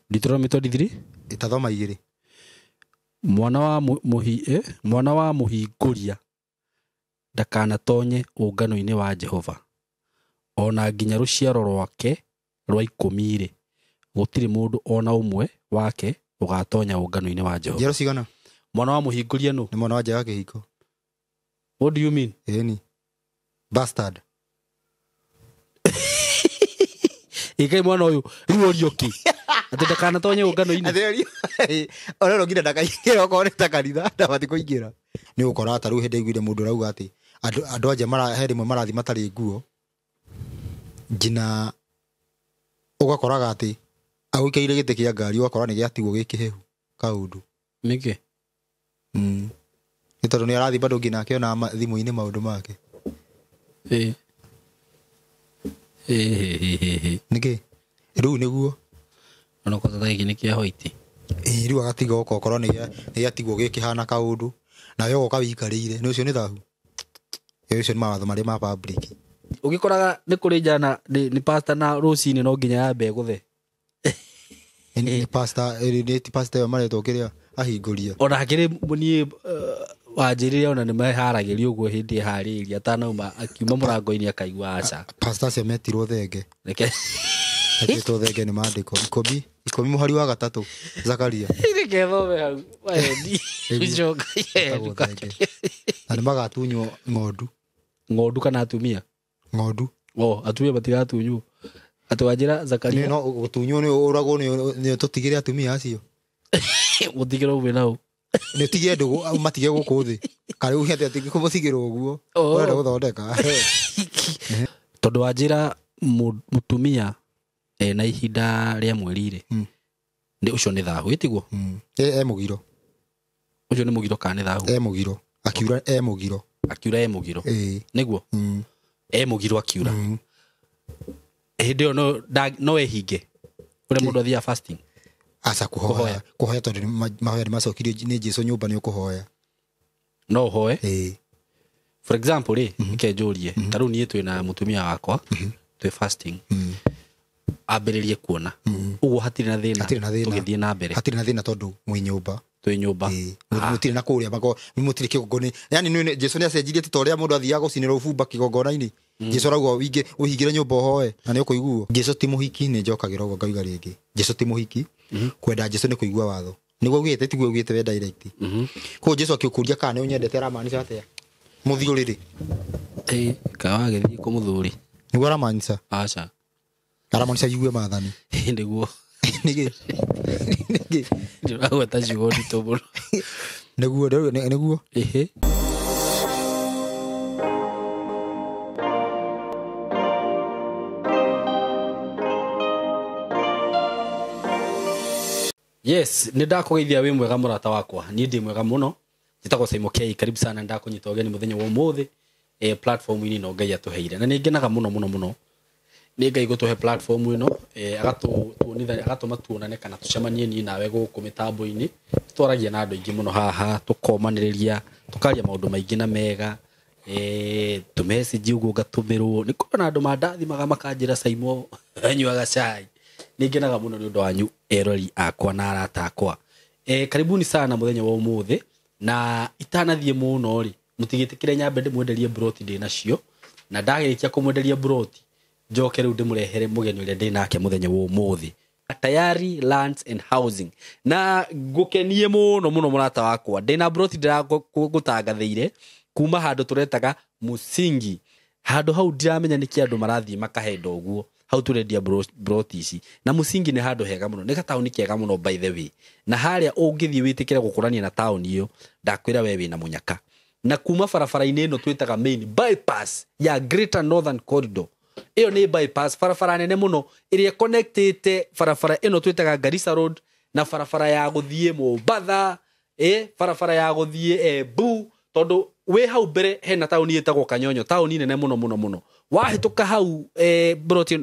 Deuteronomy 23 itathoma igĩrĩ. Mwana wa mwana wa mũhingũria ndakanatonye ũngano-inĩ wa Jehova, ona nginya rũciaro rwake rwa 10-rĩ, gũtirĩ mũndũ ona ũmwe wake ũgatonya ũngano-inĩ wa Jehova. Njiaro cigana? Mwana wa mũhingũria nũ? Nĩ mwana wa nja ya kĩhiko. What do you mean? Ĩni. Bastard. Ĩkai mwana ũyũ rĩu ũrio kĩ? Atĩ ndakanatonye ũngano-inĩ. Atĩ ona no nginya ndakaingĩra okorwo nĩ ta kanitha ndabatiĩ kũingĩra. Nĩ ũgũkora ta rĩu hĩndĩ aiguire mũndũ arauga atĩ andũ anja he rĩmwe marathiĩ matarĩ nguo, nginya ũgakoraga atĩ agũikaire gĩtĩ kĩa ngari ũgakora nĩ gĩatigwo gĩ kĩhehu kaũndũ. Nĩkĩ? Nĩ tondũ nĩ arathiĩ bado nginya akĩona thimũ-inĩ maũndũ make. Nĩkĩ? Rĩu nĩguo. Ona kwa thaa gĩkĩ nĩ kĩa white. Rĩu agatiga oka okorwo nĩ gĩatigwo gĩkĩhana kaũndũ, nawe ũgoka wĩikarĩire. Nĩ ũcio nĩ thahu? Ũcio nĩ mawatho marĩa ma public. Ũgĩkoraga nĩ kũrĩ njana nĩ pastor na rũcinĩ no nginya yambe ĩgũthe. Nĩ pastor, nĩ ti pastor ĩyo maretwo kĩrĩa ahingũria. Ona hakĩrĩ niĩ wanjĩrire ona nĩ meharagĩria ũguo hĩndĩ ĩharĩria atanauma akiuma mũrango-inĩ akaigua aca. Pastor acio metirwo thenge. Reke. Metĩtwo thenge nĩ maandĩko. Ikũmi mũhari wa 3 Zakaria. Reke thome hau. Waendi. Icoka. Na nĩ magatunywo ng'ondu. Ng'ondu kana atumia? Ng'ondu. Oh, atumia matigatunywo. Atĩ wanjĩra Zakaria. No gũtunywo nĩ ũragwo nĩ tũtigĩre atumia acio. Gũtigĩra ũguo nao. Nĩ ũtige ndũgũ matige gũkũ thĩ. Karĩ uge atĩ kũmũtigĩra ũguo. Ũrenda gũthondeka. Tondũ wanjĩra mũtumia ena ihinda rĩa mweri-rĩ, nĩ ũcio nĩ thahu, ĩtiguo? E mũgiro. Ũcio nĩ mũgiro kana nĩ thahu? E mũgiro. Akiura e mũgiro. Akiura e mũgiro. Nĩguo? E mũgiro akiura. Hĩndĩ ĩyo no ehinge. Ũrĩa mũndũ athiaga fasting. Aca kũhoya. Kũhoya tondũ mahoya nĩ macokirio nĩ Jesũ nyũmba nĩ ũkũhoya. No ũhoe. For example rĩ, reke njũrie, ta rĩu niĩ twĩna mũtumia wakwa, twĩ fasting. Ambĩrĩrie kuona. Ũguo hatirĩ na thĩna. Tũgĩthiĩ na mbere. Hatirĩ na thĩna tondũ mwĩ nyũmba. Twĩ nyũmba. Mũtirĩ na kũrĩa mako, mũtirĩ kĩgongona. Yaani nĩ Jesũ nĩ acenjirie ti ta ũrĩa mũndũ athiaga gũcinĩra ũbumba kĩgongona-inĩ. Jesũ arauga ũhingĩre nyũmba ũhoe na nĩ ũkũiguo. Jesũ ti mũhiki, nĩ njokagĩra ũguo ngauga rĩngĩ. Jesũ ti mũhiki. Kwenda Jesũ nĩ kũigua watho. Nĩguo augĩte, tiguo augĩte we direct. Koguo Jesũ akĩũkũria kana nĩ ũnyendete aramaanisha atĩa? Mũthiũrĩrĩ. Kana wagĩthiĩ kũmũthũri. Nĩguo aramaanisha? Aca. Aramaanisha igue maathani. Nĩguo. Nĩkĩ? Nĩkĩ? Ndĩragweta ciugo nditũ mũno. Nĩguo, nĩguo. Ĩhĩ. Yes, nĩ ndakũgeithia wĩ mwega mũrata wakwa. Niĩ ndĩ mwega mũno. Njĩtagwo Simon K. Karibu sana, ndakũnyita ũgeni mũthenya wa ũmũthĩ, platform-inĩ ĩno Ngai atũheire. Na nĩ ngenaga mũno mũno mũno. Nĩ Ngai gũtũhe platform ĩno, agatũma tuonane kana tũcemanie niĩ nawe gũkũ mĩtambo-inĩ. Twaragia na andũ aingĩ mũno haha, tũkomanĩrĩria, tũkaria maũndũ maingĩ na mega. Tũmessage ũguo ngatũmĩrwo. Nĩ kũrĩ na andũ mandathimaga makanjĩra Simon anyuaga cai. Nĩ ngenaga mũno nĩ ũndũ wanyu erori akwa na arata akwa. Karibuni sana mũthenya wa ũmũthĩ. Na itanathiĩ mũno rĩ, mũtigĩtĩkĩre nyambe ndĩmwenderie broti ndĩ nacio. Na ndagĩrĩkia kũmwenderia broti, njoke rĩu ndĩmũrehere mũgeni ũrĩa ndĩ nake mũthenya wa ũmũthĩ. Tayari Lands and Housing. Na ngũkenie mũno mũno mũrata wakwa. Ndĩna broti ndĩragũtangathĩire kuma handũ tũretaga Musingi. Handũ hau ndiramenya nĩkĩ andũ marathiĩ makahenda ũguo. Hau tũrendia broti ici. Na Musingi nĩ handũ hega mũno. Nĩ gataũni kega mũno by the way. Na harĩa ũngĩthiĩ wĩtĩkĩre gũkũrania na taũni ĩyo, ndakwĩra we wĩna mũnyaka. Na kuma barabara-inĩ ĩno twĩtaga main bypass ya Greater Northern Corridor. Ĩyo nĩ bypass barabara nene mũno ĩrĩa connectĩte barabara ĩno twĩtaga Garissa Road na barabara ya gũthiĩ Mombatha, barabara ya gũthiĩ Embu, tondũ wĩ hau mbere hena taũni ĩtagwo Kanyonyo, taũni nene mũno mũno mũno. Wahĩtũka hau, broti,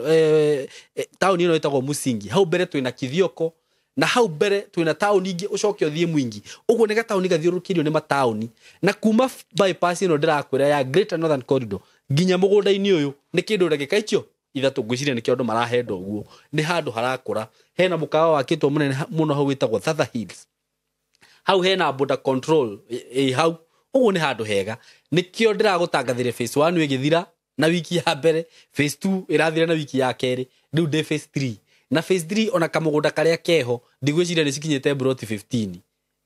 taũni ĩno ĩtagwo Musingi, hau mbere twĩna Kithioko, na hau mbere twĩna taũni ingĩ ũcoke ũthiĩ Mwingi. Ũguo nĩ gataũni gathiũrũrũkĩirio nĩ mataũni. Na kuma bypass ĩno ndĩrakwĩra ya Greater Northern Corridor nginya mũgũnda-inĩ ũyũ nĩ kĩndũ ndagĩka icio ithatũ ngwĩciria nĩkĩo andũ marahenda ũguo. Nĩ handũ harakũra, hena mũkawa wakĩtwo mũnene mũno hau wĩtagwo Thatha Hills, hau hena border control ĩ hau ũguo. Nĩ handũ hega, nĩkĩo ndĩragũtangathĩre phase 1 ĩgĩthira na wiki ya mbere, phase 2 ĩrathira na wiki ya kerĩ, rĩu ndĩ phase 3. Na phase 3 ona kamũgũnda karĩa keho ndigwĩciria nĩ cikinyĩte broti 15,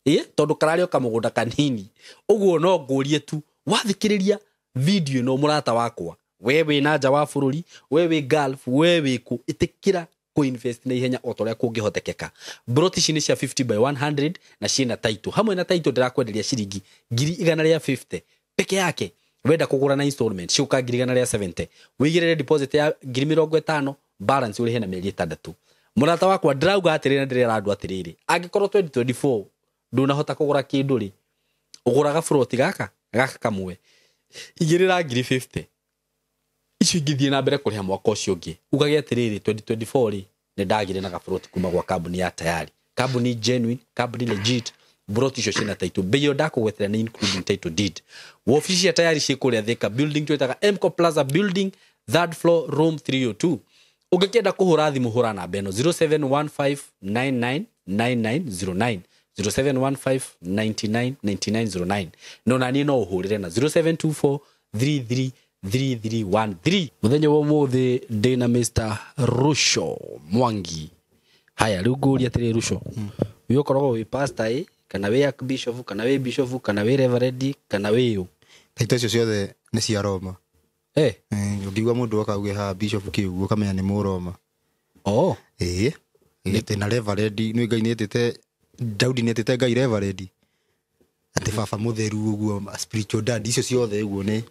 ĩ tondũ kararĩ o kamũgũnda kanini ũguo. No ngũrie tu wathikĩrĩria video ĩno, mũrata wakwa, we wĩ na nja wa bũrũri, we wĩ Gulf, we wĩ kũ, ĩtĩkĩra kũinvest na ihenya o ta ũrĩa kũngĩhotekeka. Broti ici nĩ cia 50 by 100 na ciĩna title. Hamwe na title ndĩrakwenderia ciringi 150,000 peke yake. Wenda kũgũra na installment ciũka 170,000, wĩigĩrĩre deposit ya 50,000, balance ũrĩhe na mĩeri 6. Mũrata wakwa, ndĩrauga atĩrĩrĩ na ndĩrera andũ atĩrĩrĩ, angĩkorwo 2024 ndũnahota kũgũra kĩndũ rĩ, ũgũraga buroti gaka gaka kamwe, igĩrĩra 50,000, icio ingĩthiĩ na mbere kũrĩha mwaka ũcio ũngĩ, ugage atĩrĩrĩ, 2024 rĩ, nĩ ndagire na gaburoti kuma gwa kambuni ya Tayari, kambuni genuine, kambuni legit. Buroti icio ciĩna title, bei ĩyo ndakũgwetera nĩ including title deed. Wobici cia Tayari ciĩ kũrĩa Thika building twĩtaga Mco Plaza building, third floor, room 302. Ũngĩkĩenda kũhũra thimũ, hũra namba ĩno 0715999909, 0715999909. No naniĩ no ũhũrĩre na 0724333313. Mũthenya wa ũmũthĩ ndĩna Mr. Rusho Mwangi. Haya, rĩu ngũria atĩrĩ, Rusho, wĩ ũkoragwo wĩ pastor ĩ, kana wĩ archbishop, kana wĩ bishop, kana wĩ reverend, kana wĩ ũ? Taito icio ciothe nĩ cia Roma. Ũngĩigua mũndũ akauge haha bishop kĩu, ũkamenya nĩ Mũroma. Ĩĩ, atĩ na reverend nĩ Ngai nĩ Daudi nĩ etĩte Ngai reverend, atĩ baba mũtheru ũguo, spiritual dad, icio ciothe ũguo nĩ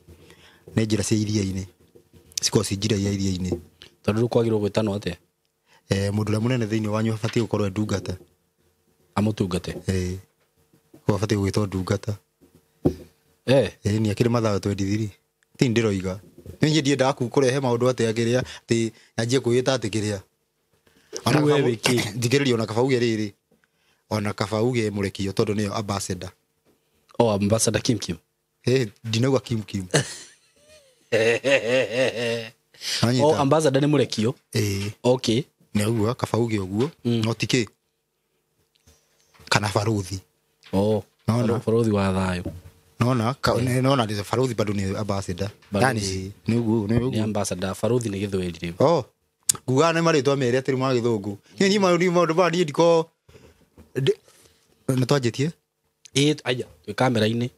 njĩra cia iria-inĩ, cikoragwo ci njĩra ya iria-inĩ. Tondũ rĩu kwagĩrĩirwo gwĩtanwo atĩa? Mũndũ ũrĩa mũnene thĩinĩ wanyu abatiĩ gũkorwo e ndungata. Amũtungate? Ĩĩ, koguo abatiĩ gwĩtwo ndungata. Ĩĩ, nĩ akĩrĩ Mathayo 23 ti ndĩroiga niĩ ndiendaga kũrehe maũndũ atĩ akĩrĩa atĩ anjie kwĩĩta atĩ kĩrĩa. Rĩu we wĩ kĩ? Thikĩrĩria, ona kaba uge rĩrĩ, ona kaba uge mũrekio, tondũ nĩyo ambassador. Oh, ambassador Kim Kim. Ndinauga Kim Kim. Oh, ambassador nĩ mũrekio. Ĩĩ. Okay. Nĩ ũguo kaba uge ũguo, no ti kĩ kana baruthi. Oh, Naona. baruthi wa thayũ. Naona naona nĩ baruthi bado nĩ ambassador. Baruthi. Yani nĩ ũguo, nĩ Nĩ ũguo. ambassador, baruthi nĩ gĩthweri rĩu. Oh, nguga nĩ marĩtwa merĩ atĩrĩ ma gĩthũngũ. Niĩ maũndũ maya niĩ ndiko nĩ twanjĩtie? Ĩĩ, aya, twĩ kamera-inĩ.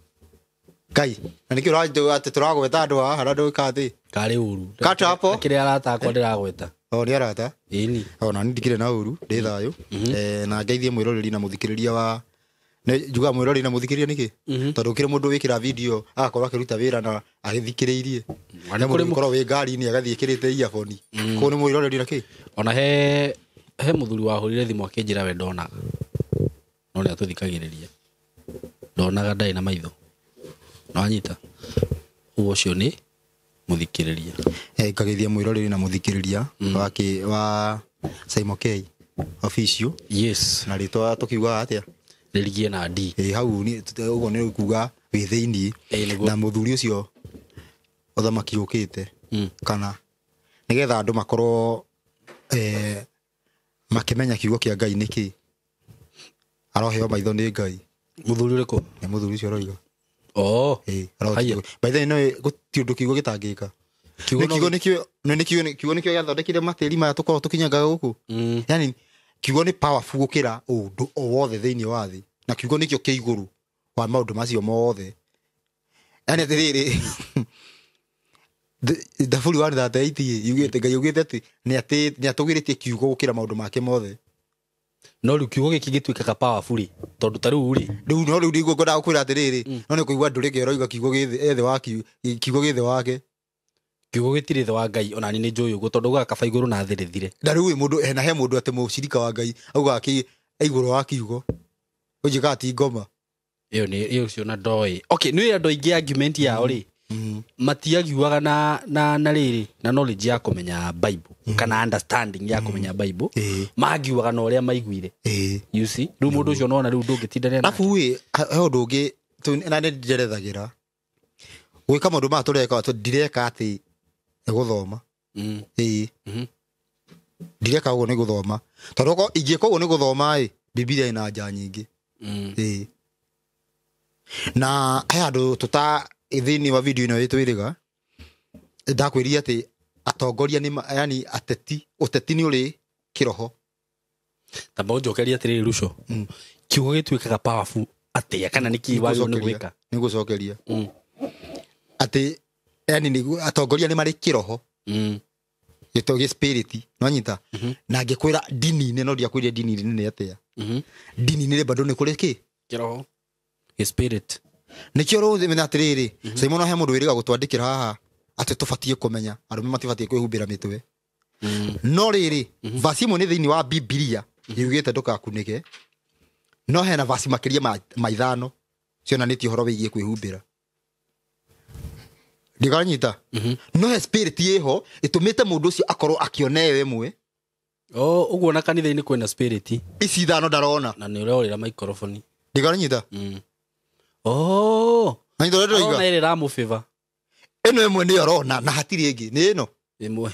Ngai, na nĩkĩo atĩ tũragweta andũ haha na ndũĩka atĩ. Karĩ ũru. Kata hapo. Akĩrĩ arata akwa ndĩragweta. O nĩ arata. Ĩni. Ona niĩ ndikĩrĩ na ũru, ndĩ thayũ. Na ngeithie mwĩroreri na mũthikĩrĩria wa nĩ njugaga mwĩroreri na mũthikĩrĩria nĩkĩ? Tondũ kĩrĩ mũndũ wĩkĩra video agakorwo akĩruta wĩra na agĩthikĩrĩirie. Ona Nĩ kũrĩ mũndũ ũkorwo wĩ ngari-inĩ agathiĩ ĩkĩrĩte earphone. Koguo nĩ mwĩroreri na kĩ? Ona he mũthuri wahũrire thimũ akĩnjĩra we ndonaga. No nĩ atũthikagĩrĩria. Ndonaga, ndarĩ na maitho. Nĩwanyita? Ũguo ũcio nĩ mũthikĩrĩria. Ngageithia mwĩroreri na mũthikĩrĩria wa Simon K official. Yes. Na rĩtwa tũkiugaga atĩa? Rĩrigie na D. Hau ũguo nĩ kuga wĩ thĩiniĩ. Na mũthuri ũcio ũthamaki ũkĩte kana nĩgetha andũ makorwo makĩmenya kiugo kĩa Ngai nĩkĩ. Aroheo maitho nĩ Ngai. Mũthuri ũrĩkũ? Nĩ mũthuri ũcio aroiga. Oh. Aroiga. By the way, no gũtirĩ ũndũ kiugo gĩtangĩka. Kiugo nĩkĩo kiugo nĩkĩo gĩathondekire matĩri maya tũkoragwo tũkinyangaga gũkũ. Yani kiugo nĩ powerful gũkĩra ũndũ o wothe thĩinĩ wa thĩ, na kiugo nĩkĩo kĩ igũrũ wa maũndũ macio mothe. Yani atĩrĩrĩ, Thaburi 138 yugĩte Ngai yugĩte atĩ nĩ atũgĩrĩtie kiugo gũkĩra maũndũ make mothe. No rĩu kiugo gĩkĩ gĩtuĩkaga powerful rĩ, tondũ ta rĩu rĩ. Rĩu no rĩu nĩguo ngwendaga gũkwĩra atĩrĩrĩ, no nĩ kũigua ndũrĩke ũroiga kiugo gĩ thĩ wa kiugo gĩ thĩ wake. Kiugo gĩtirĩ thĩ wa Ngai, ona niĩ nĩ njũĩ ũguo, tondũ gaka kaba igũrũ na thĩ rĩthire. Na rĩu mũndũ hena he mũndũ atĩ mũcirika wa Ngai augaga kĩ igũrũ wa kiugo. Ũnjĩkaga ti ngoma. Ĩyo nĩ ĩyo ũcio na ndoĩ. Okay, nĩ andũ aingĩ argument yao rĩ, matiagiuaga na rĩrĩ na knowledge ya kũmenya Bible kana understanding ya kũmenya Bible, magiuaga na ũrĩa maiguire. You see, rĩu mũndũ ũcio nona rĩu ndũngĩtindanĩra nake. Arabu ĩ, he ũndũ ũngĩ na nĩ njerethagĩra gwĩka maũndũ maya tũreka, ndireka atĩ nĩ gũthoma. Ĩĩ. Ndireka ũguo nĩ gũthoma, tondũ okorwo ingĩka ũguo nĩ gũthoma ĩ, Bibilia ĩna nja nyingĩ. Ĩĩ, na he handũ tũta thĩinĩ wa video ĩno ĩtwĩrĩga ndakwĩrire atĩ atongoria nĩ yani ateti, ũteti nĩ ũrĩ kĩroho. Tamba ũnjokerie atĩrĩrĩ, Ruco, kiugo gĩtuĩkaga powerful atĩa, kana nĩ kĩĩ wagĩrĩirwo nĩ gwĩka? Nĩ gũcokeria atĩ yani nĩguo atongoria nĩ marĩ kĩroho, gĩto gĩ spirit nwanyita. Na ngĩkwĩra ndini-inĩ, no ndiakwĩrire ndini-inĩ nĩ atĩa. Ndini-inĩ bado nĩ kũrĩ kĩ? Kĩroho, gĩ spirit. Nĩkĩo rũmenya atĩrĩrĩ, Simon, he mũndũ wĩrĩga gũtwandĩkĩra haha atĩ tũbatiĩ kũmenya arũme matibatiĩ kwĩhumbĩra mĩtwe. No rĩrĩ, vasi ĩmwe nĩ thĩinĩ wa Bibilia yugĩte ndũkakunĩke, no hena vasi makĩria ma 5 cionanĩtie ũhoro wĩgiĩ kwĩhumbĩra. Ndikanyita. No he spirit ĩho ĩtũmĩte mũndũ ũcio akorwo akĩona ĩyo ĩmwe. Oh, ũguo na kanitha-inĩ kwĩna spirit. Ici 5 ndarona. Na nĩ ũrorĩra microphone. Ndikanyita. Oh. Na nĩ ndĩroiga. Arona ĩrĩ ramũbĩba. Ĩno ĩmwe nĩyo arona na hatirĩ ĩngĩ, nĩ ĩno. Ĩmwe.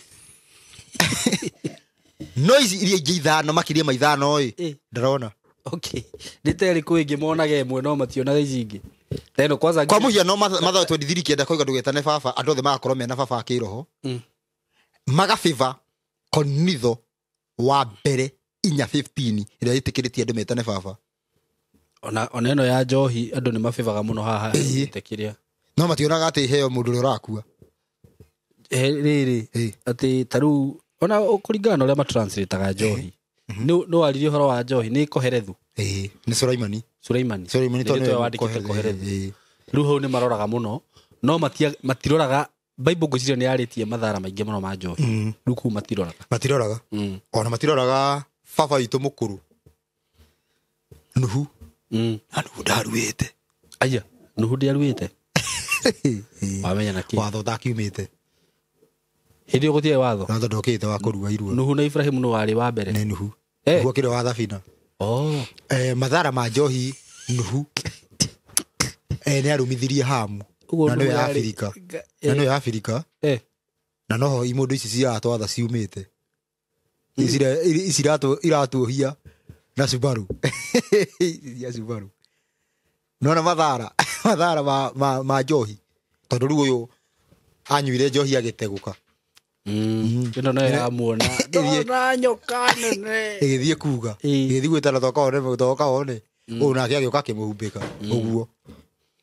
No ici iria ingĩ 5 makĩria ma 5 ĩ, ndarona. Okay. Nĩ ta ĩrĩkũ ĩngĩ monaga ĩmwe no mationaga ici ingĩ? Ta ĩno kwanza Kwa mũhiano, Mathayo 23 kenda koiga ndũgetane baba, andũ othe magakorwo mena baba wa kĩroho. Magabĩba Korintho wa mbere 4:15 ĩrĩa ĩtĩkĩrĩtie andũ metane baba. Ona ĩno ya njohi andũ nĩ mabĩbaga mũno haha ĩtĩkĩria. No mationaga atĩ iheo mũndũ ũrĩa ũrakua. Rĩrĩ, atĩ ta rĩu ona kũringana na ũrĩa matranslataga njohi. Nĩ waririe ũhoro wa njohi, nĩ Koherethu. Nĩ Sulaimani. Sulaimani. Sulaimani Nĩ tondũ rĩtwa nĩwe wandĩkĩte Koherethu. Koherethu. Rĩu hau nĩ maroraga mũno, no matiroraga Bible ngwĩciria nĩ yarĩtie mathara maingĩ mũno ma njohi. Rĩu kũu matiroraga. Matiroraga. Ona matiroraga baba witũ mũkũrũ Nuhu. Na Nuhu ndaruĩte. Aya, Nuhu ndiaruĩte. Wamenya na kĩ? Watho ndakiumĩte. Hĩndĩ ĩyo gũtiarĩ watho. Watho ndokĩte wa kũrua irua. Nuhu na Ibrahimu nĩ warĩ wa mbere. Nĩ Nuhu. Nuhu akĩrĩ wa thabina. Mathara ma njohi Nuhu. Nĩ arumithirie Hamu. Ũguo Na nĩwe Nuhu yarĩ Afrika. Na nĩwe Afrika. Na noho imũndũ ici ciratwatha ciumĩte. Ici iratuohia na Subaru. Ici cia Subaru. Nona mathara. Mathara ma njohi. Tondũ rĩu ũyũ anyuire njohi agĩtegũka. Ĩno nayo yamuona. Ndona nyoka nene. Ĩgĩthiĩ kuga. Ĩgĩthiĩ gwĩtana toka one, toka one. Ũyũ nake agĩũka akĩmũhumbĩka. Ũguo.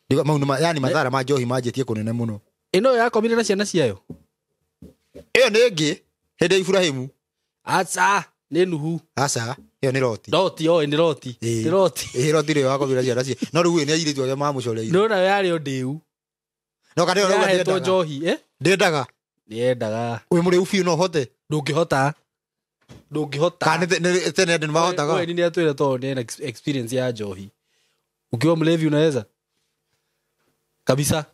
Ndiga, mau nĩ yani mathara ma njohi manjĩtie kũnene mũno. Ĩno yakomire na ciana ciayo? Ĩyo nĩ ĩngĩ hĩndĩ ya Ibrahimu. Aca, nĩ Nuhu. Aca, ĩyo nĩ Loti. Loti, oi, nĩ Loti. Nĩ Loti. Loti rĩo wakomire na ciana cia. No rĩu nĩ airĩtu arĩa mamũcoreire. No nayo yarĩ o ndĩu. No kana ĩyo rauga Yahetwo ndĩendaga. njohi, eh? Ndĩendaga. Nĩendaga. Wĩ mũrĩu biũ no ũhote? Ndũngĩhota. Ndũngĩhota. Kana nĩ tene andũ nĩmahotaga? Wewe nĩ atwĩra tondũ nĩ ena experience ya njohi. Ukiwa mlevi unaweza? Kabisa.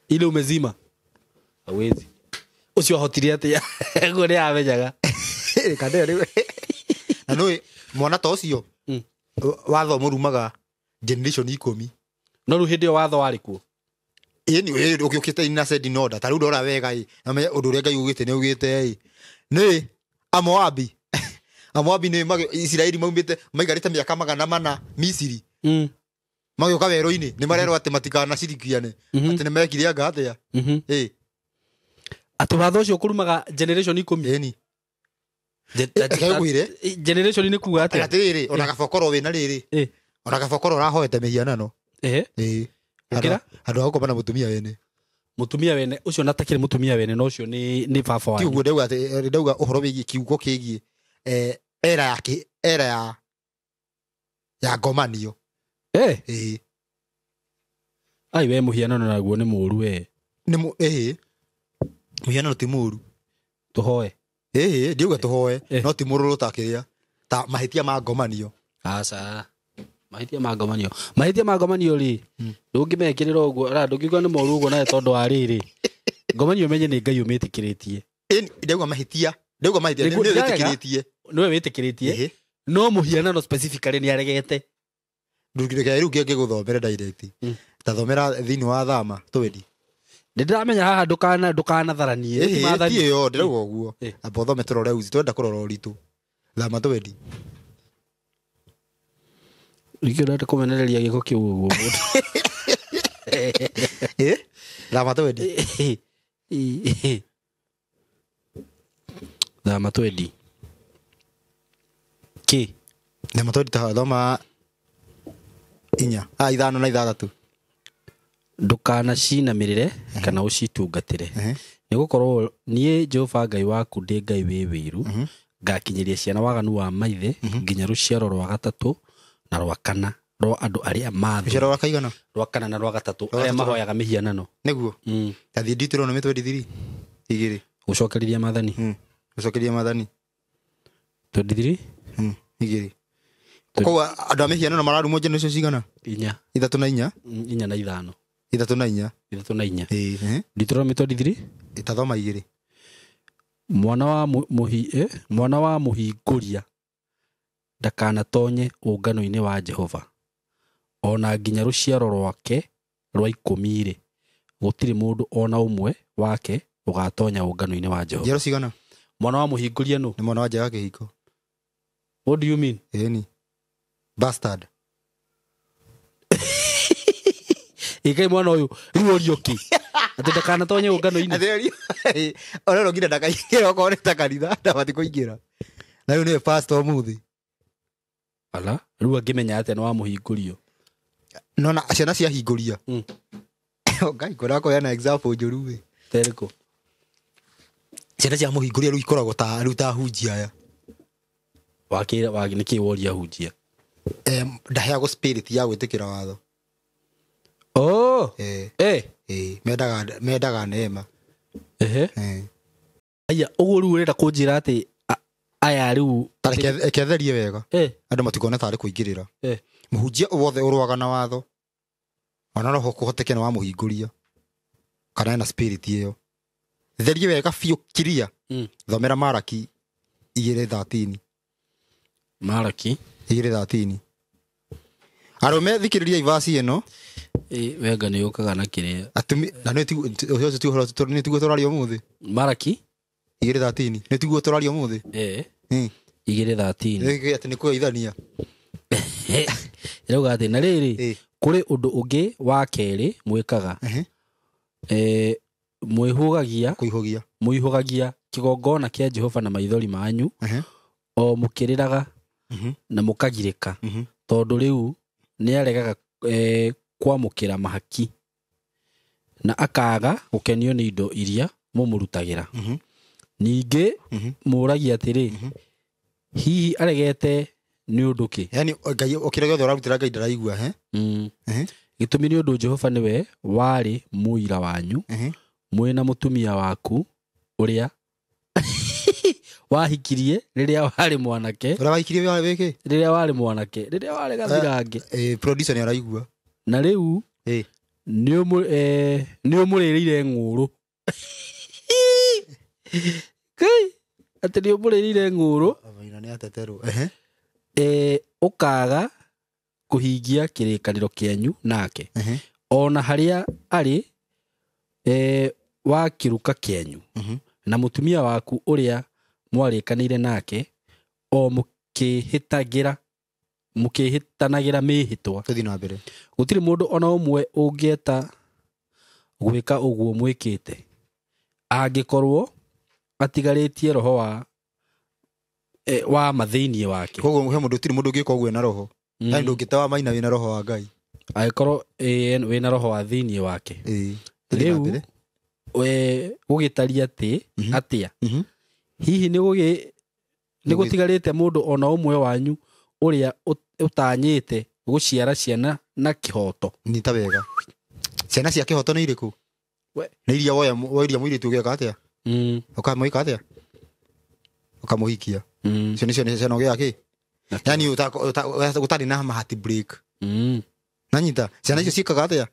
Ile umezima. Hawezi. Ucio ahotire atia? Guo nĩ amenyaga. Kana rĩu. Na nĩ mwana ta ũcio, watho mũrumaga generation 10. No rĩu hĩndĩ ĩyo watho warĩ kuo? Ĩĩ, nĩ, ĩĩ, ũgĩũkĩte in a said order. Ta rĩu ndora wega ĩ, na menye ũndũ ũrĩa Ngai ugĩte nĩ ugĩte ĩ. Nĩ Amoabi. Amoabi nĩ Isiraeli maumĩte, maikarĩte mĩaka 400 Misiri. Magĩũka werũ-inĩ, nĩ marerwo atĩ matikanacirikiane. Atĩ nĩ mekire anga atĩa? Ĩĩ. Atĩ watho ũcio ũkũrumaga generation 10? Ĩni. Reke ngwĩre. Generation nĩ kuga atĩa? Atĩrĩrĩ, ona gabokoro wĩna rĩrĩ. Ona gabokoro ũrahoete mĩhianano. Ĩĩ. Ũkĩra? Andũ a gũkoma na mũtumia wene. Mũtumia wene, ũcio na takĩrĩ mũtumia wene, no ũcio nĩ baba wanyu. Ti ũguo ndauga atĩ, ndauga ũhoro wĩgiĩ kiugo kĩgiĩ, era ya kĩ, era ya, ya ngomanio. Ĩĩ. Ai, we mũhianano naguo nĩ mũũru we. Nĩ ĩĩ. Mũhianano ti mũũru. Tũhoe. Ĩĩ, ndiuga tũhoe, no ti mũrũrũ ta kĩrĩa, ta mahĩtia ma ngomanio. Aca. Mahĩtia ma ngomanio. Mahĩtia ma ngomanio rĩ, ndũngĩmekĩrĩra ũguo, ara ndũngiuga nĩ moru ũguo nawe tondũ wa rĩrĩ. Ngomanio menye nĩ Ngai ũmĩtĩkĩrĩtie. Ĩni, ndauga mahĩtia, ndauga mahĩtia, Nĩguo nĩ ndĩrarega. wĩtĩkĩrĩtie. Nĩwe wĩtĩkĩrĩtie. No mũhianano specifically nĩ aregete. Ndũngĩreka rĩu ngĩgũthomere direct. Ta thomera thĩinĩ wa Thama, twendi. Nĩ ndĩramenya haha ndũkanatharanie. Ĩhĩ, Maathani. ti ĩyo ndĩrauga ũguo. Ĩ. Amba ũthome tũrore uzi, twenda kũrora ũritũ. Thama twendi. Nĩkĩo ũrenda kũmenereria gĩko kĩu ũguo. Ĩ? Thama twendi. Thama twendi. Kĩ? Thama twendi ta thoma inya. Ah, 5 na 6. Ndũkanacinamĩrĩre kana ũcitungatĩre. Ehe. Nĩ gũkorwo niĩ Jehova Ngai waku ndĩ Ngai wĩ wĩiru, ngakinyĩria ciana waganu wa maithe nginya rũciaro rwa gatatũ na rwa kana rwa andũ arĩa mathũ. Rũciaro rwa kaigana? Rwa kana na rwa gatatũ Rwa arĩa gatatũ. mahoyaga mĩhianano. Nĩguo. Tathiĩ Deuteronomy 23. 2. Gũcokereria maathani. Gũcokeria maathani. 23 2. Koguo andũ a mĩhianano mararumwo generation cigana? inya. 3 na 4. 4 na 5. 3 na 4. 3 na 4. Ĩĩ. Ehe. Deuteronomy 23. Ĩtathoma 2. Mwana wa mwana wa mũhingũria ndakanatonye ũngano-inĩ wa Jehova, ona nginya rũciaro rwake rwa 10-rĩ, gũtirĩ mũndũ ona ũmwe wake ũgatonya ũngano-inĩ wa Jehova. Njiaro cigana? Mwana wa mũhingũria nũ? Nĩ mwana wa nja ya kĩhiko. What do you mean? Ĩni. Bastard. Ĩkai mwana ũyũ rĩu ũrio kĩ? Atĩ ndakanatonye ũngano-inĩ. Atĩrĩri, ona no nginya ndakaingĩra okorwo nĩ ta kanitha ndabatiĩ kũingĩra. Na rĩu nĩwe pastor ũmũthĩ. Ala, rĩu angĩmenya atĩa nĩ wa mũhingũrio? Nona ciana ciahingũria. Ngai ngwenda kũheana example njũru ĩ. Terĩkũ? Ciana cia mũhingũria rĩu ikoragwo ta rĩu ta hunjia aya. Wakĩra wa nĩkĩ woria hunjia? Ndaheagwo spirit ya gwĩtĩkĩra watho. Oh. Eh. Mendaga neema. Ehe. Aya, ũguo rĩu ũrenda kũnjĩra atĩ aya rĩu Ta reke therie wega. Andũ matikone tarĩ kũingĩrĩra. Mũhunjia wothe ũrũaga na watho ona no kũhoteke nĩ wa mũhingũria kana ena spirit ĩyo. Therie wega biũ kiria. Thomera Maraki 2:13. Maraki 2:13. Arũme thikĩrĩria ivasi ĩno. Wenga nĩ ũkaga na kĩrĩa. Atumi na nĩ tiguo ũcio ti ũhoro nĩ tiguo tũraria ũmũthĩ. Maraki 2:13 nĩ tiguo tũraria ũmũthĩ. 2:13. Nĩ atĩ nĩ kũgeithania. Ĩrauga atĩ na rĩrĩ kũrĩ ũndũ ũngĩ wa kerĩ mwĩkaga. Mwĩhũgagia mũihũgagia kĩgongona kĩa Jehova na maithori manyu o mũkĩrĩraga na mũkagirĩka tondũ rĩu nĩaregaga kwamũkĩra mahaki na akaga gũkenio nĩ indo iria mũmũrutagĩra. Ningĩ mũragia atĩrĩ, hihi aregete nĩ ũndũ kĩ? Yaani Ngai ũkĩrĩa gĩothe ũrarutĩra Ngai ndaraigua, he? Gĩtũmi nĩ ũndũ Jehova nĩwe warĩ mũira wanyu mwĩna mũtumia waku ũrĩa wahikirie rĩrĩa warĩ mwanake. Ũrĩa wahikirie wĩkĩ? Rĩrĩa warĩ mwanake, rĩrĩa warĩ gathirange. Producer nĩ araigua. Na rĩu nĩ ũmũrĩrĩire ng'ũrũ. Kai, atĩ nĩ ũmũrĩrĩire ng'ũrũ. Maina nĩ ateterwo. Ũkaga kũhingia kĩrĩkanĩro kĩanyu nake. Ona harĩa arĩ wa kĩruka kĩanyu. Na mũtumia waku ũrĩa mwarĩkanĩire nake o mũkĩhĩtanagĩra mĩhĩtwa. Tũthiĩ na mbere. Gũtirĩ mũndũ ona ũmwe ũngĩeta gwĩka ũguo mwĩkĩte angĩkorwo atigarĩtie roho wa mathĩinĩ wake. Koguo he mũndũ ũtirĩ mũndũ ũngĩka ũguo na roho. Yaani ndũngĩte wa maina wĩna roho wa Ngai. Angĩkorwo wĩna roho wa thĩinĩ wake. Rĩu gũgĩtaria atĩ atĩa? Hihi nĩ gũtigarĩte mũndũ ona ũmwe wanyu ũrĩa ũtanyĩte gũciara ciana na kĩhoto? Nyita wega. Ciana cia kĩhoto nĩ irĩkũ? Nĩ iria woiria mũirĩtu ũgeka atĩa? Ũkamwĩka atĩa? Ũkamũhikia. Icio nĩcio ciana ũgĩa kĩ? Yaani ũtarĩ na mahati break. Nanyita ciana icio ciĩkaga atĩa?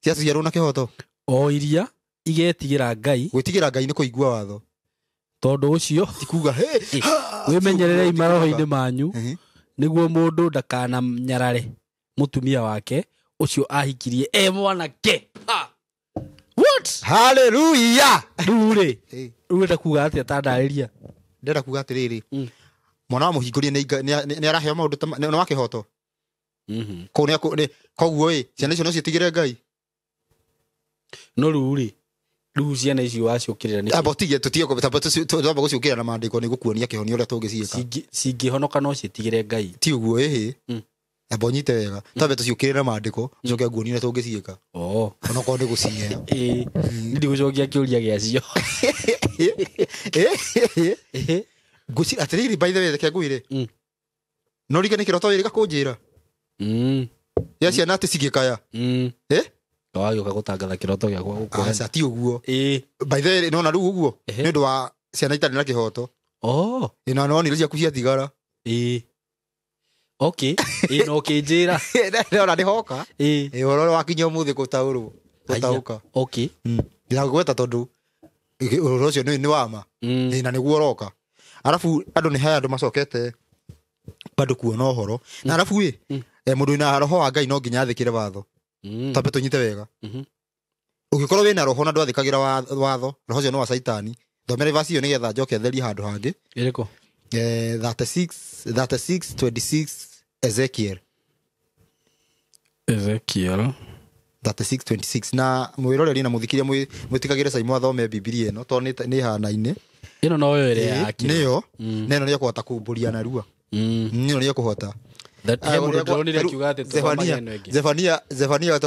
Ciaciarwo na kĩhoto. O iria igetigĩra Ngai. Gwĩtigĩra Ngai nĩ kũigua watho. Tondũ ũcio ti kuga wĩmenyererei maroho-inĩ manyu nĩguo mũndũ ndakananyarare mũtumia wake ũcio ahikirie e mwanake. What? What? Hallelujah. Rĩu rĩ, Ĩ. rĩu ũrenda kuga atĩa ta ndarĩria? Ndĩrenda kuga atĩrĩrĩ, mwana wa mũhingũrie nĩ araheo maũndũ ta nĩ wa kĩhoto. Kũu nĩ koguo ĩ, ciana icio no ciĩtigĩre Ngai. No rĩu rĩ, rĩu ciana icio waciũkĩrĩra nĩkĩ? Amba ũtige, tũtige twamba gũciũkĩrĩra na maandĩko nĩ gũkuonia kĩhonia ũrĩa tũngĩciĩka. Cingĩhonoka no ciĩtigĩre Ngai. Ti ũguo ĩhĩ. Amba ũnyite wega. Twambe tũciũkĩrĩre na maandĩko, njoke nguonie ũrĩa tũngĩciĩka. Oh. Onokorwo nĩ gũcihe. Ĩĩ. Niĩ ndigũcokia kĩũria gĩacio. Ĩhĩ. Ngwĩciria atĩrĩrĩ, by the way, reke ngwĩre. No rike nĩ kĩroto wĩrĩga kũnjĩra. Ya ciana atĩ cigĩkaya. Eh? Wagĩũka gũtangatha kĩroto gĩakwa gũkũ. Aca, ti ũguo. Ĩĩ. By the way, nona rĩu ũguo Ehe. nĩ ũndũ wa ciana itarĩ na kĩhoto. Oh. Ĩ, na nonire ciaku ciatigara. Ĩĩ. Okay. Ĩĩ, no ũkĩnjĩra. Nona nĩ hoka. Ĩĩ. Ĩ, ũhoro ũrĩa wakinya ũmũthĩ gũtaũrwo. Gũtaũka. Okay. Ndĩragweta tondũ ũhoro ũcio nĩ wa ma. Ĩ, na nĩguo ũroka. Arabu andũ nĩ haya andũ macokete bado kuona ũhoro. Na arabu ĩ, mũndũ wĩna roho wa Ngai no nginya athĩkĩre watho. Twambe tũnyite wega. Ũngĩkorwo wĩna roho na ndwathĩkagĩra watho, roho ũcio nĩ wa Caitani. Thomera verse ĩyo nĩgetha njoke therie handũ hangĩ. Ĩrĩkũ? 36, 26, Ezekiel. Ezekiel. 36, 26. Na mwĩroreri na mũthikĩria mwĩtigagĩre Simon athome Bibilia ĩno tondũ nĩ ĩhanaine. Ĩno noyo ĩrĩa yake. Nĩyo. Na ĩno nĩ ĩkũhota kumbũria narua. Ĩno nĩ ĩkũhota. That he mũndũ ndĩronire akiuga atĩ tũthomage ĩno ĩngĩ. Zefania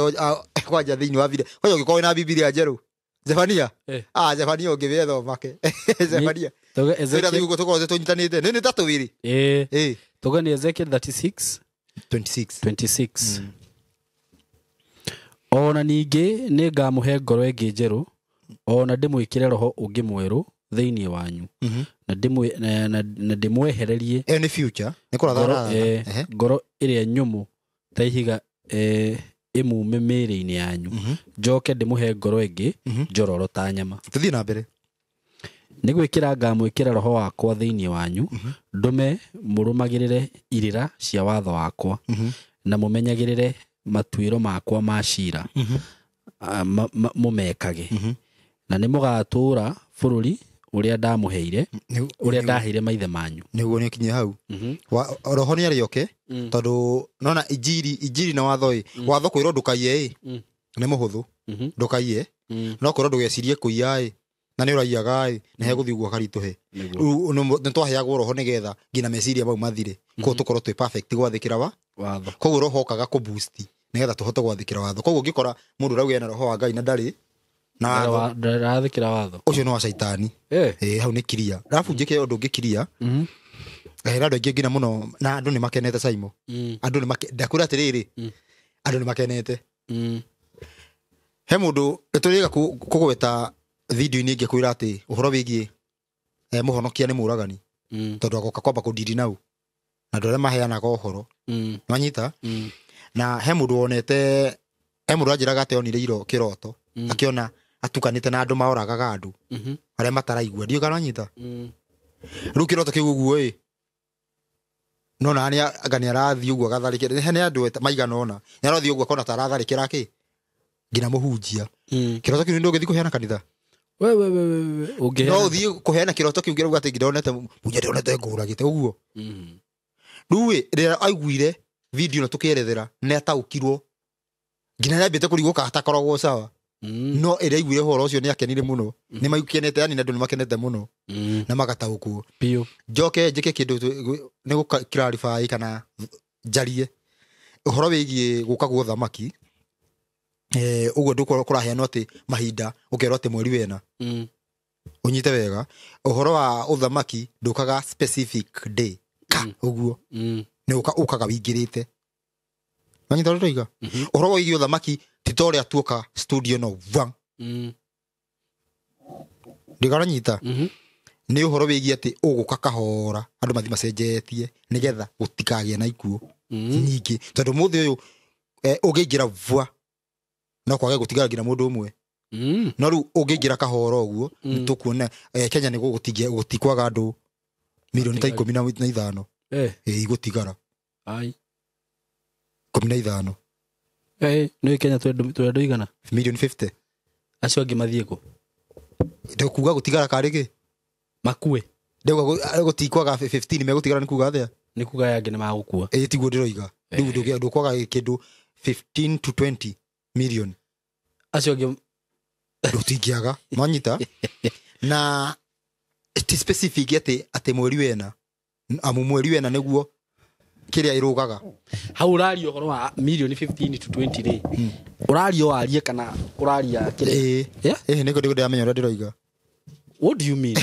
kwanja thĩinĩ wa Bibilia. Kwanja ũngĩkorwo wĩna Bibilia njerũ. Zefania. Ah, Zefania ũngĩmĩthomake. Zefania. Tuge Twĩra Ezekiel. thigũkũ tũkorwo tũnyitanĩte. Nĩ ta tũwĩrĩ. Ĩĩ. Ĩĩ. Tuge nĩ Ezekiel 36 26. 26. Ona ningĩ nĩ ngamũhe ngoro ĩngĩ njerũ, ona ndĩmwĩkĩre roho ũngĩ mwerũ thĩinĩ wanyu, na ndĩmwehererie Ĩyo nĩ future. Nĩ kũratha aratha. ngoro ĩrĩa nyũmũ ta ihiga ĩmume mĩĩrĩ-inĩ yanyu, njoke ndĩmũhe ngoro ĩngĩ njororo ta nyama. Tũthiĩ na mbere. Nĩ gwĩkĩra ngamwĩkĩra roho wakwa thĩinĩ wanyu, ndũme mũrũmagĩrĩre irĩra cia watho wakwa, na mũmenyagĩrĩre matuĩro makwa ma cira, mũmekage. Na nĩ mũgatũũra bũrũri ũrĩa ndamũheire, ũrĩa ndaheire maithe manyu. Nĩguo nĩ ũkinye hau. Roho nĩ arĩoke, tondũ nona injiri na watho ĩ, watho kwĩrwo ndũkaiye ĩ, nĩ mũhũthũ, ndũkaiye, no kwĩrwo ndũgecirie kũiya ĩ, na nĩ ũraiyaga ĩ, nĩ hegũthiĩ ũguo haritũhe. Rĩu nĩ twaheagwo roho nĩgetha nginya meciria mau mathire, koguo tũkorwo twĩ perfect gwathĩkĩra watho. Koguo roho okaga kũ boost nĩgetha tũhote gwathĩkĩra watho. Koguo ũngĩkora mũndũ ũrauga ena roho wa Ngai na ndarĩ na watho, ndarathĩkĩra watho, ũcio nĩ wa Caitani. Ĩ, hau nĩ kiria. Arabu njĩke ũndũ ũngĩ kiria. Na andũ aingĩ nginya mũno, na andũ nĩ makenete Simon. Andũ nĩ ndakwĩra atĩrĩrĩ, andũ nĩ makenete. He mũndũ nĩtũrĩga kũgweta video-inĩ ĩngĩ kwĩra atĩ ũhoro wĩgiĩ mũhonokia nĩ mũũragani. Tondũ agoka kwamba kũndiri nau. Na andũ arĩa maheanaga ũhoro. Nĩwanyita? Na he mũndũ wonete, he mũndũ anjĩraga atĩ onire kĩroto, akĩona atukanĩte na andũ maoragaga andũ, arĩa mataraigua. Ndiũĩ kana wanyita? Rĩu kĩroto kĩu ũguo ĩ, no na anga nĩ arathiĩ ũguo agatharĩkĩra. He nĩ andũ maigana ũna. Nĩ arathiĩ ũguo akona ta aratharĩkĩra kĩ? Nginya mũhunjia. Kĩroto kĩu nĩ ndũngĩthiĩ kũheana kanitha? We, we, we, we, we, ũngĩheana. No ũthiĩ kũheana kĩroto kĩu kĩrauga atĩ nginya ndonete mũhunjia ndonete ngũragĩte ũguo. Rĩu ĩ, rĩrĩa aiguire video na tũkĩerethera, nĩ ataũkirwo. Nginya nĩ ambĩte kũrigwo kana atakoragwo sawa. No ĩrĩa aiguire ũhoro ũcio nĩ akenire mũno. Nĩ maikenete, yani andũ nĩ makenete mũno. Na magataũkwo. Biũ. Njoke njĩke kĩndũ nĩ gũka clarify kana njarie ũhoro wĩgiĩ gũka gwa ũthamaki. Ũguo ndũkorwo kũraheanwo atĩ mahinda ũkerwo atĩ mweri wena. Ũnyite wega. Ũhoro wa ũthamaki ndũkaga specific day. Ka, ũguo. Nĩ ũkaga wĩingĩrĩte. Wanyita ũrĩa ndoiga? Ũhoro wĩgiĩ ũthamaki ti ta ũrĩa tuoka studio no vang. Ndikaranyita. Nĩ ũhoro wĩgiĩ atĩ ũgũka kahora andũ mathiĩ macenjetie nĩgetha gũtikagĩe na ikuũ nyingĩ. Tondũ mũthĩ ũyũ, ũngĩingĩra vua no kwage gũtigara nginya mũndũ ũmwe. No rĩu ũngĩingĩra kahora ũguo, nĩ tũkuona, Kenya nĩ gũtikwaga andũ milioni ta ikũmi na ithano. Igũtigara. Ai. 15. Nĩ Kenya twĩ andũ igana? Milioni 50. Acio angĩ mathiĩ kũ? Ndikuga gũtigara karĩ kĩ? Makue. Ndauga gũtikwaga 15 megũtigara nĩ kuga atĩa? Nĩ kuga aya angĩ nĩ magũkua. Ĩĩ tiguo ndĩroiga. Rĩu ndũkwaga kĩndũ 15 to 20 million. Acio angĩ ndũtingĩaga manyita. Na ti specific atĩ mweri wena, amu mweri wena nĩguo kĩrĩa ĩrũgaga. Hau ũraria ũhoro wa milioni 15 to 20 rĩ, ũraria warie kana ũraria kĩrĩa? Ĩĩ nĩguo ndĩramenya ũrĩa ndĩroiga. What do you mean?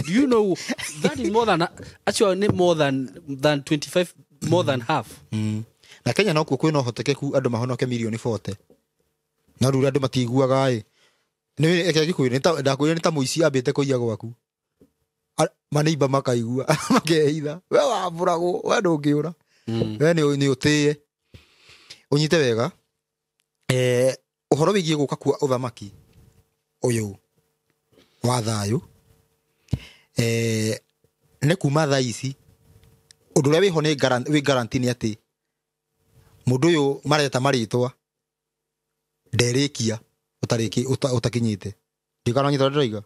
Do you know that is more than actually more than 25, more than half. Na Kenya no kuo kwĩna ũhotekeku andũ mahonoke milioni 40. Na rĩu andũ matiguaga ĩ. Nĩ eke gĩkũyũ ndakwĩra nĩ ta mũici ambĩte kũiya gwaku. Maneiba makaigua makeitha. We wambũragwo, we ndũngĩũra. We nĩ ũtĩe. Ũnyite wega. Ũhoro wĩgiĩ gũka kwa ũthamaki ũyũ wa thayũ nĩ kuma thaa ici ũndũ ũrĩa wĩho nĩ guarantee nĩ atĩ mũndũ ũyũ mareta marĩtwa nderĩkia ũtakinyĩte. Ndikananyita ndĩroiga.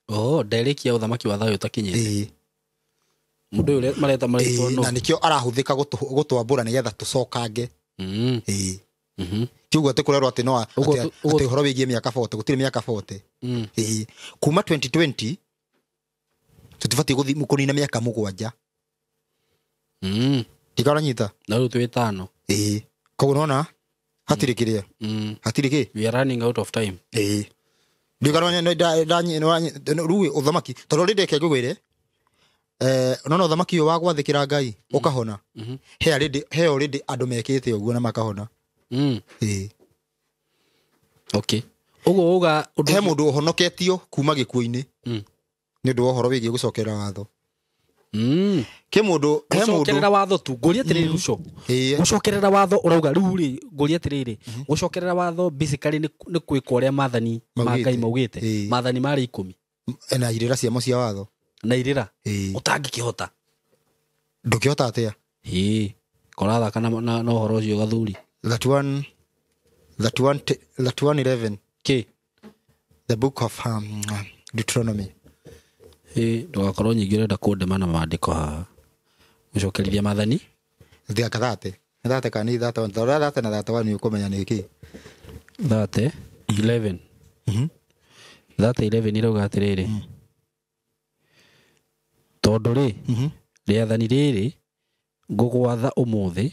Oh, nderĩkia ũthamaki wa thayũ ũtakinyĩte. Mũndũ ũyũ mareta marĩtwa no. Na nĩkĩo arahũthĩka gũtwambũra nĩgetha tũcokange. Ĩĩ. Ti ũguo atĩ kũrerwo atĩ no atĩ ũhoro wĩgiĩ mĩaka 40, gũtirĩ mĩaka 40. Ĩĩ. Kuma 2020 tũtibatiĩ gũthiĩ kũnina mĩaka 7. Ndikananyita. Na rĩu twĩ 5. Ĩĩ. Koguo nona hatirĩ kĩrĩa. Hatirĩ kĩ? We are running out of time. Ĩĩ. Ndikananya rĩu ũthamaki tondũ rĩndĩ reke ngũgwĩre nona ũthamaki ũyũ wa gwathĩkĩra Ngai ũkahona. He already andũ mekĩte ũguo na makahona. Ĩĩ. Okay. Ũguo uga he mũndũ ũhonoketio kuma gĩkuũ-inĩ nĩ ũndũ wa ũhoro wĩgiĩ gũcokerera watho. Kĩ mũndũ he mũndũ gũcokerera watho tu ngũria atĩrĩrĩ Ruco. Gũcokerera watho ũrauga rĩu rĩ ngũria atĩrĩrĩ gũcokerera watho basically nĩ kwĩka ũrĩa maathani ma Ngai maugĩte. Maathani marĩ 10. Na irĩra ciamo cia watho. Na irĩra ũtangĩkĩhota. Ndũkĩhota atĩa? Ĩĩ. Korathaka na ũhoro ũcio gathuri. 31:11. Kĩ? The book of Deuteronomy. Ndũgakorwo nyingĩ ũrenda kũndema na maandĩko haha. Gũcokerithia maathani? Thĩaka thate. Thate kana nĩ thate. Tondũ thate na thate wa nĩ ũkũmenya nĩ kĩ. Thate 11. Thate 11 ĩrauga atĩrĩrĩ. Tondũ rĩ, rĩathani rĩrĩ ngũgwatha ũmũthĩ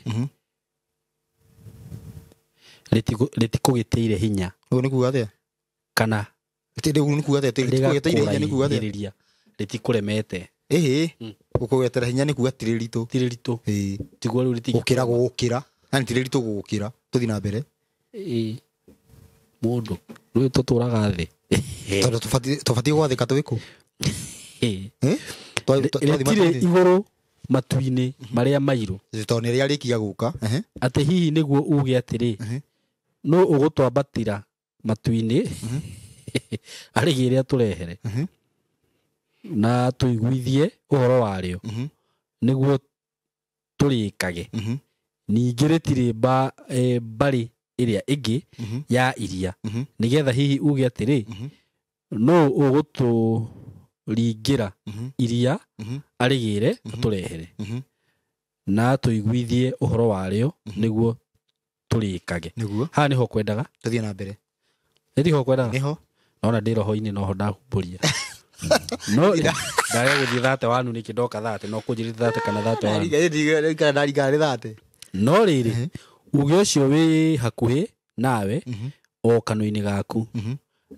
rĩtikũgĩtĩire hinya. Ũguo nĩ kuga atĩa? Kana rĩu nĩ kuga atĩa? Rĩtikũgĩtĩire hinya nĩ kuga atĩa? Rĩtikũremete. Ĩhĩ. Gũkũgetera hinya nĩ kuga ti rĩritũ. Ti rĩritũ. Ĩĩ. Tiguo rĩu rĩtingĩ. Gũkĩra gũgũkĩra. Na ti rĩritũ gũgũkĩra. Tũthiĩ na mbere. Ĩĩ. Mũndũ rĩu tũtũraga thĩ. Tondũ tũbatiĩ gwathĩka twĩ kũ? Ĩĩ. Rĩtirĩ igũrũ matu-inĩ marĩa mairũ. Tondũ nĩ rĩarĩkia gũka. Atĩ hihi nĩguo uge atĩrĩ nũ ũgũtwambatĩra matu-inĩ arĩgĩre atũrehere na tũiguithie ũhoro warĩo nĩguo tũrĩkage. Ningĩ rĩtirĩ mbarĩ ĩrĩa ĩngĩ ya iria nĩgetha hihi uge atĩrĩ nũ ũgũtũringĩra iria arĩgĩre atũrehere na tũiguithie ũhoro warĩo nĩguo tũrĩkage. Haha nĩho kwendaga tũthiĩ na mbere. Nĩho kwendaga. Nĩho. Nona ndĩ roho-inĩ noho ndahumbũria. No ndaga gũthiĩ thate wanu nĩkĩ ndoka thate no kũnjĩrĩte thate kana thate wanu. No rĩrĩ uge ũcio wĩ hakuhĩ nawe o kanua-inĩ gaku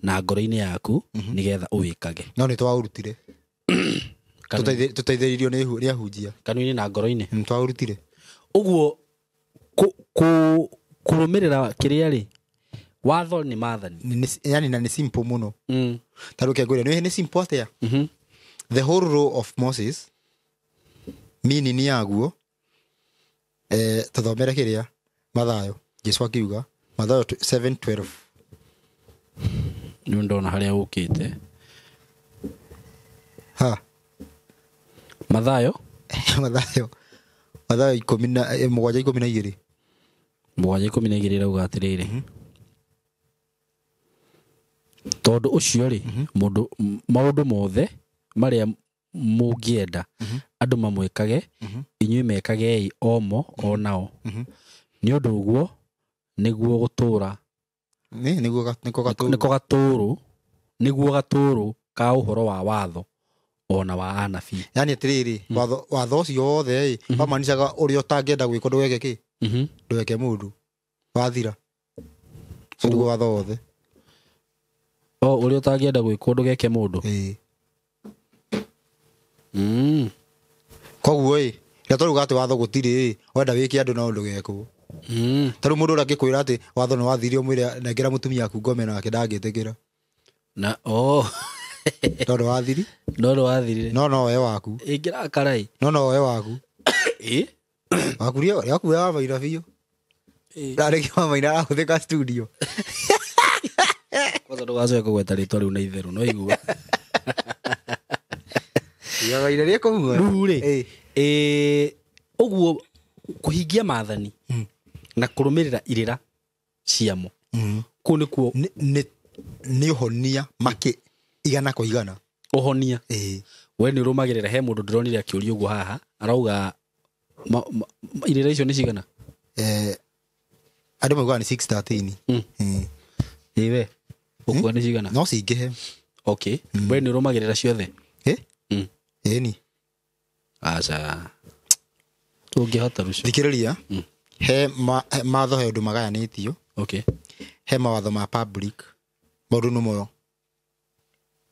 na ngoro-inĩ yaku nĩgetha ũwĩkage. No nĩ twaũrutire. Tũteithĩrĩirio nĩ ahunjia. Kanua-inĩ na ngoro-inĩ. Nĩ twaũrutire. Ũguo kũrũmĩrĩra kĩrĩa rĩ watho nĩ maathani. Yani na nĩ simple mũno. Ta rĩu kengwĩre nĩ simple atĩa? The whole law of Moses meaning yaguo tũthomere kĩrĩa Mathayo Jesu akiuga Mathayo 7:12. Nĩ ndona harĩa ũkĩte. Ha. Mathayo Mathayo Mathayo 17 12. 7:12 ĩrauga atĩrĩrĩ. Tondũ ũcio rĩ, mũndũ maũndũ mothe marĩa mũngĩenda andũ mamwĩkage, inyuĩ mekagei omo o nao, nĩ ũndũ ũguo nĩguo gũtũũra nĩko gatũũrũ, nĩguo gatũũrũ ka ũhoro wa watho ona wa anabii. Yani atiriri, watho ũcio wothe ĩ wamaanishaga ũrĩa ũtangĩenda gwĩkwo ndũgeke kĩ, ndũgeke mũndũ wathira. Ũcio nĩguo watho wothe. O ũrĩa ũtangĩenda gwĩkwo ndũgeke mũndũ. Koguo ĩ rĩrĩa twaruga atĩ watho gũtirĩ ĩ, wenda wĩke andũ no ndũgekwo. Ta rĩu mũndũ ũrĩa angĩkwĩra atĩ watho nĩ wathire ũmwĩre nengera mũtumia waku ngome nake ndangĩtĩkĩra. Na oh no nĩ wathiri. No nĩ wathirire. No no we waku. Ĩngĩrakara ĩ. No no we waku. Ĩ waku rĩo waku wa maina biũ. Ndarĩkia wa maina arahũthĩka studio. Kwanza ndũgacoke kũgweta rĩtwa rĩu na itherũ no igua. Ya maina rĩo kũmwe. Rĩu rĩ, ũguo kũhingia maathani na kũrũmĩrĩra irĩra ciamo. Kũu nĩkuo nĩ ũhonia makĩ igana kwa igana. Ũhonia. We nĩ ũrũmagĩrĩra. He mũndũ ndĩronire akĩũria ũguo haha arauga irĩra icio nĩ cigana? Andũ maugaga nĩ 613. Ĩ we ũkuga nĩ cigana? No cingĩhe. Okay. We nĩ ũrũmagĩrĩra ciothe? Ĩni. Aca. Tũngĩhota rũcio. Thikĩrĩria. He matho he ũndũ magayanĩtio. Okay. He mawatho ma public. Maũndũ nĩmo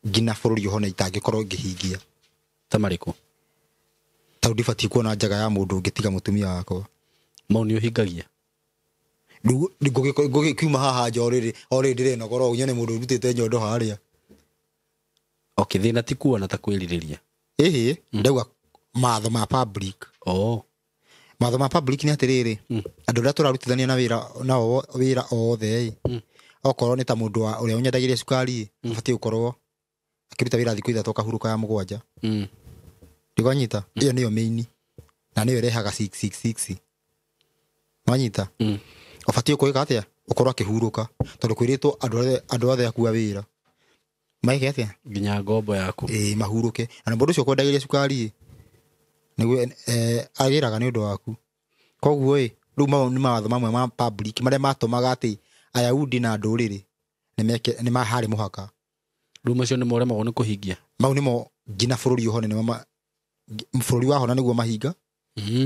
nginya bũrũri ũhone itangĩkorwo ngĩhingia. Ta marĩkũ? Tondũ ndibatiĩ kuona njaga ya mũndũ ũngĩ tiga mũtumia wakwa. Mau nĩ ũhingagia? Rĩu ngũgĩkiuma haha nja o rĩrĩ ndĩrenogora ũguo nyone mũndũ ũrutĩte nyondo harĩa. Okay, thĩna ti kuona ta kwĩrirĩria. Ĩhĩ, ndauga matho ma public. Oh. Matho ma public nĩ atĩrĩrĩ, andũ arĩa tũrarutithania na wĩra nao wĩra othe ĩ, okorwo nĩ ta mũndũ ũrĩa ũnyendagĩria cukari ĩ, abatiĩ gũkorwo akĩruta wĩra thikũ ithatũ akahurũka ya mũgwanja. Ndĩkwanyita? Ĩyo nĩyo main na nĩyo ĩrehaga 666. Wanyita? Ũbatiĩ gwĩka atĩa? Ũkorwo akĩhurũka tondũ kwĩrĩtwo andũ othe akua wĩra maike atĩa? Nginya ngombo yaku. Ĩĩ, mahurũke. Na mũndũ ũcio ũkwendagĩria cukari ĩ, nĩguo agĩraga nĩ ũndũ waku. Koguo ĩ, rĩu mau nĩ mawatho mamwe ma public marĩa matũmaga atĩ Ayahudi na ndũrĩrĩ nĩ maharĩ mũhaka. Rĩu macio nĩ moremagwo nĩ kũhingia. Mau nĩmo nginya bũrũri ũhone nĩmo bũrũri wahona nĩguo mahinga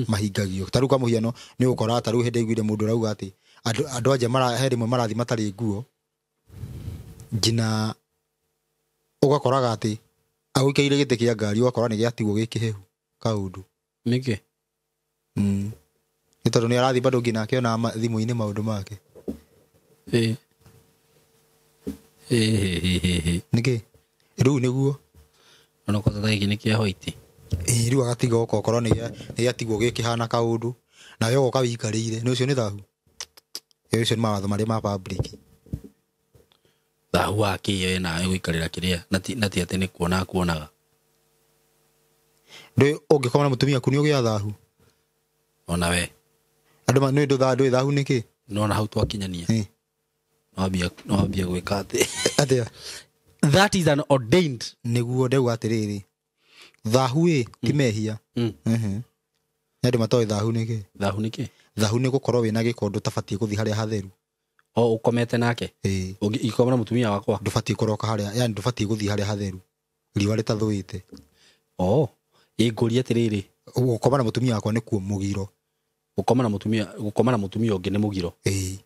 mahingagio. Ta rĩu kwa mũhiano nĩ ũgũkora ta rĩu hĩndĩ aiguire mũndũ arauga atĩ andũ anja he rĩmwe marathiĩ matarĩ nguo, nginya ũgakoraga atĩ agũikaire gĩtĩ kĩa ngari ũgakora nĩ gĩatigwo gĩkĩhehu kaũndũ. Nĩkĩ? Nĩ tondũ nĩ arathiĩ bado nginya akĩona thimũ-inĩ maũndũ make. Nĩkĩ? Rĩu nĩguo. Ona kwanza thaa gĩkĩ nĩ kĩa white. Ĩĩ, rĩu agatiga oka okorwo nĩ gĩatigwo gĩkĩhana kaũndũ nawe ũgoka wĩikarĩire. Nĩ ũcio nĩ thahu. Ĩĩ, ũcio nĩ mawatho marĩa ma public. Thahu wa kĩ we nawe gũikarĩra kĩrĩa na ti atĩ nĩ kuona akuonaga. Ndũĩ ũngĩkoma na mũtumia waku nĩ ũgĩa thahu. Ona we. Andũ nĩ ndũĩ thahu nĩkĩ? Nĩwona hau twakinyania. No wambia gwĩka atĩ. Atĩa? That is an ordained. Nĩguo ndauga atĩrĩrĩ. Thahu ĩ ti mehia. Nĩ andũ matoĩ thahu nĩkĩ? Thahu nĩkĩ? Thahu nĩ gũkorwo wĩna gĩko ndũtabatiĩ gũthiĩ harĩa hatheru. O ũkomete nake? Ĩĩ. Ũngĩkoma na mũtumia wakwa? Ndũbatiĩ kũroka harĩa, yani ndũbatiĩ gũthiĩ harĩa hatheru. Riũa rĩtathũĩte. Oh, ĩ ngũria atĩrĩrĩ. Gũkoma na mũtumia wakwa nĩkuo mũgiro. Gũkoma na mũtumia ũngĩ nĩ mũgiro. Ĩĩ.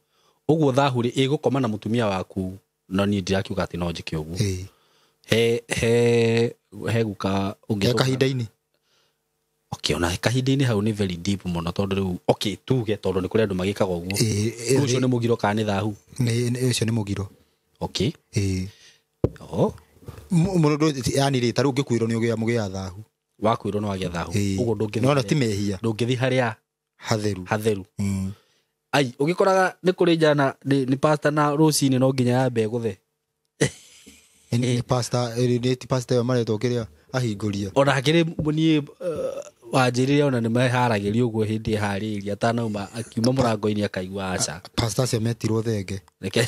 Ũguo thahu rĩ, ĩ gũkoma na mũtumia waku, no niĩ ndirakiuga atĩ no njĩke ũguo. Ĩĩ. He guka ũngĩ He kahinda-inĩ. Okay, ona kahinda-inĩ hau nĩ very deep mũno tondũ rĩu okay tuge tondũ nĩ kũrĩ andũ magĩkaga ũguo. Ĩĩ, Ũcio nĩ mũgiro kana nĩ thahu? Nĩ ũcio nĩ mũgiro. Okay. Ĩĩ. Oh. Mũndũ yani rĩ, ta rĩu ũngĩkuĩrwo nĩ ũgĩa mũgĩa thahu. Wakuĩrwo nĩ wagĩa thahu. Ũguo ndũngĩthiĩ. No ti mehia. Ndũngĩthiĩ harĩa hatheru. Hatheru. Ai, ũgĩkoraga nĩ kũrĩ njana nĩ pastor na rũcinĩ no nginya yambe gũthe. Nĩ pastor, nĩ ti pastor ĩyo maretwo kĩrĩa ahingũria. Ona hakĩrĩ niĩ wanjĩrire ona nĩ meharagĩria ũguo hĩndĩ ĩharĩria atanauma akiuma mũrango-inĩ akaigua aca. Pastor acio metirwo thenge. Reke.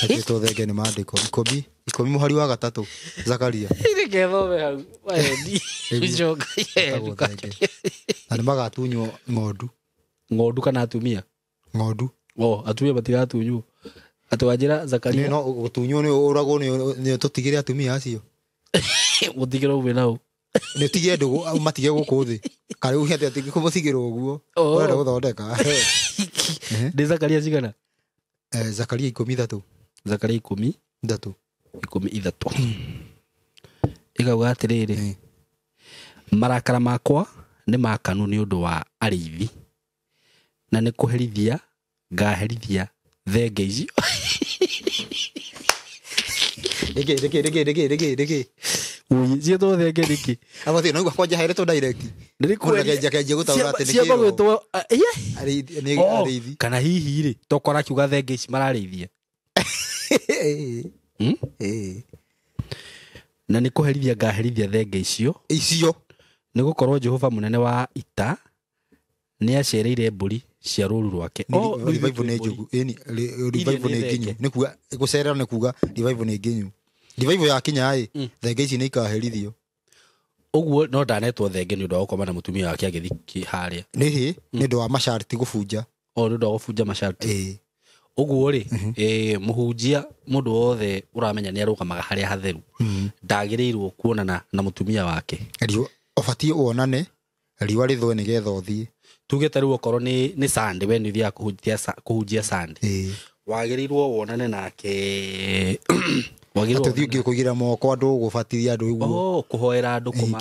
Metĩtwo thenge nĩ maandĩko. Ikũmi. 10 mũhari wa 3 Zakaria. Reke thome hau. Waendi. Ucoka. Na nĩ magatunywo ng'ondu. Ng'ondu kana atumia? Ng'ondu. Oh, atumia matigatunywo. Atĩ wanjĩra Zakaria. No gũtunywo nĩ ũragwo nĩ tũtigĩre atumia acio. Mũtigĩre ũmwe nao. Nĩ ũtige ndũgũ matige gũkũ thĩ. Karĩ uge atĩ atingĩkũmũtigĩra ũguo. Ũrenda gũthondeka. Nĩ Zakaria cigana? Zakaria 13. Zakaria 13. 13. Ĩkauga atĩrĩrĩ, marakara makwa nĩ makanu nĩ ũndũ wa arĩithi na nĩ kũherithia ngaherithia thenge icio. Rĩngĩ. Ciĩtwo thenge nĩkĩ? Abathi no kwanja heretwo direct. Nĩrĩkwenja gũtaũra atĩ nĩ ciamba gwĩtwo arĩithi. Kana hihi rĩ tokora akiuga thenge ici mararĩithia. Na nĩ kũherithia ngaherithia thenge icio nĩ gũkorwo Jehova mũnene wa ita nĩ acereire mbũri cia rũũru rwake. Revival nĩ njugu. Ĩni revival nĩ nginyu. Nĩ kuga gũcerera nĩ kuga revival nĩ nginyu. Revival ya kinya ĩ thenge ici nĩ ikaherithio. Ũguo no ndanetwo thenge nĩ ũndũ wa gũkoma na mũtumia wake agĩthiĩ harĩa. Nĩ hĩ nĩ ũndũ wa masharti gũbunja. O nĩ ũndũ wa gũbunja masharti. Ũguo rĩ mũhunjia mũndũ wothe ũramenya nĩ arũgamaga harĩa hatheru ndagĩrĩirwo kuonana na mũtumia wake. Ũbatiĩ wonane riũa rĩthũe nĩgetha ũthiĩ. Tuge ta rĩu okorwo nĩ Sunday we nĩ ũthiaga kũhunjia Sunday. Wagĩrĩirwo wonane nake. Wagĩrĩirwo atĩ ũthiĩ kũigĩrĩra moko andũ gũbatithia andũ ũguo. Oh, kũhoera andũ kũma.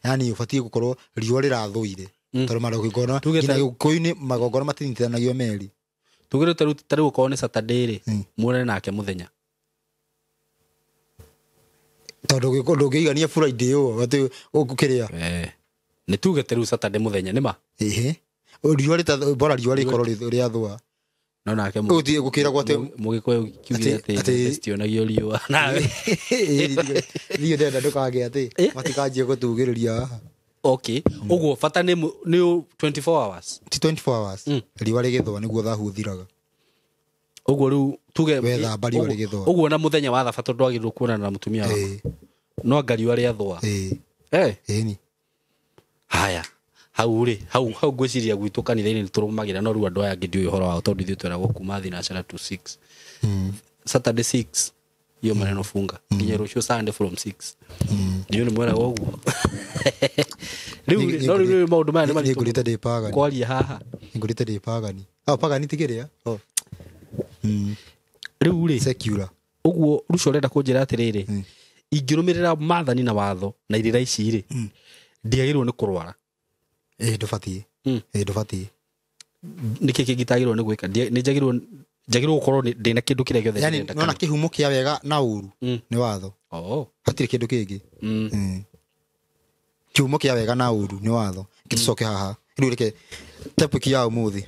Yaani ũbatiĩ gũkorwo riũa rĩrathũire. Tondũ magongona nginya gĩkũyũ-inĩ magongona matinyitithanagio meri. Tugire ta rĩu okorwo nĩ Saturday rĩ muonane nake mũthenya. Tondũ ndũngĩigania Friday ũũ atĩ ũkũkĩrĩa. Nĩ tuge ta rĩu Saturday mũthenya nĩ ma? Ĩhĩ. Riũa bora riũa rĩkorwo rĩathũa. No nake ũthiĩ gũkĩragwo atĩ mũgĩkũyũ kiugire atĩ citionagio riũa nawe. Niĩ ndĩrenda ndũkagĩe atĩ matikanjie gũtugĩrĩria haha. Okay. Ũguo bata nĩ 24 hours. Ti 24 hours. Riũa rĩgĩthũa nĩguo thahu ũthiraga. Ũguo rĩu tuge wethamba riũa rĩgĩthũa. Ũguo na mũthenya wa thabatũ ndwagĩrĩirwo kuonana na mũtumia waku. No anga riũa rĩathũa. Ĩni. Haya. Hau rĩ, hau ngwĩciria gwitũ kanitha-inĩ nĩ tũrũmagĩrĩra no rĩu andũ aya angĩ ndiũĩ ũhoro wao tondũ ithuĩ tweragwo kuma thinacara to 6. Saturday 6 hiyo maneno funga. Nginya rũciũ Sunday from 6. Ndiũĩ nĩ mweragwo ũguo. Rĩu no rĩu maũndũ maya nĩ maritũ. Nĩngũrĩte ndĩ pagani. Kwaria haha. Nĩngũrĩte ndĩ pagani. Oh, pagani ti kĩrĩa? Oh. Rĩu rĩ. Secular. Ũguo Ruco ũrenda kũnjĩra atĩrĩrĩ. Ingĩrũmĩrĩra maathani na watho na irĩra ici rĩ. Ndiagĩrĩirwo nĩ kũrwara. Ndũbatiĩ. Ndũbatiĩ. Nĩkĩ kĩngĩ itagĩrĩirwo nĩ gwĩka? Nĩ njagĩrĩirwo gũkorwo ndĩna kĩndũ kĩrĩa gĩothe ndĩrenda. Yaani nona kĩhumo kĩa wega na ũru nĩ watho. Hatirĩ kĩndũ kĩngĩ. Kĩhumo kĩa wega na ũru nĩ watho. Gĩtũcoke haha. Rĩu reke topic ya ũmũthĩ.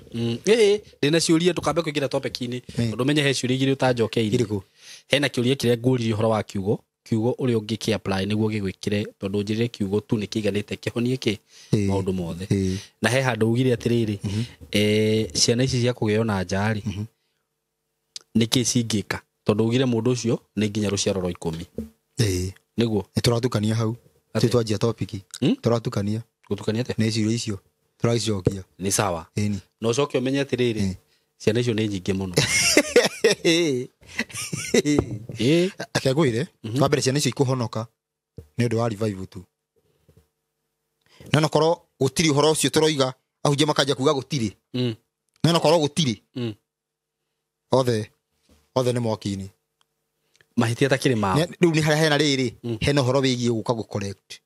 Ndĩna ciũria ndũkambe kũingĩra topic-inĩ. Tondũ menye he ciũria igĩrĩ ũtanjokeirie. Irĩkũ? Hena kĩũria kĩrĩa ngũririe ũhoro wa kiugo. Kiugo ũrĩa ũngĩkĩ apply nĩguo gĩgwĩkĩre tondũ njĩrĩre kiugo tu nĩ kĩiganĩte kĩhonie kĩ maũndũ mothe. Na he handũ ugire atĩrĩrĩ, ciana ici cia kũgĩo na nja rĩ, nĩkĩ cingĩka? Tondũ ugire mũndũ ũcio nĩ nginya rũciaro rwa 10. Nĩguo. Nĩ tũratukania hau. Tũ twanjia topic. Tũratukania. Gũtukania atĩa? Nĩ ciũria icio. Tũracicokia. Nĩ sawa. Na ũcoke ũmenye atĩrĩrĩ, ciana icio nĩ nyingĩ mũno. Akegwire wa mbere ciana icio ikũhonoka nĩ ũndũ wa revival tu. Na nokorwo gũtirĩ ũhoro ũcio tũroiga ahunjia makanja kuga gũtirĩ. Na nokorwo gũtirĩ. Othe nĩ mwaki-inĩ. Mahĩtia takĩrĩ mao. Rĩu nĩ harĩa hena rĩrĩ hena ũhoro wĩgiĩ gũka gũ correct.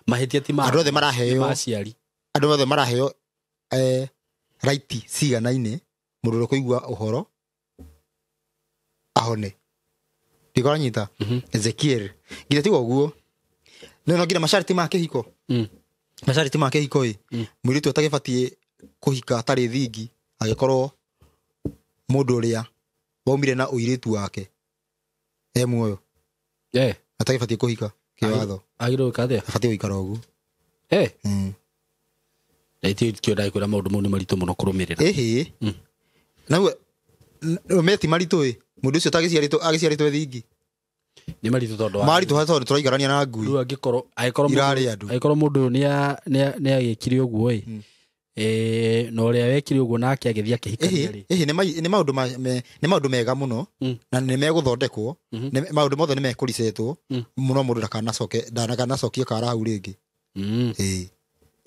Mahĩtia ti mao. Andũ othe maraheo. Maciari. Andũ othe maraheo right ciganaine mũndũ ũrĩa ũkũigua ũhoro ahone. Ndikoranyita. Ezekiel. Nginya tiga ũguo. No nginya masharti ma kĩhiko. Masharti ma kĩhiko ĩ. Mũirĩtu atagĩbatiĩ kũhika atarĩ thingi agĩkorwo mũndũ ũrĩa waumire na ũirĩtu wake e muoyo. Atagĩbatiĩ kũhika kĩwatho. Agĩrĩirwo gwĩka atĩa? Abatiĩ gũikara ũguo. Na ithuĩ kĩo ndagĩkwĩra maũndũ mau nĩ maritũ mũno kũrũmĩrĩra. Naguo Meti maritũ ĩ mũndũ ũcio tagĩciarĩtwo agĩciarĩtwo thingi. Nĩ maritũ tondũ wa Maritũ tondũ tũraikarania na ngui. Rĩu angĩkorwo angĩkorwo Irarĩ andũ. Angĩkorwo mũndũ ũyũ nĩ agĩkire ũguo ĩ na ũrĩa wekire ũguo nake agĩthiĩ akĩhikania rĩ. Ĩhĩ nĩ maũndũ nĩ maũndũ mega mũno na nĩ megũthondekwo, maũndũ mothe nĩ mekũricetwo mũno mũndũ ndakanacoke ndakanacokie kara hau rĩngĩ. Ĩĩ.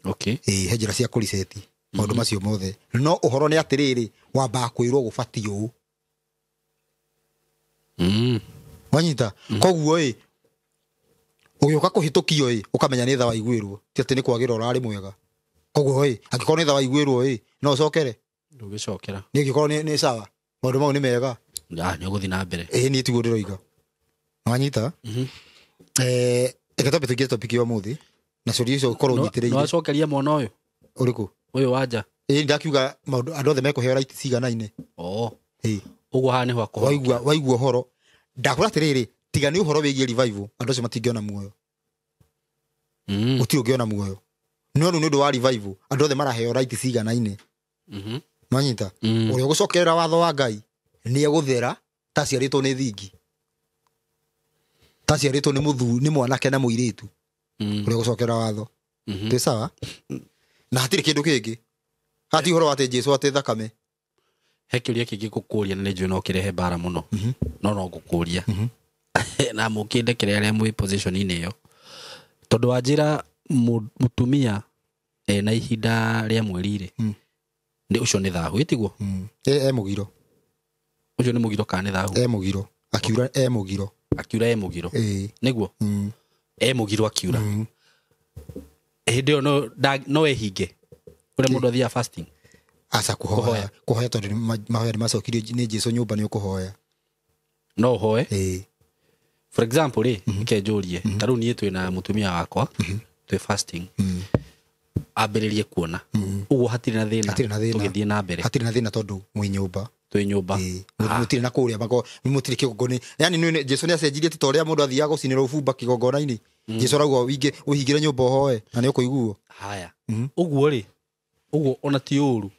Okay. Ĩĩ he njĩra cia kũriceti maũndũ macio mothe no ũhoro nĩ atĩrĩrĩ wambaga kwĩrwo gũbatiĩ ũũ. Wanyita koguo ĩ ũgĩũka kũhĩtũkio ĩ ũkamenya nĩ tha waiguĩrwo ti atĩ nĩ kwagĩra ũrarĩ mwega. Koguo ĩ angĩkorwo nĩ tha waiguĩrwo ĩ no ũcokere. Ndũgĩcokera. Nĩ angĩkorwo nĩ sawa maũndũ mau nĩ mega. Nĩ ũgũthiĩ na mbere. Ĩ niĩ tiguo ndĩroiga. Wanyita? Reke twambe tũingĩre topic ya ũmũthĩ na ciũria icio ũkorwo ũnyitĩrĩire. No wacokeria mwana ũyũ? Ũrĩkũ? Ũyũ wa nja. Ĩ ndakiuga maũndũ andũ othe mekũheo right ciganaine. Ĩ. Ũguo haha nĩho akũhonokia. Waigua ũhoro. Ndakwĩra atĩrĩrĩ tiga nĩ ũhoro wĩgiĩ revival andũ acio matingĩona muoyo. Gũtirĩ ũngĩona muoyo. No rĩu nĩ ũndũ wa revival andũ othe maraheo right ciganaine. Manyita? Ũrĩa ũgũcokerera watho wa Ngai nĩ egũthera ta aciarĩtwo nĩ thingi. Ta aciarĩtwo nĩ mũthuri, nĩ mwanake na mũirĩtu. Ũrĩa ũgũcokerera watho. Twĩ sawa? Na hatirĩ kĩndũ kĩngĩ. Hatirĩ ũhoro wa atĩ Jesũ atĩ thakame. He kĩũria kĩngĩ ngũkũria na nĩ njũĩ no kĩrehe mbara mũno. No no ngũkũria. Na mũkĩndekere arĩa mwĩ position-inĩ ĩyo. Tondũ wanjĩra mũtumia ena ihinda rĩa mweri rĩ, nĩ ũcio nĩ thahu, ĩtiguo? E mũgiro. Ũcio nĩ mũgiro kana nĩ thahu? E mũgiro. Akiura e mũgiro. Akiura e mũgiro. Nĩguo? E mũgiro akiura. Hĩndĩ ĩyo no ehinge. Ũrĩa mũndũ athiaga fasting. Aca kũhoya. Kũhoya tondũ mahoya nĩ macokirio nĩ Jesũ nyũmba nĩ ũkũhoya. No ũhoe? For example rĩ, reke njũrie, ta rĩu niĩ twĩna mũtumia wakwa, twĩ fasting. Ambĩrĩrie kuona. Ũguo hatirĩ na thĩna. Tũgĩthiĩ na mbere. Hatirĩ na thĩna tondũ mwĩ nyũmba. Twĩ nyũmba. Mũtirĩ na kũrĩa mũtirĩ kĩgongona. Yaani nĩ Jesũ nĩ acenjirie ti ta ũrĩa mũndũ athiaga gũcinĩra ũbumba kĩgongona-inĩ. Jesũ arauga ũhingĩre nyũmba ũhoe na nĩ ũkũiguo. Haya. Ũguo rĩ, ũguo ona ti ũru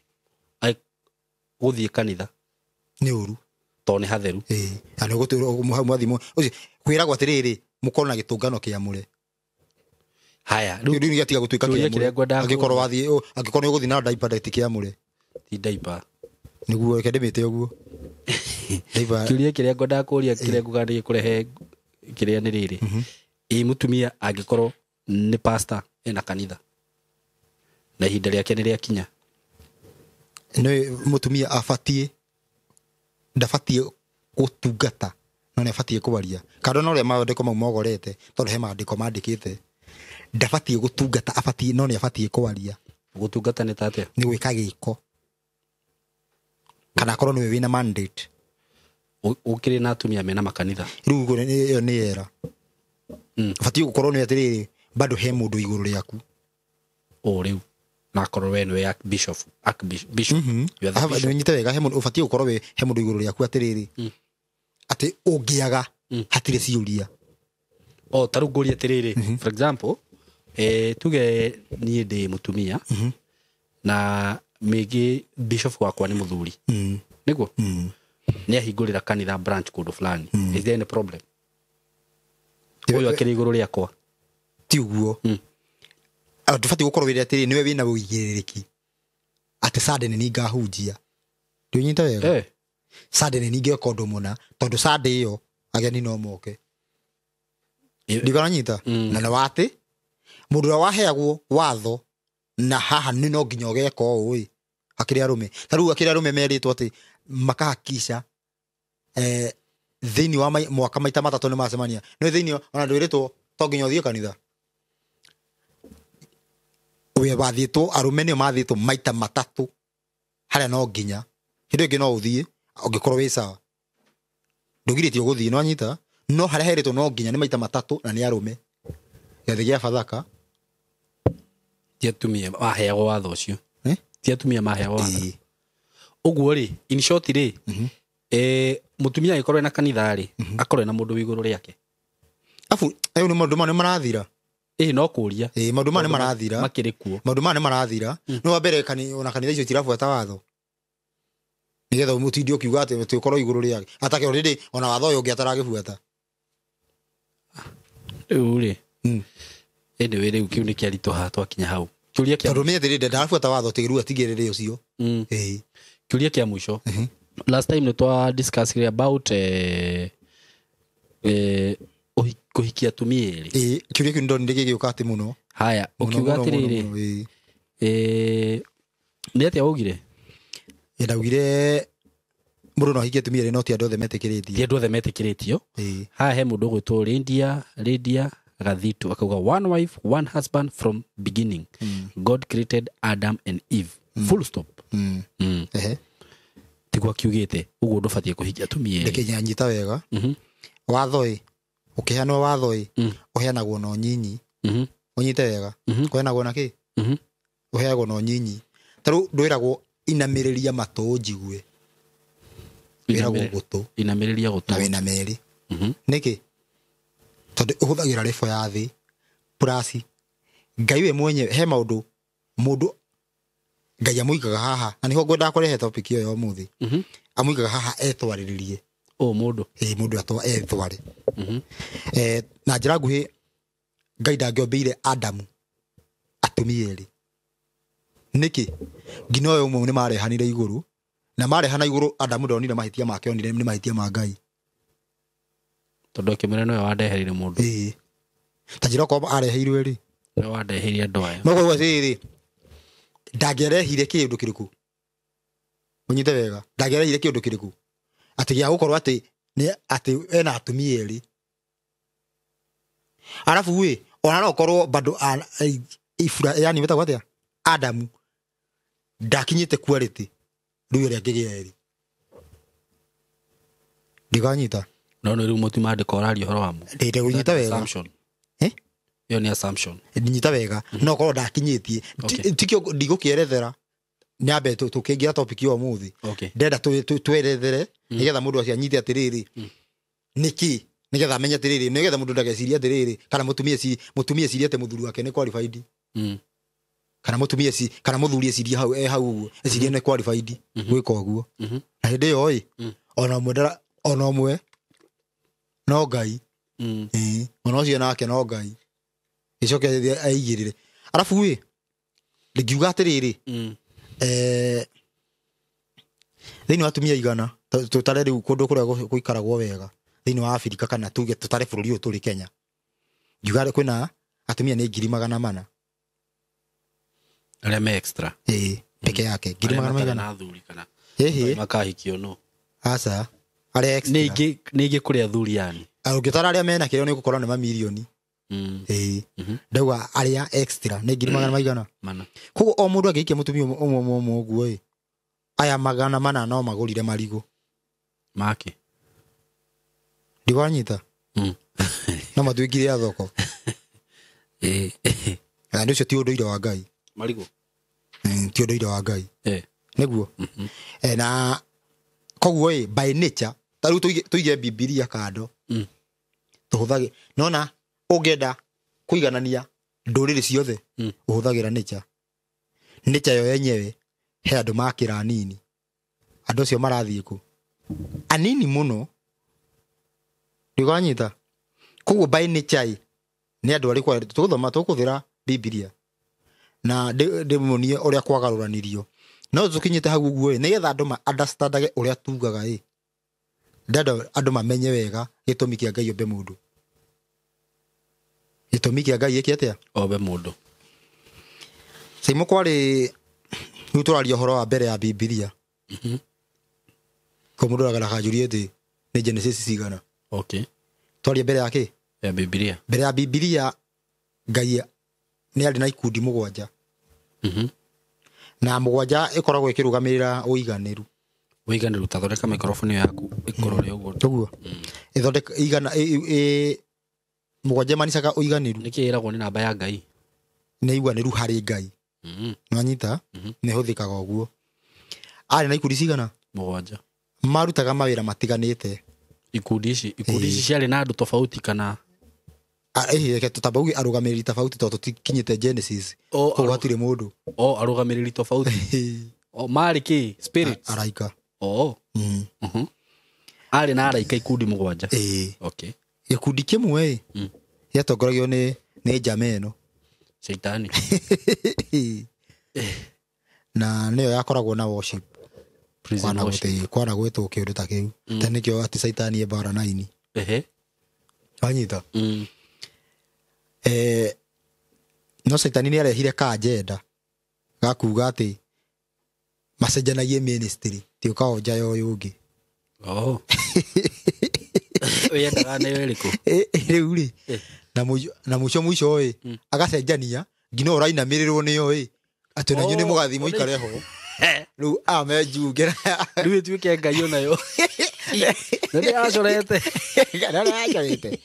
gũthiĩ kanitha. Nĩ ũru. Tondũ nĩ hatheru. Na nĩ ũgũtũrwo mwathimũ. Ũcio kwĩragwo atĩrĩrĩ mũkorwo na gĩtũngano kĩamũre. Haya, rĩu nĩ gĩatiga gũtuĩka kĩamũre. Angĩkorwo wathiĩ, angĩkorwo nĩ ũgũthiĩ na diaper ndagĩti kĩamũre. Ti diaper. Nĩguo reke ndĩmĩte ũguo. Diaper. Kĩũria kĩrĩa ngwendaga kũria kĩrĩa nguga nĩ gĩkũrehe kĩrĩa nĩ rĩrĩ. Ĩ mũtumia angĩkorwo nĩ pastor ena kanitha na ihinda rĩake nĩ rĩakinya. Nĩ mũtumia abatiĩ ndabatiĩ gũtungata no nĩ abatiĩ kwaria. Kando na ũrĩa maandĩko mau mogorete tondũ he maandĩko mandĩkĩte. Ndabatiĩ gũtungata abatiĩ no nĩ abatiĩ kwaria. Gũtungata nĩ ta atĩa? Nĩ gwĩka gĩko. Kana akorwo nĩwe wĩna mandate. Ũkĩrĩ na atumia mena makanitha. Rĩu ũguo ĩyo nĩ era. Ũbatiĩ gũkorwo nĩ atĩrĩrĩ bado he mũndũ igũrũ rĩaku. O rĩu na akorwo we nĩwe bishop, archbishop. You are the bishop. Nĩ nyite wega he mũndũ ũbatiĩ gũkorwo we he mũndũ igũrũ rĩaku atĩrĩrĩ. Atĩ ũngĩaga hatirĩ ciũria. O ta rĩu ngũrie atĩrĩrĩ, for example, tuge niĩ ndĩ mũtumia na mĩngĩ bishop wakwa nĩ mũthuri. Nĩguo? Nĩ ahingũrĩra kanitha branch kũndũ fulani. Is there any problem? Ũyũ akĩrĩ igũrũ rĩakwa. Ti ũguo. Ndũbatiĩ gũkorwo wĩra atĩrĩ nĩwe wĩna ũigĩrĩrĩki. Atĩ Sunday nĩ ngahunjia. Ndũnyita wega? Sunday nĩ ngeka ũndũ mũna tondũ Sunday ĩyo ageni no moke. Ndikaranyita? Na nĩ watĩ mũndũ ũrĩa waheagwo watho na haha nĩ no nginya ũgeka ũũ ĩ akĩrĩ arũme. Ta rĩu akĩrĩ arũme merĩtwo atĩ makahakisha thĩinĩ wa mwaka maita matatũ nĩ macemania. No thĩinĩ ona ndwĩrĩtwo to nginya ũthiĩ kanitha. Ũyũ wathĩtwo arũme nĩo mathĩtwo maita matatũ harĩa no nginya. Hĩndĩ ĩngĩ no ũthiĩ ũngĩkorwo wĩ sawa. Ndũgirĩtio gũthiĩ no anyita no harĩa herĩtwo no nginya nĩ maita matatũ na nĩ arũme. Gĩathĩ gĩa Bathaka ti atumia maheagwo watho ũcio. Ti atumia maheagwo watho. Ũguo rĩ, in short rĩ, mũtumia angĩkorwo ena kanitha rĩ, akorwo ena mũndũ wĩ igũrũ rĩake. Afu rĩu nĩ maũndũ maya nĩ marathira. No kũria. Maũndũ maya nĩ marathira. Makĩrĩ kuo. Maũndũ maya nĩ marathira. Nĩ wa mbere ona kanitha icio itirabuata watho. Nĩgetha ũmũtinde ũkiuga atĩ tũkorwo igũrũ rĩake atake already ona watho ũyũ ũngĩ ataragĩbuata. Rĩu rĩ, anyway, rĩu kĩu nĩ kĩaritũha twakinya hau. Kĩũria kĩa Tondũ menye atĩrĩrĩ, ndarabuata watho tigĩrua tigĩrĩrĩ ũcio. Ĩĩ. Kĩũria kĩa mũico. Last time nĩ twa discuss about kũhikia atumia erĩ. Ĩĩ, kĩũria kĩu nĩndonire gĩgĩũka atĩ mũno. Haya, Mũno, ũkiuga mũno, atĩrĩrĩ, mũno, ĩĩ. Nĩ atĩa waugire? Ĩ, ndaugire mũndũ no ahikie atumia erĩ no ti andũ othe metĩkĩrĩtio. Ti andũ othe metĩkĩrĩtio. Ĩĩ. Haha he mũndũ ũgwĩtwo Lydia Gathitu akauga one wife one husband from beginning. God created Adam and Eve. Full stop. Ehe. Tiguo akiugĩte ũguo ndũbatiĩ kũhikia atumia erĩ. Reke nyanyita wega. Watho ĩ, ũkĩheanwo watho ĩ, ũheanagwo na ũnyinyi. Ũnyite wega. Kũheanagwo na kĩ? Ũheagwo na ũnyinyi. Ta rĩu ndwĩragwo inamĩrĩria matũ njigue. Wĩragwo gũtũ. Inamĩrĩria gũtũ. Na wĩna merĩ. Nĩkĩ? Tondũ ũhũthagĩra rebo ya thĩ plus Ngai we mwenyewe he maũndũ mũndũ Ngai amũigaga haha na nĩho ngwendaga kũrehe topic ĩyo ya ũmũthĩ. Amũigaga haha etwarĩrĩrie. Ũ mũndũ. Ĩĩ, mũndũ etware. Na njĩra nguhĩ Ngai ndangĩombĩire Adamu atumia erĩ. Nĩkĩ? Nginya ũyũ ũmwe nĩmarehanire igũrũ na marehana igũrũ Adamu ndonire mahĩtia make, onire nĩ mahĩtia ma Ngai. Tondũ akĩmwĩra nĩwe wandehereire mũndũ. Ĩĩ. Ta njĩra okorwo areheirwo rĩ. Nĩwe wandeheire andũ aya. No koguo atĩrĩrĩ, ndangĩarehire kĩndũ kĩrĩkũ? Ũnyite wega. Ndangĩarehire kĩndũ kĩrĩkũ? Atĩ gĩa gũkorwo atĩ nĩ atĩ ena atumia erĩ. Arabu ĩ, ona no ũkorwo bado Ibra, yani wetagwo atĩa? Adamu ndakinyĩte quality rĩu ĩrĩa angĩgĩa erĩ. Ndikanyita. No nĩ rĩu mũti maandĩko ũraria ũhoro wamo. Ndĩkũnyita wega. Assumption. Eh? Ĩyo nĩ assumption. Nyita wega. No korwo ndakinyĩtie. Tikio ndigũkĩerethera. Nyambe tũkĩingĩra topic ya ũmũthĩ. Ndenda twerethere nĩgetha mũndũ acio anyite atĩrĩrĩ. Nĩkĩ? Nĩgetha amenye atĩrĩrĩ, nĩgetha mũndũ ndagecirie atĩrĩrĩ, kana mũtumia ecirie atĩ mũthuri wake nĩ qualified. Kana mũtumia kana mũthuri ecirie hau, hau ũguo, ecirie nĩ qualified gwĩka ũguo. Na hĩndĩ ĩyo ĩ, ona ũmwe ndara, ona ũmwe no Ngai. Ĩĩ, ona ũcio nake no Ngai. Gĩcoke aigĩrĩre. Arabu ĩ, ndingiuga atĩrĩrĩ, thĩinĩ wa atumia igana, tũtare rĩu kũndũ kũrĩa gũikaragwo wega thĩinĩ wa Afrika, kana tuge tũtare bũrũri ũyũ tũrĩ Kenya, ngiuga kwĩna atumia nĩ ngiri magana mana. Arĩa me extra. Ĩĩ, peke yake, ngiri Arĩa magana matarĩ maigana. na athuri kana Ĩhĩ. makahikio no. Aca, arĩa extra. Nĩ ingĩ kũrĩ athuri yani. Ũngĩtara arĩa mena kĩrĩa nĩ ũgũkora nĩ mamirioni. Ĩĩ. Ndauga arĩa extra nĩ ngiri magana maigana. Mana. Koguo o mũndũ angĩikia mũtumia ũmwe ũmwe ũmwe ũguo ĩ, aya magana mana no magũrire marigũ. Make. Ndiwanyita? No matuĩkire a thoko. Ĩĩ. Na nĩ ũcio ti ũndũire wa Ngai. Marigũ. Ti ũndũire wa Ngai. Nĩguo? Na koguo ĩ, by nature, ta rĩu tũige Bibilia kando. Tũhũthagĩ-, nona ũngĩenda kũiganania ndũrĩrĩ ciothe, ũhũthagĩra nature. Nature yo yenyewe he andũ makĩra anini. Andũ acio marathiĩ kũ? Anini mũno. Ndĩkwanyita? Koguo by nature ĩ, nĩ andũ arĩkũ tũgũthoma, tũkũhũthĩra Bibilia. Na ndĩmuonie ũrĩa kwagarũranirio. No tũkinyĩte hau ũguo ĩ, nĩgetha andũ ma understandage ũrĩa tugaga ĩ. Ndenda andũ mamenye wega gĩtũmi kĩa Ngai ombe mũndũ. Gĩtũmi kĩa Ngai ĩke atĩa? Ombe mũndũ. Saimo kwarĩ, rĩu tũraria ũhoro wa mbere ya Bibilia. Kwa mũndũ aragara kanjũrie atĩ nĩ Genesis cigana. Twaria mbere ya kĩ? Ya Bibilia. Mbere ya Bibilia Ngai nĩ arĩ na ikundi mũgwanja. Na mũgwanja ĩkoragwo ĩkĩrũgamĩrĩra ũiganĩru. Ũiganĩru, ta thondeka microphone ĩyo yaku ĩkũrore ũguo. Ũguo. Ĩthondeka igana, mũgwanja ĩmanicaga ũiganĩru. Nĩkĩ ĩragwo nĩ namba ya Ngai? Nĩ ũiganĩru harĩ Ngai. Nĩwanyita? Nĩ ĩhũthĩkaga ũguo. Arĩ na ikundi cigana? Mũgwanja. Marutaga mawĩra matiganĩte. Ikundi ici ciarĩ na andũ tofauti kana? Reke tũtamba uge arũgamĩrĩri tofauti tondũ tũtikinyĩte Genesis. Koguo hatirĩ mũndũ. O arũgamĩrĩri tofauti. O marĩ kĩ? Spirits. Araika. Oh. Mhm. Arĩ na araika ikundi 7. Ĩĩ. Okay. Gĩkundi kĩmwe ĩ gĩatongoragio nĩ njama ĩno. Shaitani. Na nĩyo yakoragwo na worship. Prison worship. Kwana gwĩtwo kĩũndũ ta kĩu. Ta nĩkĩo atĩ Shaitani e mbara 9. Ehe. Wanyita? No Shaitani nĩ arehire ka agenda ga kuga atĩ macenjanagie ministry ti ũkaonja ya ũyũ ũngĩ. Oh. Wendaga nĩ ĩrĩkũ? Rĩu rĩ na mũico mũico ĩ agacenjania nginya ũrainamĩrĩrwo nĩyo ĩ atĩ na inyuĩ nĩ mũgathiĩ mũikare ho. Rĩu amenjunge rĩu ĩtuĩke Ngai onayo. Na nĩ acorete. Na nĩ acorete.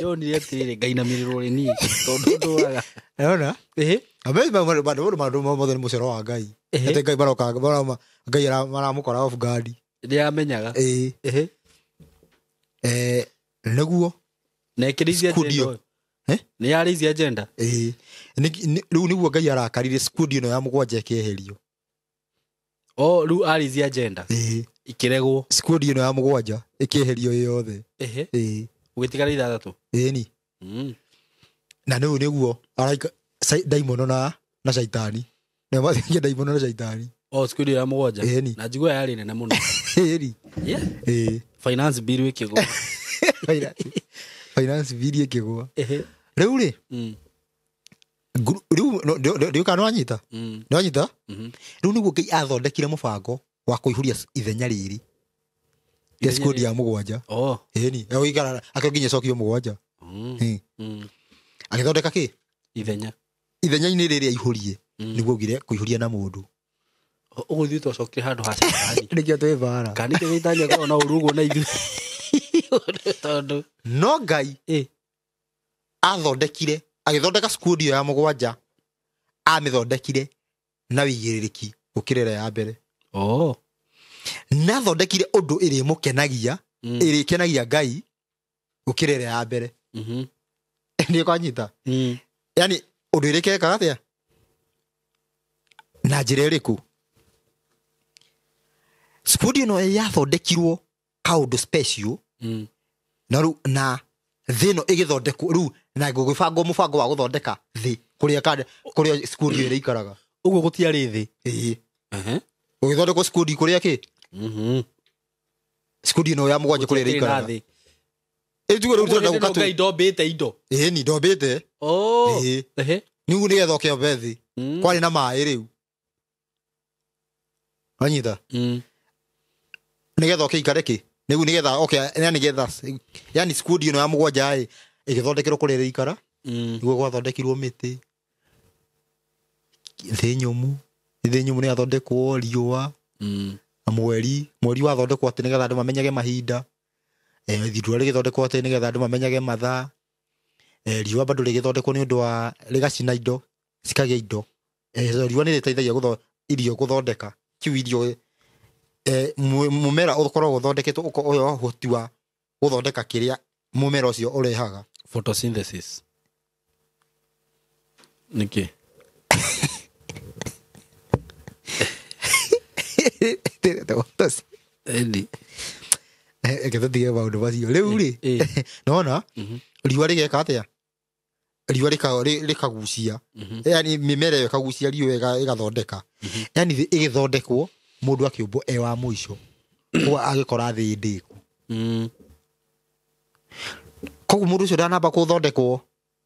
Yonire atĩrĩrĩ ngainamĩrĩrwo nĩ niĩ tondũ ndũraga. Ona? Ĩhĩ. Maũndũ mothe nĩ mũcoro wa Ngai. Atĩ Ngai maroka Ngai maramũkora off guard. Nĩ amenyaga. Ĩĩ. Ĩhĩ. Nĩguo. Na ĩkĩrĩithia agenda. Nĩ yarĩithia agenda. Ĩĩ. Rĩu nĩguo Ngai arakarire squad ĩno ya 7 ĩkĩeherio. Oh, rĩu arĩithia agenda. Ĩĩ. Ikĩregwo. Squad ĩno ya 7 ĩkĩeherio yothe. Ĩhĩ. Ĩĩ. Ũgĩtigara 6. Ĩni. Na rĩu nĩguo araika daimono na Shaitani. Nĩ mathiĩ daimono na Shaitani. Oh, squad ya 7. Ĩni. Na njigua yarĩ nene mũno. Ĩni. Yeah. Ĩĩ. Finance bill ĩkĩgũa. Finance bill ĩkĩgũa. Ĩhĩ. Rĩu rĩ. Rĩu rĩu kana wanyita? Nĩ wanyita? Rĩu nĩguo Ngai athondekire mũbango wa kũihũria ithenya rĩrĩ. Rĩa squad ya 7. Oh. Ĩni. Egũikara akĩo nginya ĩcokio 7. Agĩthondeka kĩ? Ithenya. Ithenya-inĩ rĩrĩ aihũrie. Nĩguo augire kũihũria na mũndũ. Ũguo ithuĩ twacokire handũ ha Shaitani. Nĩkĩo twĩ bara. Kana nĩkĩo Shaitani akoragwo na ũru ũguo na ithuĩ. Tondũ no Ngai athondekire agĩthondeka squad ĩyo ya 7 amĩthondekire na wĩigĩrĩrĩki gũkĩra ĩrĩa ya mbere. Oh. Na athondekire ũndũ ĩrĩmũkenagia ĩrĩkenagia Ngai gũkĩra ĩrĩa ya mbere. Nĩ ũkanyita? Yaani ũndũ ĩrĩkekaga atĩa? Na njĩra ĩrĩkũ? Squad ĩno yathondekirwo kaũndũ special na rĩu na thĩ ĩno ĩgĩthondekwo rĩu na gũgĩbangwo mũbango wa gũthondeka thĩ kũrĩa squad ĩyo ĩrĩikaraga. Ũguo gũtiarĩ thĩ. Ĩĩ. Gũgĩthondekwo squad kũrĩa kĩ? Squad ĩno ya 7 kũrĩa ĩrĩikaraga. Ĩ tuge rĩu tũrenda gũka Ngai ndombĩte indo. Ĩĩ ni ndombĩte. Oh. Ĩĩ. Ehe. Nĩguo nĩgetha ũkĩombe thĩ. Kwarĩ na maĩ rĩu. Wanyita? Nĩgetha ũkĩikare kĩ? Nĩguo nĩgetha okay yani nĩgetha yani squad ĩno ya 7 ĩ ĩgĩthondekerwo kũrĩa ĩrĩikara. Nĩguo gwathondekirwo mĩtĩ. Thĩ nyũmũ. Thĩ nyũmũ nĩ yathondekwo riũa. Na mweri. Mweri wathondekwo atĩ nĩgetha andũ mamenyage mahinda. Ithurwa rĩgĩthondekwo atĩ nĩgetha andũ mamenyage mathaa. Riũa bado rĩgĩthondekwo nĩ ũndũ wa rĩgacina indo cikagĩa indo. Riũa nĩ rĩteithagia irio gũthondeka. Kiu irio mũmera ũkoragwo ũthondeketwo ũyũ ũhoti wa gũthondeka kĩrĩa mũmera ũcio ũrehaga. Photosynthesis. Nĩkĩ? Ĩni. Reke tũtige maũndũ macio. Rĩu rĩ, nĩwona riũa rĩgeka atĩa? Riũa rĩkagucia. Yaani mĩmera ĩyo ĩkagucia riũa ĩgathondeka. Yaani thĩ ĩgĩthondekwo mũndũ akĩũmbwo e wa mũico. Koguo agĩkora thĩ ndĩku. Koguo mũndũ ũcio ndanamba gũthondekwo.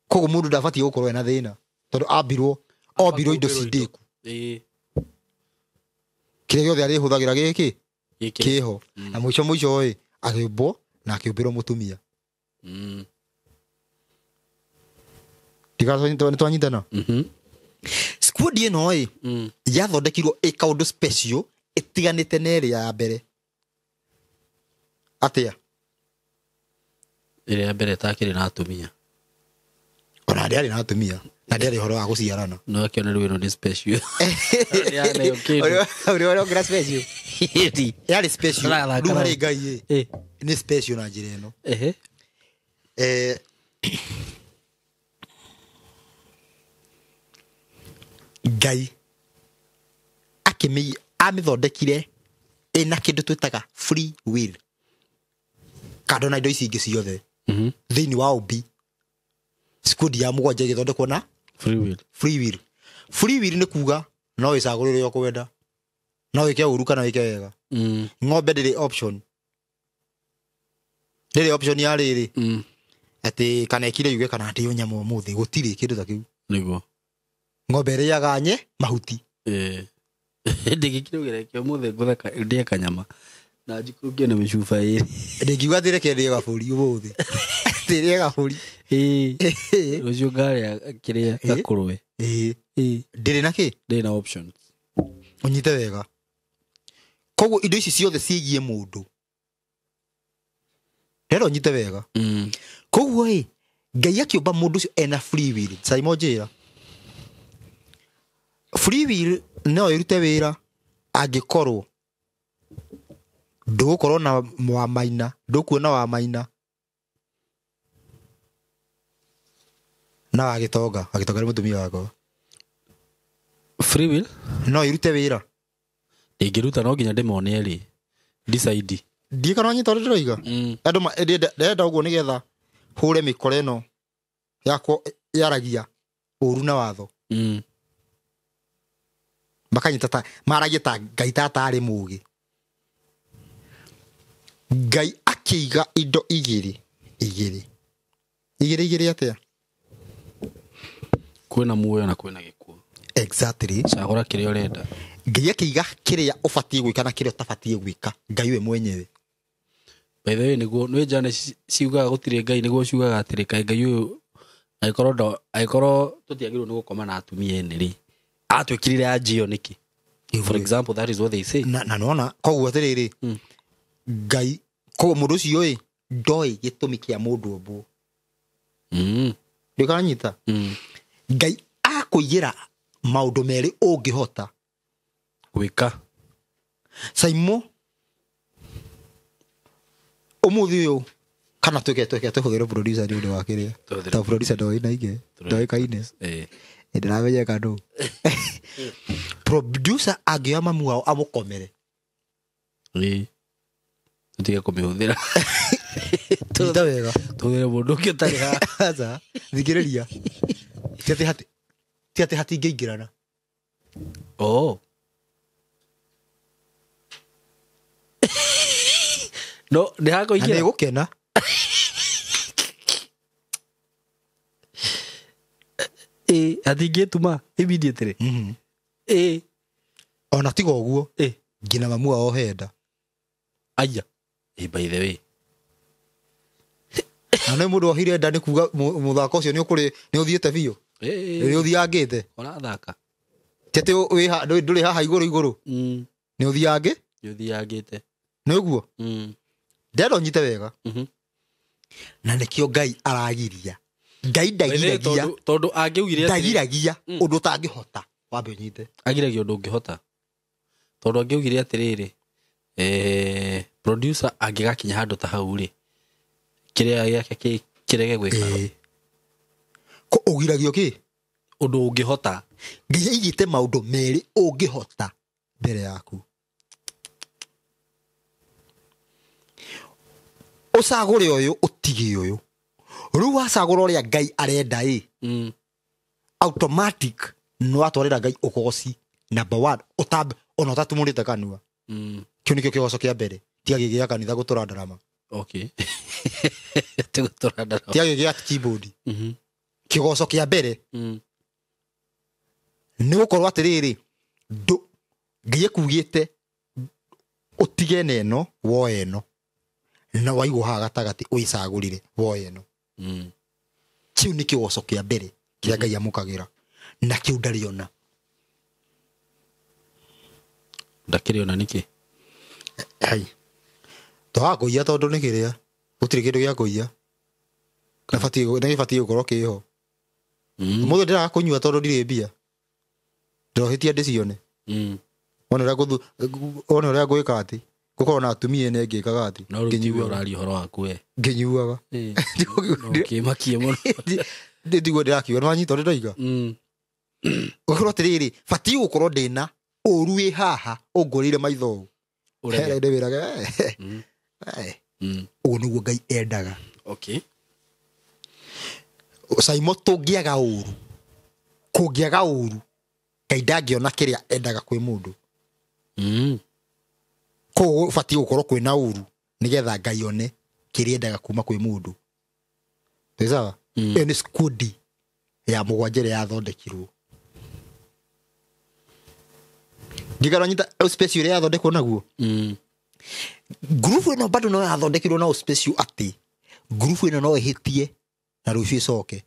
Koguo mũndũ ndabatiĩ gũkorwo ena thĩna. Tondũ ambirwo ombirwo indo ci ndĩku. Kĩrĩa gĩothe arĩhũthagĩra gĩkĩ kĩho. Na mũico mũico ĩ agĩũmbwo na akĩũmbĩrwo mũtumia. Nĩ twanyitana? Squad ĩno ĩ yathondekirwo ĩ kaũndũ special ĩtiganĩte na ĩrĩa ya mbere. Atĩa? Ĩrĩa ya mbere ĩtakĩrĩ na atumia. Ona ndĩarĩ na atumia. Na ndĩarĩ ũhoro wa gũciarana. No akĩona rĩu ĩno nĩ special. Ũrĩa ũrĩa special. Yarĩ special. Rĩu harĩ Ngai ĩ nĩ special na njĩra ĩno. Ngai amĩthondekire Ĩna kĩndũ twĩtaga free will. Kando na indo ici ingĩ ciothe. Thĩinĩ wa ũmbi squad ya mũgwanja ĩgĩthondekwo na Free will. Free will. Free will nĩ kuga no wĩcagũre ũrĩa ũkwenda, no wĩke ũru kana wĩke wega. Ng'ombe ndĩrĩ option, ndĩrĩ option ya rĩrĩ atĩ kana ĩkire yuge kana ndĩo nyama ũmũthĩ, gũtirĩ kĩndũ ta kĩu. Nĩguo. Ng'ombe ĩrĩaga nye mahuti. Ndĩgĩkire ũgereke ũmũthĩ ngũtheka ndĩe kanyama na njikũrũkie na mĩcuba ĩrĩ. Ndĩngiuga atĩ reke ndĩe gabũri ũmũthĩ, ndĩrĩe gabũri. Rũciũ ngarĩa kĩrĩa gakũrwe. Ndĩrĩ na kĩ? Ndĩrĩ na options. Ũnyite wega. Koguo indo ici ciothe ciĩgiĩ mũndũ, rero ũnyite wega. Koguo ĩ Ngai akĩũmba mũndũ ũcio ena free will. Saimo njĩra, free will no ĩrute wĩra angĩkorwo ndũgũkorwo na wamaina, ndũkuona wamaina na wagĩtonga. Wagĩtonga nĩ mũtumia wakwa. Free will no ĩrute wĩra. Ndĩngĩruta, no nginya ndĩmone erĩ decide. Ndiĩ kana wanyita ũrĩa ndĩroiga. Andũ ndĩrenda ũguo nĩgetha hũre mĩkora ĩno yakwa yaragia ũru na watho. Makanyita ta maragia ta Ngai ta atarĩ mũgĩ. Ngai akĩiga indo igĩrĩ igĩrĩ igĩrĩ igĩrĩ atĩa? Kwĩna muoyo na kwĩna gĩkuũ. Exactly. Cagũra kĩrĩa ũrenda. Ngai akĩiga kĩrĩa ũbatiĩ gwĩka na kĩrĩa ũtabatiĩ gwĩka, Ngai we mwenyewe. By the way, nĩguo nĩ njane ciugaga gũtirĩ Ngai, nĩguo ciugaga atĩrĩ kaĩ Ngai ũyũ angĩkorwo ndo angĩkorwo tũtiagĩrĩirwo nĩ gũkoma na atumia ene rĩ, atwĩkĩrire anjio nĩkĩ? For example, that is what they say. Na nona koguo atĩrĩrĩ, Ngai koguo mũndũ ũcio ĩ ndoĩ gĩtũmi kĩa mũndũ ũmbwo. Ndĩkanyita. Ngai akũigĩra maũndũ merĩ ũngĩhota gwĩka. Saimo ũmũthĩ ũyũ kana twĩke tũhũthĩre producer nĩ ũndũ wa kĩrĩa. Ta producer ndoĩ na ingĩ, ndoĩkaine. Ndĩramenyeka ndũ. Producer angĩoya mamu wao amũkomere. Tũtige kũmĩhũthĩra. Nyita wega. Tũhũthĩre mũndũ ũngĩ ũtarĩ haha. Aca, thikĩrĩria. Ti atĩ hatingĩingĩrana. Oh. No, nĩ hakũingĩra. Na nĩgũkena. Hatingĩtuma immediately. Ona tiga ũguo, nginya mamu wao henda. Aya. By the way. Na nĩ mũndũ ohire nda nĩ kuga mũthako ũcio nĩ ũkũrĩ nĩ ũthiĩte biũ. Nĩ ũthiangĩte. Ũrathaka. Ti atĩ ndũrĩ haha igũrũ igũrũ. Nĩ ũthiangĩ? Nĩ ũthiangĩte. Nĩ ũguo? Ndĩrenda ũnyite wega. Na nĩkĩo Ngai aragiria. Ngai ndagiragia. Tondũ angĩugire atĩrĩ, ndagiragia ũndũ ũtangĩhota. Wambe ũnyite. Agiragia ũndũ ũngĩhota. Tondũ angĩugire atĩrĩrĩ, producer angĩgakinya handũ ta hau rĩ, kĩrĩa gĩake kĩrege gwĩka. Ko ũgiragio kĩ? Ũndũ ũngĩhota. Ngai aigĩte maũndũ merĩ ũngĩhota mbere yaku. Ũcagũre ũyũ ũtige ũyũ. Rĩu wacagũra ũrĩa Ngai arenda ĩ, automatic nĩ watwarĩra Ngai ũgoci number one, ona ũtatumũrĩte kanua. Kĩu nĩkĩo kĩgoco kĩa mbere. Tiga gĩgĩa kanitha gũtũra ndarama. Okay. Gũtũra ndarama. Tiga gĩgĩa keyboard. Kĩgoco kĩa mbere nĩ gũkorwo atĩrĩrĩ, Ngai ekugĩte ũtige na ĩno woe ĩno, na waigwo haha gatagatĩ wĩcagũrire woe ĩno. Kĩu nĩ kĩgoco kĩa mbere kĩrĩa Ngai amũkagĩra, na kĩu ndarĩona. Ndakĩrĩona nĩkĩ? Hai. Twaga kũiya tondũ nĩ kĩrĩa, gũtirĩ kĩndũ gĩa kũiya. Na gĩbatiĩ gũkorwo kĩho. Ũmũthĩ ndĩraga kũnyua tondũ ndirĩ mbia. Ndĩrohĩtia ndĩcione. Wona ũrĩa ngwĩka atĩ, gũkorwo na atumia ene ngĩkaga atĩ, No rĩu tiwe ũraria ũhoro waku we. Ngĩnyuaga. Ũkĩmakie mũno. Ndiguo ndĩrakiuga, nĩwanyita ũrĩa ndoiga? Ũgakorwo atĩrĩrĩ, batiĩ gũkorwo ndĩna ũru wĩ haha ũngũrĩire maitho ũũ. Ũrege. Ndĩwĩrage ũguo nĩguo Ngai endaga. Okay. Caimo tũngĩaga ũru, kũngĩaga ũru, Ngai ndangĩona kĩrĩa endaga kwĩ mũndũ. Koguo ũbatiĩ gũkorwo kwĩna ũru nĩgetha Ngai one kĩrĩa endaga kuma kwĩ mũndũ. Twĩ sawa? Ĩyo nĩ skundi ya mũgwanja ĩrĩa yathondekirwo. Ndikaranyita space ĩrĩa yathondekwo naguo. Ngurubu ĩno bado no yathondekirwo na space atĩ ngurubu ĩno no ĩhĩtie na rũciũ ĩcoke.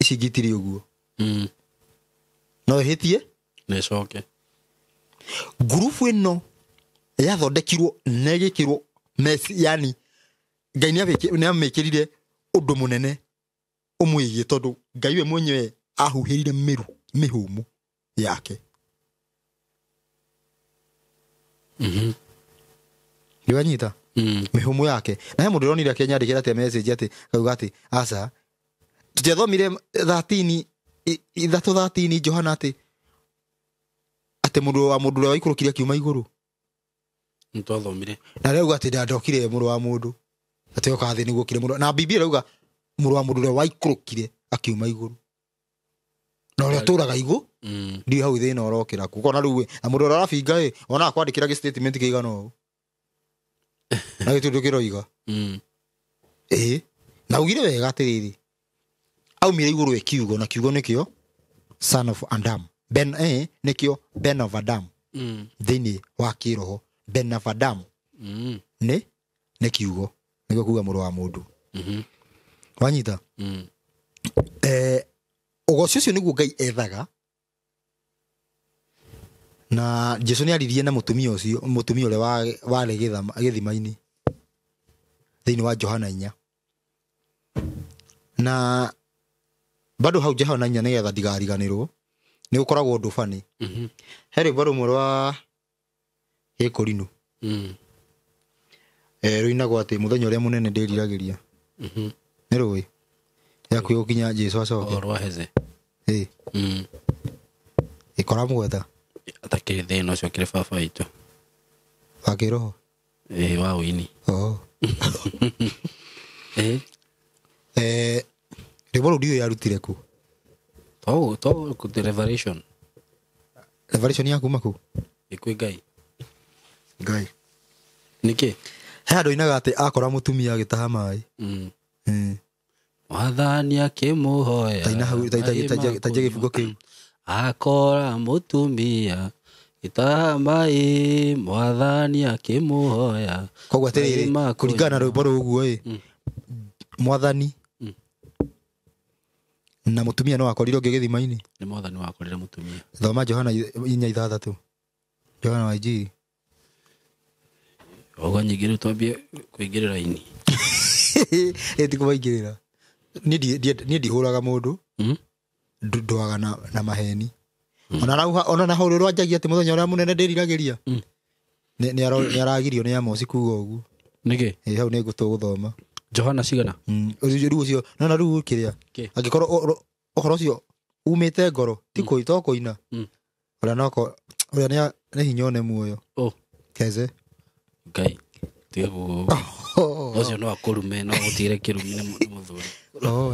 Ici ingĩ itirĩ ũguo. No ĩhĩtie na ĩcoke. Ngurubu ĩno yathondekirwo na ĩgĩkĩrwo yani Ngai nĩamĩkĩrire ũndũ mũnene ũmwĩgiĩ tondũ Ngai we mwenyewe ahuhĩrire mĩru mĩhũmũ yake. Nĩwanyita? Mĩhũmũ yake. Na he mũndũ ũronire akĩnyandĩkĩra atĩ message atĩ akauga atĩ aca tũtiathomire 13 3:13 Johana atĩ mũndũ wa mũndũ ũrĩa waikũrũkire akiuma igũrũ. Nĩtwathomire. Na rĩu atĩ ndandokire mũrũ wa mũndũ atĩ oka thĩ nĩguo kire mũndũ. Na Biblia ĩrauga mũrũ wa mũndũ ũrĩa waikũrũkire akiuma igũrũ. Na ũrĩa ũtũraga igũ ndiũ hau thĩna ũrokĩra kũ. Kona rĩu na mũndũ ũrĩa ũrabinga ĩ ona akwandĩkĩra gĩ statement kĩigana ũũ. Na gĩtũndũ kĩroiga. Ĩ na ugire wega atĩrĩrĩ aumire igũrũ e kiugo na kiugo nĩkĩo son of Adam. Ben nĩkĩo Ben of Adam. Thĩinĩ wa kĩroho Ben of Adam. Nĩ kiugo nĩguo kuga mũrũ wa mũndũ. Wanyita? Ũgoci ũcio nĩguo Ngai ethaga. Na Jesu nĩaririe na mũtumia ũcio, mũtumia ũrĩa warĩ gĩthima-inĩ thĩinĩ wa Johana 4. Na bado hau Johana 4 nĩgetha ndigariganĩrwo nĩ gũkoragwo ũndũ bani. He rwĩmbo rũmwe rwa Gĩkũrinũ. Rũinagwo atĩ mũthenya ũrĩa mũnene ndĩriragĩria. Nĩ rũĩ yakuĩ gũkinya Jesu acoke. O rwa Heze. Ĩkora mũgweta. Atakĩrĩ thĩna ũcio akĩrĩ baba witũ. Wa kĩroho? Ĩ wa ũini. Rwĩmbo rũu ndiũĩ yarutire kũ. To Revelation. Revelation ya kuma kũ? Ĩ kwĩ Ngai. Ngai. Nĩkĩ? He handũ oinaga atĩ akora mũtumia agĩtaha maĩ. Mwathani akĩmũhoya. Taina hau, taija gĩbungo kĩu. Akora mũtumia gĩtaha maĩ, mwathani akĩmũhoya. Koguo atĩrĩrĩ, kũringana na rwĩmbo rũu ũguo ĩ, mwathani na mũtumia no akorirwo ũngĩ gĩthima-inĩ. Nĩ mwathani wakorire mũtumia. Thoma Johana 4:6. Johana wa Injiri. Oga nyingĩ rĩu twambie kũingĩrĩra ini. Ĩ ti kũmaingĩrĩra. Niĩ ndihũraga mũndũ. Ndũaga na maheni. Ona na hau rũrũ anjagia atĩ mũthenya ũrĩa mũnene ndĩriragĩria. Nĩ aragirio nĩ Amosi kuga ũguo. Nĩkĩ? Ĩ hau nĩ ngũtũgũthoma. Johana cigana? Rĩu ũcio, no na rĩu kĩrĩa. Angĩkorwo ũhoro ũcio umĩte ngoro, ti to kũina. Ũrĩa noko, ũrĩa nĩ hinya one muoyo. Keze. Ngai. Tiga ũcio no akũrume, no agũtigĩre kĩrumi nĩ mũthuri.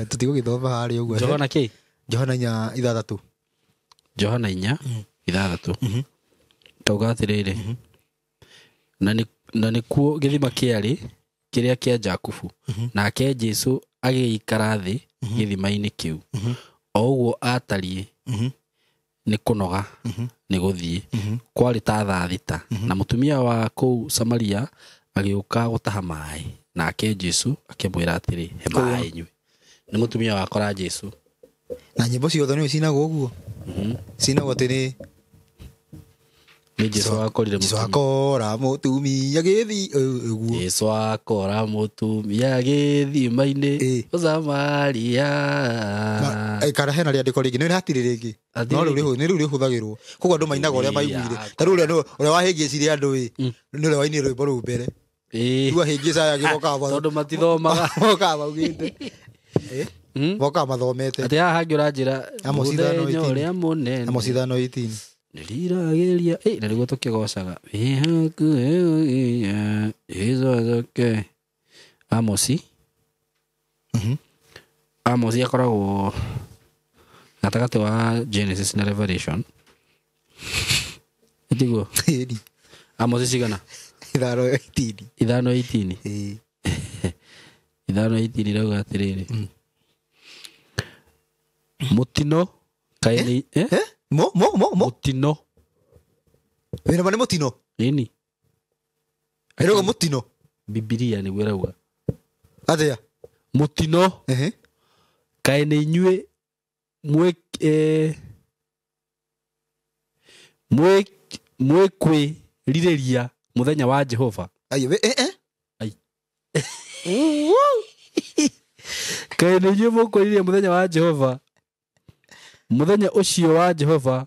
Tũtigũgĩthoma harĩa ũguo. Johana kĩ? Johana 4:6. Johana 4:6. Tauga atĩrĩrĩ. Na nĩkuo gĩthima kĩarĩ kĩrĩa kĩa Jakubu. Nake Jesu agĩikara thĩ gĩthima-inĩ kĩu. O ũguo atariĩ nĩ kũnoga nĩ gũthiĩ. Kwarĩ ta thaa thita. Na mũtumia wa kũu Samaria agĩũka gũtaha maĩ. Nake Jesu akĩmwĩra atĩrĩ, he maĩ nyue. Nĩ mũtumia wakora Jesu. Na nyĩmbo ciothe nĩ cinagwo ũguo. Cinagwo atĩ nĩ Nĩ Jesu wakorire Jesu mũtumia. akora mũtumia gĩthi ũguo. Jesu akora mũtumia gĩthima-inĩ Samaria. Kana hena rĩandĩko rĩngĩ, nĩ hatirĩ rĩngĩ. No rĩu nĩ rĩu rĩhũthagĩrwo. Koguo andũ mainaga ũrĩa maiguire. Ta rĩu ũrĩa wahĩngĩcire andũ ĩ, nĩ ũrĩa wainire rwĩmbo rũu mbere. Rĩu ahĩngĩca agĩũka tondũ matithomaga. Mokaga maugĩte. Mokaga mathomete. Atĩ haha hangĩ ũranjĩra Amosi mũthenya ũrĩa mũnene. Amosi 5:18. Nĩriragĩria na nĩguo tũkĩgocaga wĩhakuĩ Amosi. Amosi akoragwo gatagatĩ wa Genesis na Revelation. Ĩtiguo? Ĩni. Amosi cigana? 5:18. 5:18. Ĩĩ. 5:18 irauga atĩrĩrĩ. Mũtino kaĩ nĩ Eh? Mo mo mo mo. Mũtino. Wĩna ma nĩ mũtino. Ĩni. Ĩrauga mũtino. Bibilia nĩguo ĩrauga. Atĩa? Mũtino. Ehe. Kaĩ nĩ inyuĩ mwĩkwĩrirĩria mũthenya wa Jehova. Ai eh. Ai. Kaĩ nĩ inyuĩ mũkwĩrirĩria mũthenya wa Jehova. Mũthenya ũcio wa Jehova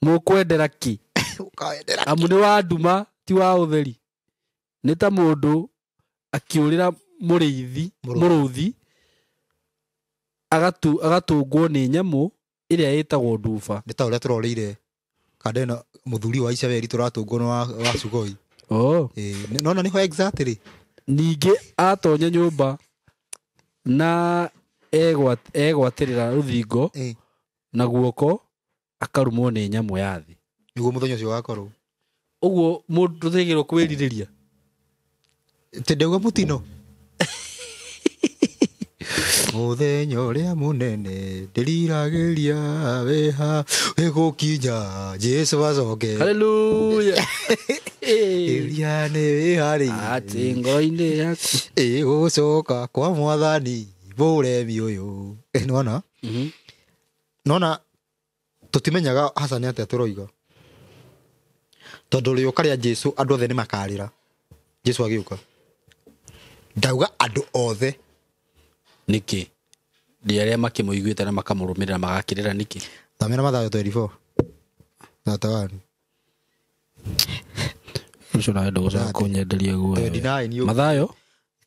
mũkwendera kĩ? Ũkawendera. Amu nĩ wa nduma ti wa ũtheri. Nĩ ta mũndũ akĩũrĩra mũrĩithi mũrũthi agatũngwo nĩ nyamũ ĩrĩa ĩtagwo nduba. Nĩ ta ũrĩa tũroreire kanda ĩno mũthuri wa Icaberi tũratũngwo nĩ wa Sugoi. Oh. Ĩĩ, nona nĩho exactly. Ningĩ atonya nyũmba na egwatĩrĩra rũthingo na guoko akarumwo nĩ nyamũ ya thĩ. Nĩguo mũthenya ũcio ũgakorwo. Ũguo mũndũ tũtigĩrwo kwĩrirĩria. Tĩ ndauga mũtino. Mũthenya ũrĩa mũnene ndĩriragĩria wĩha wĩgũkinya Jesũ acoke. Hallelujah. Ĩria nĩ wĩharĩirie. Atĩ ngoro-inĩ yaku. Ĩgũcoka kwa mwathani mũremi ũyũ. Nĩwona? Nona tũtimenyaga haca nĩ atĩa tũroiga. Tondũ rĩũka rĩa Jesũ andũ othe nĩmakarĩra. Jesũ agĩũka. Ndauga andũ othe. Nĩkĩ? Nĩ arĩa makĩmũiguĩte na makamũrũmĩrĩra magakĩrĩra nĩkĩ? Thamĩra Mathayo 24. 31. Ũcio nawe ndũgũcoka kũnyenderia guoya. 29. Mathayo?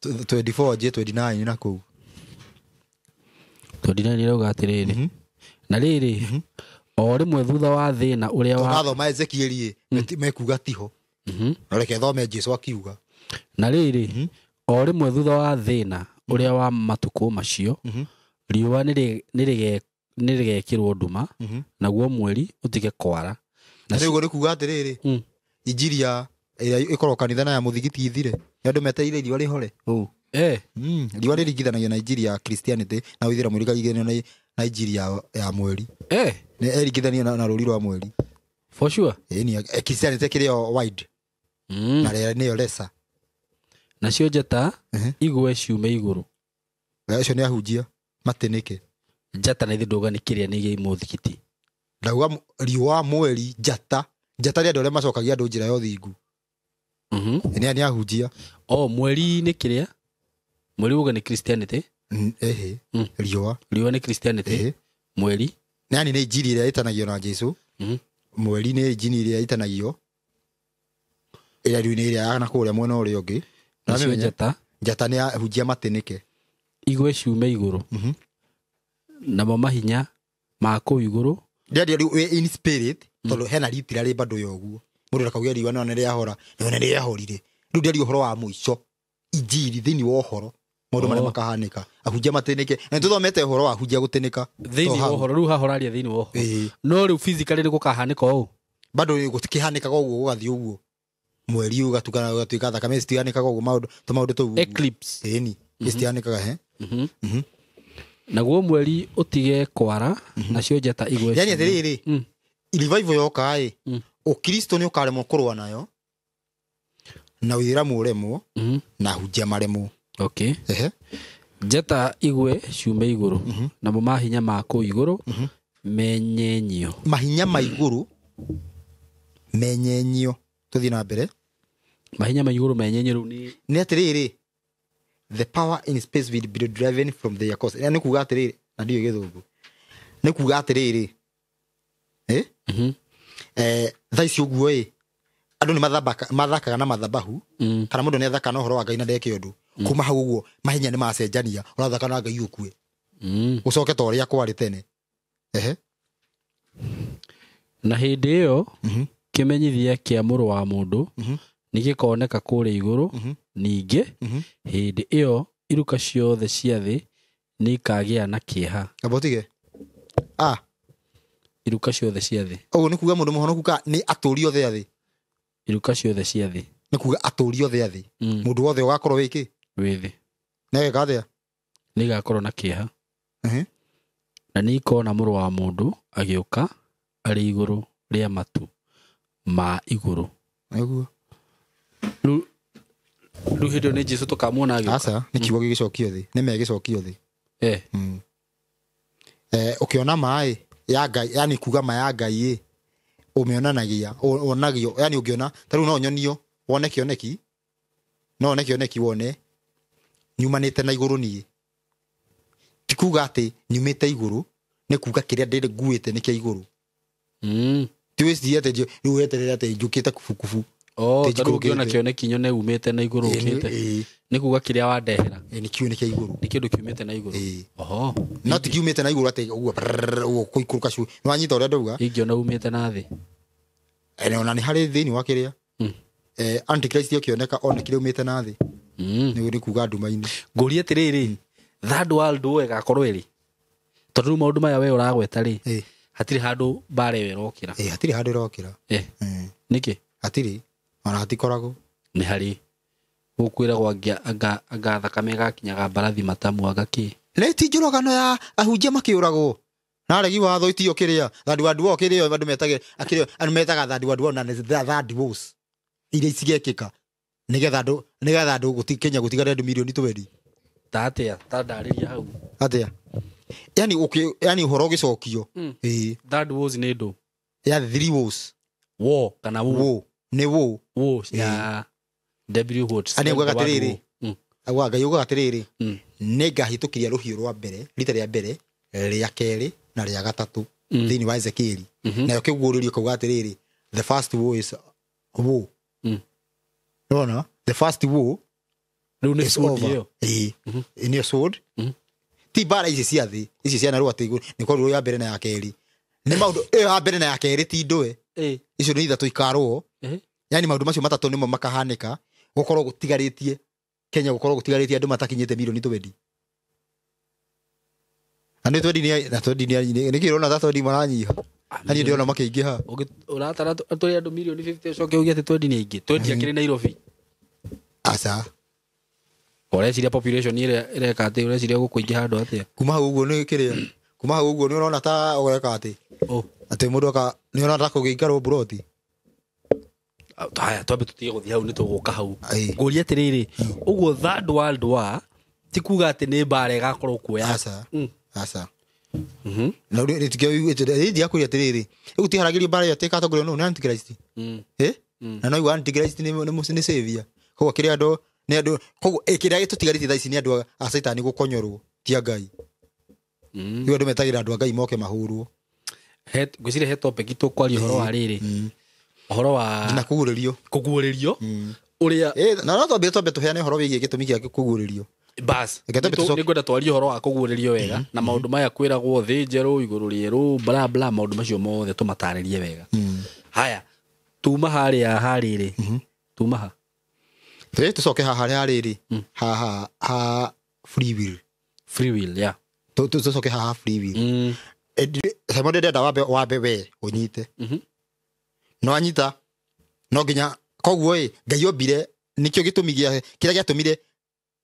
24 J 29 na kũu. 29 ĩrauga atĩrĩrĩ. Na rĩrĩ, o rĩmwe thutha wa thĩna ũrĩa wa Tũrathoma Ezekieli ĩ, mekuga tiho. Na reke thome Jesũ akiuga. Na rĩrĩ, o rĩmwe thutha wa thĩna ũrĩa wa matukũ macio, riũa nĩrĩgekĩrwo nduma, naguo mweri ũtige kwara. Na rĩu nĩ kuga atĩrĩrĩ, injiri ya ĩrĩa ĩkoragwo kanitha na ya mũthigiti ithire. Nĩ andũ metereire riũa rĩhore. Ũũ. Riũa rĩringithanagio na injiri ya Christianity na ũithĩramu rĩkaringithanio na injiri ya mweri. Nĩ ĩringithanio na rũri rwa mweri. For sure. Ĩni Christianity kĩrĩ wide. Na nĩyo lesser. Nacio njata igwe ciume igũrũ. Acio nĩ ahunjia matĩnĩke. Njata na ithe ndauga nĩ kĩrĩa nĩ gĩa mũthigiti. Ndauga riũa, mweri, njata. Njata nĩ andũ arĩa macokagia andũ njĩra ya ũthingu. Nĩ ahunjia. O mweri nĩ kĩrĩa? Mweri uga nĩ Christianity. Ehe. Riũa. Riũa nĩ Christianity. Mweri. Yani nĩ injiri ĩrĩa ĩtanagio na Jesũ. Mweri nĩ injiri ĩrĩa ĩtanagio. Ĩrĩa rĩu nĩ ĩrĩa ya na kũrĩa mwena ũrĩa ũngĩ. Nacio njata. Njata nĩ ahunjia matĩnĩke. Igwe ciume igũrũ. Namo mahinya ma kũu igũrũ. Ndĩaria rĩu wĩ in spirit tondũ hena ritira rĩ bado ya ũguo. Mũndũ ndakauge riũa no nĩ rĩahora, no nĩ rĩahorire. Rĩu ndĩaria ũhoro wa mũico. Injiri thĩinĩ wa ũhoro. Maũndũ marĩa makahanĩka. Ahunjia matĩnĩke. Na nĩtũthomete ũhoro wa ahunjia gũtĩnĩka. Thĩinĩ wa ũhoro rĩu haha ũraria thĩinĩ wa ũhoro. No rĩu physically nĩ gũkahanĩka ũũ. Bado gũtikĩhanĩkaga ũguo gũgathiĩ ũguo. Mweri ũgatukana ũgatuĩka thakame citihanĩkaga ũguo maũndũ tũmaũndũ tũu. Eclipse. Ĩni. Citihanĩkaga he. Naguo mweri ũtige kwara nacio njata igwe. Yani atĩrĩrĩ, revival yoka ĩ, ũkristo nĩ ũkaremwo kũrũa nayo na ũithĩramu ũremwo na ahunjia maremwo. Okay. Ehe. Njata igwe ciume igũrũ namo mahinya ma kũu igũrũ menyenyio. Mahinya ma igũrũ menyenyio. Tũthiĩ na mbere. Mahinya ma igũrũ menyenyio rĩu nĩ atĩrĩrĩ, the power in space will be driven from their course. Nĩ kuga atĩrĩrĩ, na ndiũĩ gĩthũngũ. Nĩ kuga atĩrĩrĩ. Thaa ici ũguo ĩ, andũ nĩ mathakaga na mathabahu, kana mũndũ nĩ athakaga na ũhoro wa Ngai na ndeke ũndũ. Kuma hau ũguo mahinya nĩ macenjania, ũrathaka na Ngai ũkue. Ũcoke ta ũrĩa kwarĩ tene. Ehe. Na hĩndĩ ĩyo kĩmenyithia kĩa mũrũ wa mũndũ nĩ gĩkoneka kũrĩa igũrũ. Ningĩ hĩndĩ ĩyo iruka ciothe cia thĩ nĩ ikagĩa na kĩeha. Amba ũtige. Ah. Iruka ciothe cia thĩ. Ũguo nĩ kuga mũndũ mũhonoku ka nĩ atũũri othe a thĩ. Iruka ciothe cia thĩ. Nĩ kuga atũũri othe a thĩ. Mũndũ wothe ũgakorwo wĩ kĩ? Wĩ thĩ. Nĩ ageka atĩa? Nĩ igakorwo na kĩeha. Na nĩ ikona mũrũ wa mũndũ agĩũka arĩ igũrũ rĩa matu ma igũrũ. Nĩguo. Rĩu hĩndĩ ĩyo nĩ Jesũ tũkamuona agĩũka. Aca, nĩ kiugo gĩgĩcokio thĩ. Nĩ megĩcokio thĩ. Ũkĩona maĩ ya Ngai, yani kuga ma ya Ngai ĩ, ũmĩonanagia, wonagio, yani ũngĩona, ta rĩu no nyonio, wone kĩoneki, no wone kĩoneki wone, nyumanĩte na igũrũ niĩ. Ti kuga atĩ nyumĩte igũrũ, nĩ kuga kĩrĩa ndĩrĩ nguĩte nĩ kĩa igũrũ. Ti wĩcirie atĩ rĩu weterere atĩ njũkĩte kubukubu. Oh, ta rĩu ũngĩona kĩoneki nyone umĩte na igũrũ ũkĩte. Nĩ kuga kĩrĩa wandehera. Nĩ kiu nĩ kĩa igũrũ. Nĩ kĩndũ kiumĩte na igũrũ. Oho. No ti kiumĩte na igũrũ atĩ ũguo ũguo kũikũrũka cu. Nĩ wanyita ũrĩa ndauga? Ingĩona umĩte na thĩ. Ona nĩ harĩ thĩinĩ wa kĩrĩa. Antichrist ũkĩoneka onekire umĩte na thĩ. Nĩ kuga nduma-inĩ. Ngũrie atĩrĩrĩ, third world war ĩgakorwo ĩrĩ. Tondũ rĩu maũndũ maya we ũragweta rĩ, hatirĩ handũ mbara ĩyo ĩrokĩra. Hatirĩ handũ ĩrokĩra. Nĩkĩ? Hatirĩ. Ona hatikoragwo. Nĩ harĩ. Gũkwĩragwo anga thakame ĩgakinyaga mbarathi matamu anga kĩ. Nĩ ti njũragano ya ahunjia makĩũragwo. Na aregi watho itio kĩrĩa. Third world war kĩrĩa andũ metage akĩrĩa andũ metaga third world war na nĩ third wars. Iria cigekĩka. Nĩgetha andũ Kenya gũtigare andũ mirioni 20. Ta atĩa? Ta ndarĩria hau. Atĩa? Yani yani ũhoro ũgĩcokio. Third wars nĩ ndũ? Ya three wars. War kana war? Nĩ war. War ya W what? Ani ugaga atĩrĩrĩ. Augaga Ngai ugaga atĩrĩrĩ. Nĩ ngahĩtũkĩria rũhiũ rwa mbere, rita rĩa mbere, rĩa kerĩ na rĩa gatatũ thĩinĩ wa Ezekieli. Nayo kĩguũrĩrio kauga atĩrĩrĩ, the first war is war. Unaona? The first war rĩu nĩ sword ĩyo. Nĩ sword. Ti mbara ici cia thĩ, ici cia narua atĩ nĩ kwa ya mbere na ya kerĩ. Nĩ maũndũ ĩyo ya mbere na ya kerĩ ti ndũe. Icio nĩ ithatũ ikarũo. Yani maũndũ macio matatũ nĩmo makahanĩka gũkorwo gũtigarĩtie Kenya gũkorwo gũtigarĩtie andũ matakinyĩte mirioni 20. Na nĩ 20 na 20 nĩ kĩrona ta 20 maranyiha. Na niĩ ndĩrona makĩingĩha. Ũratara tũrĩ andũ mirioni 50 ũcoke uge atĩ 20 nĩ aingĩ. 20 akĩrĩ Nairobi. Aca. Ũreciria population ĩrĩa ĩreka atĩ ũreciria gũkũingĩha andũ atĩa? Kuma hau ũguo nĩ kĩrĩa. Kuma hau ũguo nĩ ũrona ta ũgeka atĩ. Atĩ mũndũ aka nĩ ũrona ta kũgĩikarwo mburoti. Haya twambe tũtige gũthiĩ hau nĩ tũgũka hau. Ngũria atĩrĩrĩ, ũguo third world war ti kuga atĩ nĩ mbara ĩgakorwo kuo ya. Aca. Aca. Na rĩu nĩtĩkĩo atĩrĩrĩ, rĩu tiharagĩrio mbara ĩyo atĩ ĩgatongorio nũ? Nĩ Antichrist. Na no igua Antichrist nĩ savior. Koguo kĩrĩa andũ nĩ andũ koguo kĩrĩa gĩtũtigarĩtie thaa ici nĩ andũ a Caitani gũkonyorwo ti a Ngai. Rĩu andũ metagĩra andũ a Ngai moke mahũrwo. Ngwĩciria he topic tũkwaria ũhoro wa rĩrĩ. Ũhoro wa na kũguũrĩrio. Kũguũrĩrio. Ũrĩa na no twambe tũheane ũhoro wĩgiĩ gĩtũmi gĩa kũguũrĩrio. Bas, nĩngwenda twarie ũhoro wa kũguũrĩrio wega na maũndũ maya kwĩragwo thĩ njerũ igũrũ rĩerũ bla bla maũndũ macio mothe tũmatarĩrie wega. Haya, tuma harĩa harĩrĩ. Tuma ha. Tũcoke haha harĩa harĩrĩ. Haha ha free will. Free will, yeah. Tũcoke haha free will. Simon ndĩrenda wambe we ũnyite. No anyita no nginya koguo ĩ Ngai ombire nĩkĩo gĩtũmi gĩa kĩrĩa gĩatũmire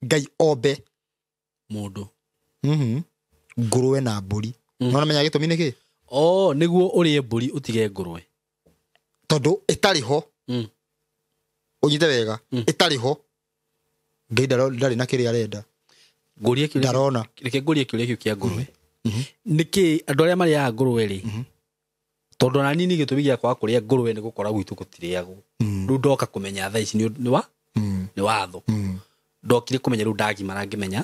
Ngai ombe mũndũ. Ngũrwe na mbũri. No namenya gĩtũmi nĩkĩ? Oh, nĩguo ũrĩe mbũri ũtige ngũrwe. Tondũ ĩtarĩ ho. Ũnyite wega, ĩtarĩ ho. Ngai ndarĩ na kĩrĩa arenda. Ngũrie kĩũria. Ndarona. Reke ngũrie kĩũria kĩu kĩa ngũrwe. Nĩkĩ andũ arĩa marĩaga ngũrwe rĩ? Tondũ na nini gĩtũmi gĩa kwaga kũrĩa ngũrwe nĩ gũkora gwitũ gũtirĩagwo. Rĩu ndoka kũmenya thaa ici nĩ wa? Nĩ watho. Ndokire kũmenya rĩu ndagimara ngĩmenya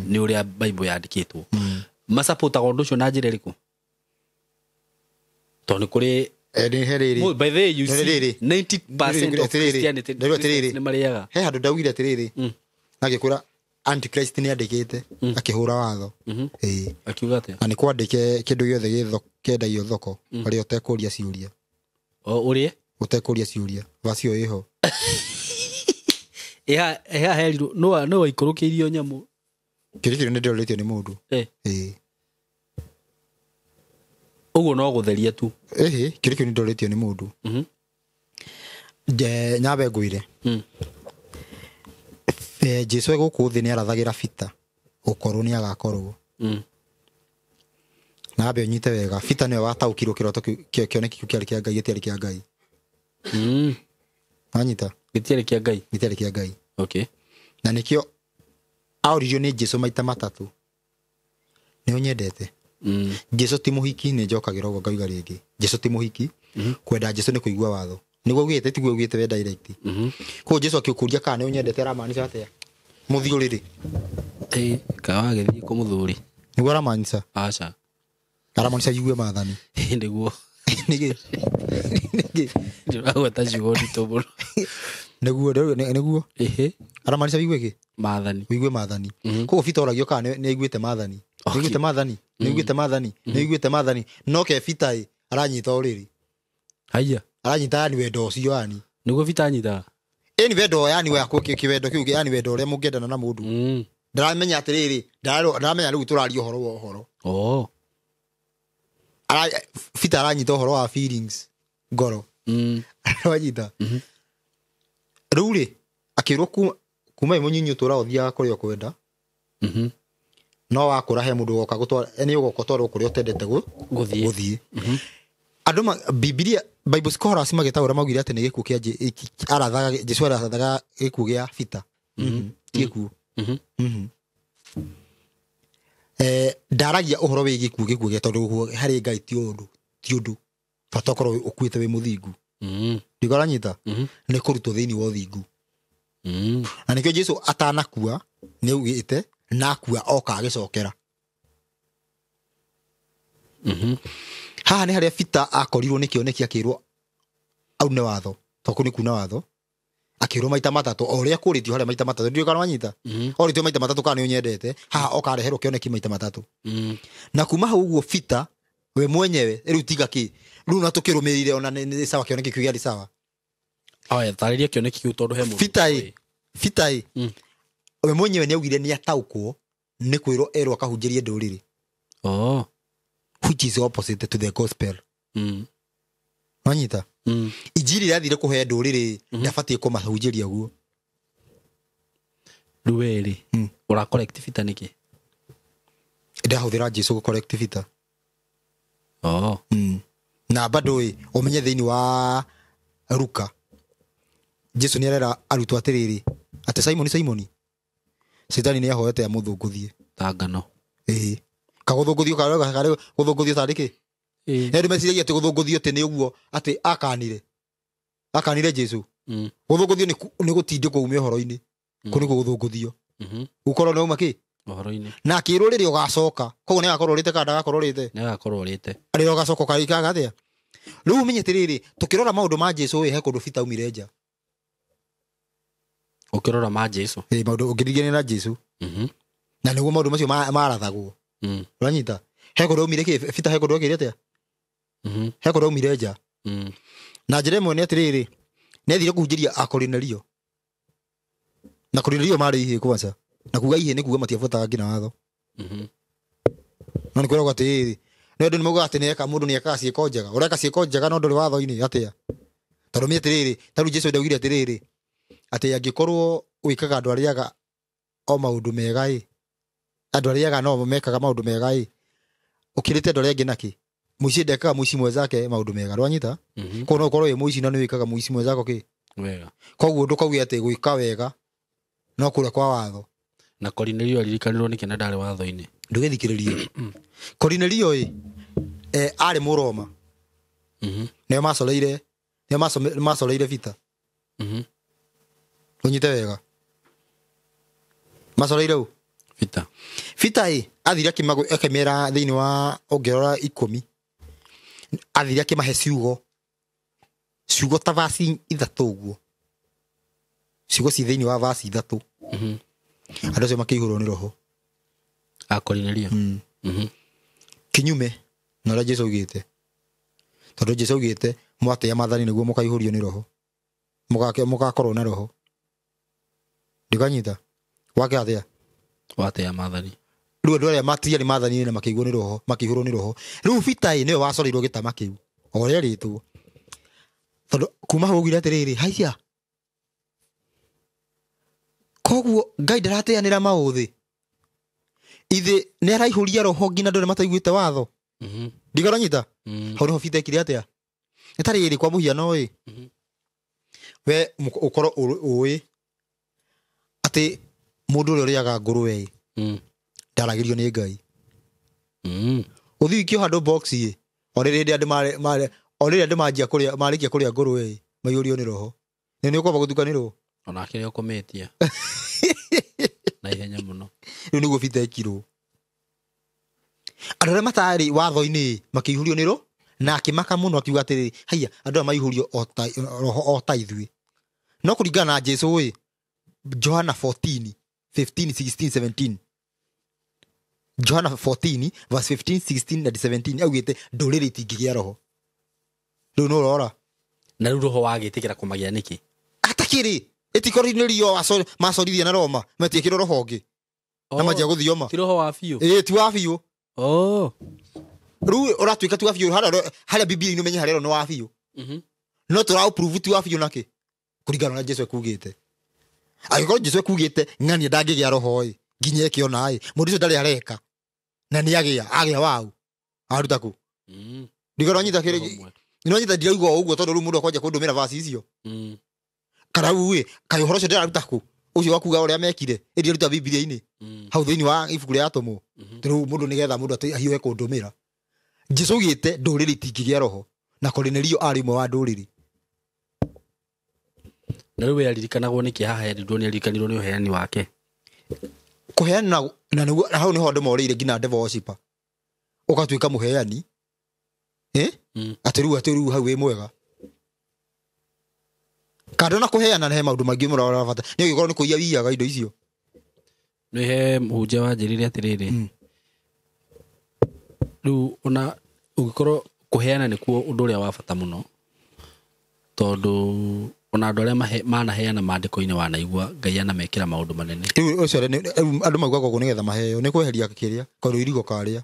nĩ ũrĩa Bible yandĩkĩtwo. Masapotaga ũndũ ũcio na njĩra ĩrĩkũ? Tondũ nĩ kũrĩ by the way, you see 90% of Christianity nĩ marĩaga. He handũ ndaugire atĩrĩrĩ. Na ngĩkwĩra Antichrist nĩ andĩkĩte akĩhũra watho. Ĩĩ. Akiuga atĩa? Na nĩ kwandĩke kĩndũ gĩothe kĩendagio thoko ũrĩa ũtekũria ciũria. O ũrĩe? Ũtekũria ciũria. Vaci ĩyo ĩho. Ĩha herirwo no waikũrũkĩirio nyamũ. Kĩrĩa kĩu nĩ ndĩrorĩtio nĩ mũndũ. Ĩĩ. Ũguo no gũtheria tu. Ĩhĩ, kĩrĩa kĩu nĩ ndĩrorĩtio nĩ mũndũ. Nyambe ngwĩre. Jesu e gũkũ thĩ nĩ arathagĩra Peter gũkorwo nĩ agakorwo. Nambe ũnyite wega, Peter nĩwe wataũkirwo kĩroto kĩoneki kĩu kĩarĩ kĩa Ngai, gĩtiarĩ kĩa Ngai. Wanyita? Gĩtiarĩ kĩa Ngai. Gĩtiarĩ kĩa Ngai. Okay. Na nĩkĩo aoririo nĩ Jesu maita matatũ. Nĩ ũnyendete? Jesu ti mũhiki, nĩ njokagĩra ũguo ngauga rĩngĩ. Jesu ti mũhiki. Kwenda Jesu nĩ kũigua watho. Nĩguo augĩte, tiguo augĩte we direct. Koguo Jesu akĩũkũria kana nĩ ũnyendete aramaanisha atĩa? Mũthiũrĩrĩ. Kawa agĩthiĩ kũmũthũri. Nĩguo aramaanisha? Aca. Aramaanisha igue maathani. Nĩguo. Nĩkĩ? Nĩkĩ? Ndĩragweta ciugo nditũ mũno. Nĩguo, nĩguo. Ĩhĩ. Aramaanisha wigue kĩ? Maathani. Wigue maathani. Koguo Peter oragio kana nĩ aiguĩte maathani. Nĩ aiguĩte maathani. Nĩ aiguĩte maathani. Nĩ aiguĩte maathani. No ke Peter ĩ aranyita ũrĩrĩ. Haiya. Aranyita yani wendo ũcio yani. Nĩguo Peter anyitaga. Ĩni wendo yani wa kĩwendo kĩu yani wendo ũrĩa mũngĩendana na mũndũ. Ndaramenya atĩrĩrĩ, ndaramenya rĩu tũraria ũhoro wa ũhoro. Oh. Peter aranyita ũhoro wa feelings ngoro. Aranyita. Rĩu rĩ akĩrwo kuma ĩ mũnyinyi ũtũraga ũthiaga kũrĩa ũkwenda. No wakũra he mũndũ ũgoka gũtwara, nĩ ũgoka ũtwarwo kũrĩa ũtendete gũthiĩ. Andũ Biblia Bible scholars magĩtaũra maugire atĩ nĩ gĩkuũ kĩa arathaga Jesu arathaga gĩkuũ gĩa Peter. Ti gĩkuũ. Ndaragia ũhoro wĩgiĩ gĩkuũ gĩa tondũ harĩ Ngai ti ũndũ bata ũkorwo ũkuĩte wĩ mũthingu. Ndĩkaranyita? Nĩ kũrutwo thĩinĩ wa ũthingu. Na nĩkĩo Jesu atanakua nĩ augĩte na akua oka agĩcokera. Haha nĩ harĩa Peter akorirwo nĩ kĩoneki akĩrwo aune watho, tondũ nĩ kuna watho. Akĩrwo maita matatũ o ũrĩa kũrĩtio harĩa maita matatũ. Ndiũĩ kana wanyita? Orĩtio maita matatũ kana nĩ ũnyendete, haha oka areherwo kĩoneki maita matatũ. Na kuma hau ũguo Peter we mwenyewe rĩu tiga kĩ rĩu na tũkĩrũmĩrĩire ona nĩ sawa kĩoneki kĩu gĩarĩ sawa. Oya tarĩria kĩoneki kĩu tondũ he mũndũ. Peter ĩ we mwenyewe nĩ augire nĩ ataũkwo nĩ kwĩrwo erwo akahunjĩrie ndũrĩrĩ. Oh. Which is opposite to the gospel. Wanyita? Injiri ĩrathire kũhe ndũrĩrĩ ndabatiĩ kũmahunjĩria guo. Rĩu we rĩ, ũra correct Peter nĩkĩ? Ndahũthĩra Jesu gũ correct Peter. Oh. Na bado ĩ ũmenye thĩinĩ wa Luka Jesu nĩ arera arutwo atĩrĩrĩ atĩ Simoni Simoni Shetani nĩ ahoete amũthũngũthie ta ngano. Ĩĩ. Kagũthũngũthio karĩ gũthũngũthio tarĩ kĩ? Andũ meciragia atĩ gũthũngũthio atĩ nĩ ũguo atĩ akanire. Akanire Jesu. Gũthũngũthio nĩ gũtindĩkwo ume ũhoro-inĩ. Kũu nĩkuo gũthũngũthio. Gũkorwo nĩ uma kĩ? Ũhoro-inĩ. Na akĩrwo rĩrĩa ũgacoka. Koguo nĩ agakorwo ũrĩte kana ndagakorwo ũrĩte? Nĩ agakorwo ũrĩte. Rĩrĩa ũgacoka ũkarĩkaga atĩa? Rĩu ũmenye atĩrĩrĩ, tũkĩrora maũndũ ma Jesu ĩ he kũndũ Peter aumire nja. Ũkĩrora ma Jesu. Ĩ maũndũ ũngĩringithania na Jesu. Na nĩguo maũndũ macio marathagwo. Ũranyita? He kũndũ aumire kĩ? Peter he kũndũ okire atĩa? He kũndũ aumire nja. Na njĩra ĩmwe nĩ atĩrĩrĩ, nĩ athire kũhunjĩria Akorinelio. Na Korinelio marĩ ihĩĩ kwanza. Na kuga ihĩĩ nĩ kuga matiabuataga nginya watho. No nĩ kwĩragwo atĩrĩrĩ, nĩ andũ nĩ maugaga atĩ nĩeka mũndũ nĩekaga ciĩko njega. Ũreka ciĩko njega no ndũrĩ watho-inĩ atĩa? Tondũ mĩ atĩrĩrĩ, ta rĩu Jesu ndaugire atĩrĩrĩ, atĩ angĩkorwo wĩkaga andũ arĩa aga o maũndũ mega ĩ, andũ arĩa aga no mekaga maũndũ mega ĩ, ũkĩrĩte andũ arĩa angĩ nakĩ? Mũici ndekaga mũici mwenzake maũndũ mega, ndwanyita? Koguo no ũkorwo wĩ mũici na nĩ wĩkaga mũici mwenzako kĩ? Wega. Koguo ndũkauge atĩ gwĩka wega no kũrĩa kwa watho. Na Korinelio aririkanirwo nĩkĩ na ndarĩ watho-inĩ? Ndũgĩthikĩrĩrie. Korinelio ĩ, arĩ Mũroma. Nĩo macoreire, nĩo macoreire Peter. Ũnyite wega. Macoreire ũ? Peter. Peter ĩ, athire akĩmera thĩinĩ wa ũngĩrora 10. Athire akĩmahe ciugo. Ciugo ta vasi ithatũ ũguo. Ciugo ci thĩinĩ wa vasi ithatũ. Andũ acio makĩihũrwo nĩ roho. A Korinelio. Kinyume na ũrĩa Jesu augĩte. Tondũ Jesu augĩte mwatĩa maathani nĩguo mũkaihũrio nĩ roho. Mũgakorwo na roho. Ndikanyita. Wake athĩa? Watĩa maathani. Rĩu andũ arĩa matiarĩ maathani-inĩ na makĩiguo nĩ roho, makĩihũrwo nĩ roho. Rĩu Peter ĩ nĩwe wacoreirwo gĩtama kĩu. O ũrĩa erĩtwo. Tondũ kuma hau augire atĩrĩrĩ, haiya. Koguo Ngai ndarateanĩra maũthĩ. Ithe nĩ araihũria roho nginya andũ arĩa mataiguĩte watho. Ndikaranyita? Hau nĩho Peter ekire atĩa? Nĩ ta rĩrĩ kwa mũhiano ĩ. We ũkorwo ũĩ atĩ mũndũ ũrĩa ũrĩaga ngũrwe ĩ ndaragĩrio nĩ Ngai. Ũthiĩ ũikio handũ box ĩ, o rĩrĩa andũ o rĩrĩa andũ manjia kũrĩa, marĩkia kũrĩa ngũrwe ĩ, maiyũrio nĩ roho. Nĩ ũkwamba gũtukanĩrwo. Onake nĩ ũkũmĩtia. Na ihenya mũno. Rĩu nĩguo Peter ekirwo. Andũ arĩa matarĩ watho-inĩ makĩihũrio nĩ roho, na akĩmaka mũno akiuga atĩrĩrĩ, haiya, andũ aya maihũrio o ta roho o ta ithuĩ. No kũringana na Jesu ĩ, Johana 14, 15, 16, 17. Johana 14, verse 15, 16 and 17 augĩte ndũrĩrĩ itingĩgĩa roho. Rĩu nĩ ũrora. Na rĩu roho wagĩtĩkĩra kũmagĩa nĩkĩ? Atakĩrĩ, ĩtikorwo macorithia na Roma, metiĩkĩrwo roho ũngĩ. Na manjia gũthioma. Ti roho wa biũ? Ĩĩ, ti wa biũ. Rĩu ũratuĩka ti wa biũ, harĩa Bibilia-inĩ ũmenye harĩa nĩ wa biũ. No tũraũprove ti wa biũ nakĩ? Kũringana na Jesu ekugĩte. Angĩkorwo Jesu ekugĩte ng'ania ndangĩgĩa roho ĩ, nginya eke ona ĩ, mũndũ ũcio ndarĩ areka. Na nĩ agĩa, agĩa waũ. Aruta kũ? Ndikorwo nyita kĩrĩ, no nyita ndiraigua ũguo tondũ rĩu mũndũ akwanja kũndũmĩra verse icio. Kana rĩu ĩ, kaĩ ũhoro ũcio ndĩraruta kũ? Ũcio wa kuga ũrĩa mekire, ĩ ndĩraruta Bibilia-inĩ. Hau thĩinĩ wa ibuku rĩa Atũmwo. Rĩu mũndũ nĩgetha mũndũ ahiũhe kũndũmĩra. Jesu augĩte ndũrĩrĩ itingĩgĩa roho, na Korinelio arĩ ũmwe wa ndũrĩrĩ. Na rĩu we aririkanagwo nĩkĩ haha erirwo nĩ aririkanirwo nĩ ũheani wake? Kũheana na nĩguo hau nĩho andũ morĩire nginya devil worshiper. Ũgatuĩka mũheani. Atĩ rĩu hau wĩ mwega. Kando na kũheana he maũndũ maingĩ mũno ũrabata. Nĩ ũngĩkorwo nĩ kũiya wiyaga indo icio. Nĩ he mũhunjia wanjĩrire atĩrĩrĩ. Rĩu ona ũngĩkorwo kũheana nĩkuo ũndũ ũrĩa wa bata mũno. Tondũ ona andũ arĩa manaheana maandĩko-inĩ wanaigua Ngai anamekĩra maũndũ manene. Rĩu ũcio andũ maugaga ũguo nĩgetha maheo, nĩ kweheria kĩrĩa, karũirigo karĩa.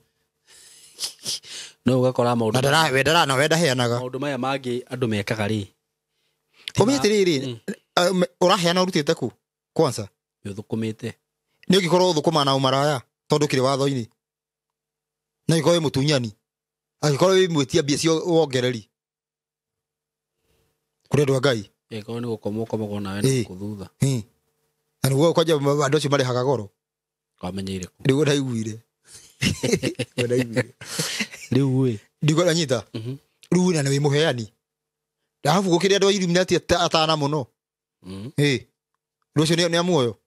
No ũgakora maũndũ. Na we ndaheanaga. Maũndũ maya mangĩ andũ mekaga rĩ. Ũmenye atĩrĩrĩ, ũraheana ũrutĩte kũ? Kwanza. Nĩ ũthũkũmĩte. Nĩ ũngĩkorwo ũthũkũma na ũmaraya tondũ kĩrĩ watho-inĩ. Na ũngĩkorwo wĩ mũtunyani. Angĩkorwo wĩ mwĩtia mbia cia wongereri. Kũrĩ andũ a Ngai. Ĩkorwo nĩ gũkoma ũkomagwo nawe na gũkũ thutha. Na nĩguo kwanja andũ acio marĩhaga goro. Wamenyeire kũ? Nĩguo ndaiguire. Rĩu ĩ. Ndigwo nyita. Rĩu na nĩ wĩ mũheani. Arabu gũkĩrĩ andũ a Illuminati atana mũno. Rũcio nĩ amuoyo.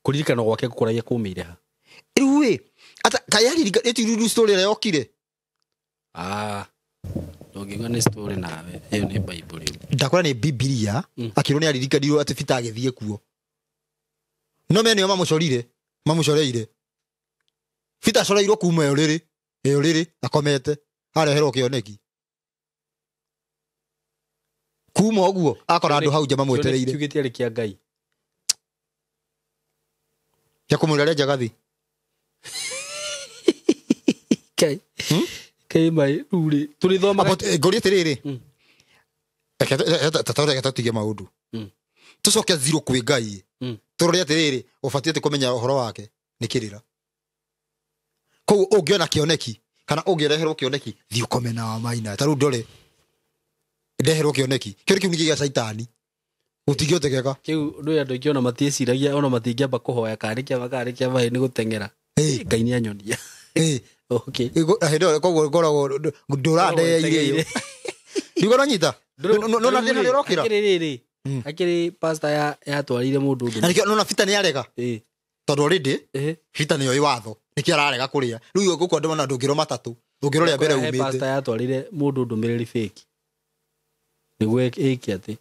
Kũririkana gwake gũkũragia kũmĩire ha? Rĩu ĩ, ata kayari ĩti story ĩrĩa yokire. Ndũngiuga nĩ story nawe, ĩyo nĩ Bible. Ndakora nĩ Bibilia, akĩrwo nĩ aririkanirwo atĩ Peter agĩthiĩ kuo. No me nĩo mamũcorire, mamũcoreire. Peter acoreirwo kuma ĩyo rĩrĩ akomete, areherwo kĩoneki. Kuma ũguo akora andũ hau nja mamwetereire. Kiugĩte arĩ kĩa Ngai. Kĩa kũmwĩra arĩa njagathi. Kai. Kai mai rĩu rĩ, tũrĩthomaga. Ngũrie atĩrĩrĩ. Reke tũtige maũndũ. Tũcoke zero kwĩ Ngai. Tũrore atĩrĩrĩ, ũbatiĩ atĩ kũmenya ũhoro wake nĩ kĩrĩra. Koguo ũngĩona kĩoneki kana ũngĩreherwo kĩoneki, thiĩ ũkome na maina. Ta rĩu ndore ndeherwo kĩoneki. Kĩoneki kĩu nĩ gĩa caitani. Gũtingĩhotekeka. Kĩu ndũĩ andũ aingĩ ona matiĩciragia ona matingĩamba kũhoya kana nĩ kĩama kana nĩ kĩama nĩ gũteng'era. Ngai nĩ anyonia. Okay. Hĩndĩ ĩyo koguo ngoragwo ndũrandeire ĩyo. Ndigwo nyita. No na thĩna nĩũrokĩra. Akĩrĩ rĩrĩ. Akĩrĩ pastor yatwarire mũndũ ũndũ. Na nĩkĩo nona Peter nĩ arega. Tondũ already Peter nĩoĩ watho. Nĩkĩo ararega kũrĩa. Rĩu gũkũ andũ mana ndũngĩrwo matatũ. Ndũngĩrwo rĩa mbere umĩte. Pastor yatwarire mũndũ ndũmĩrĩri fake. Nĩguo ĩke atĩ.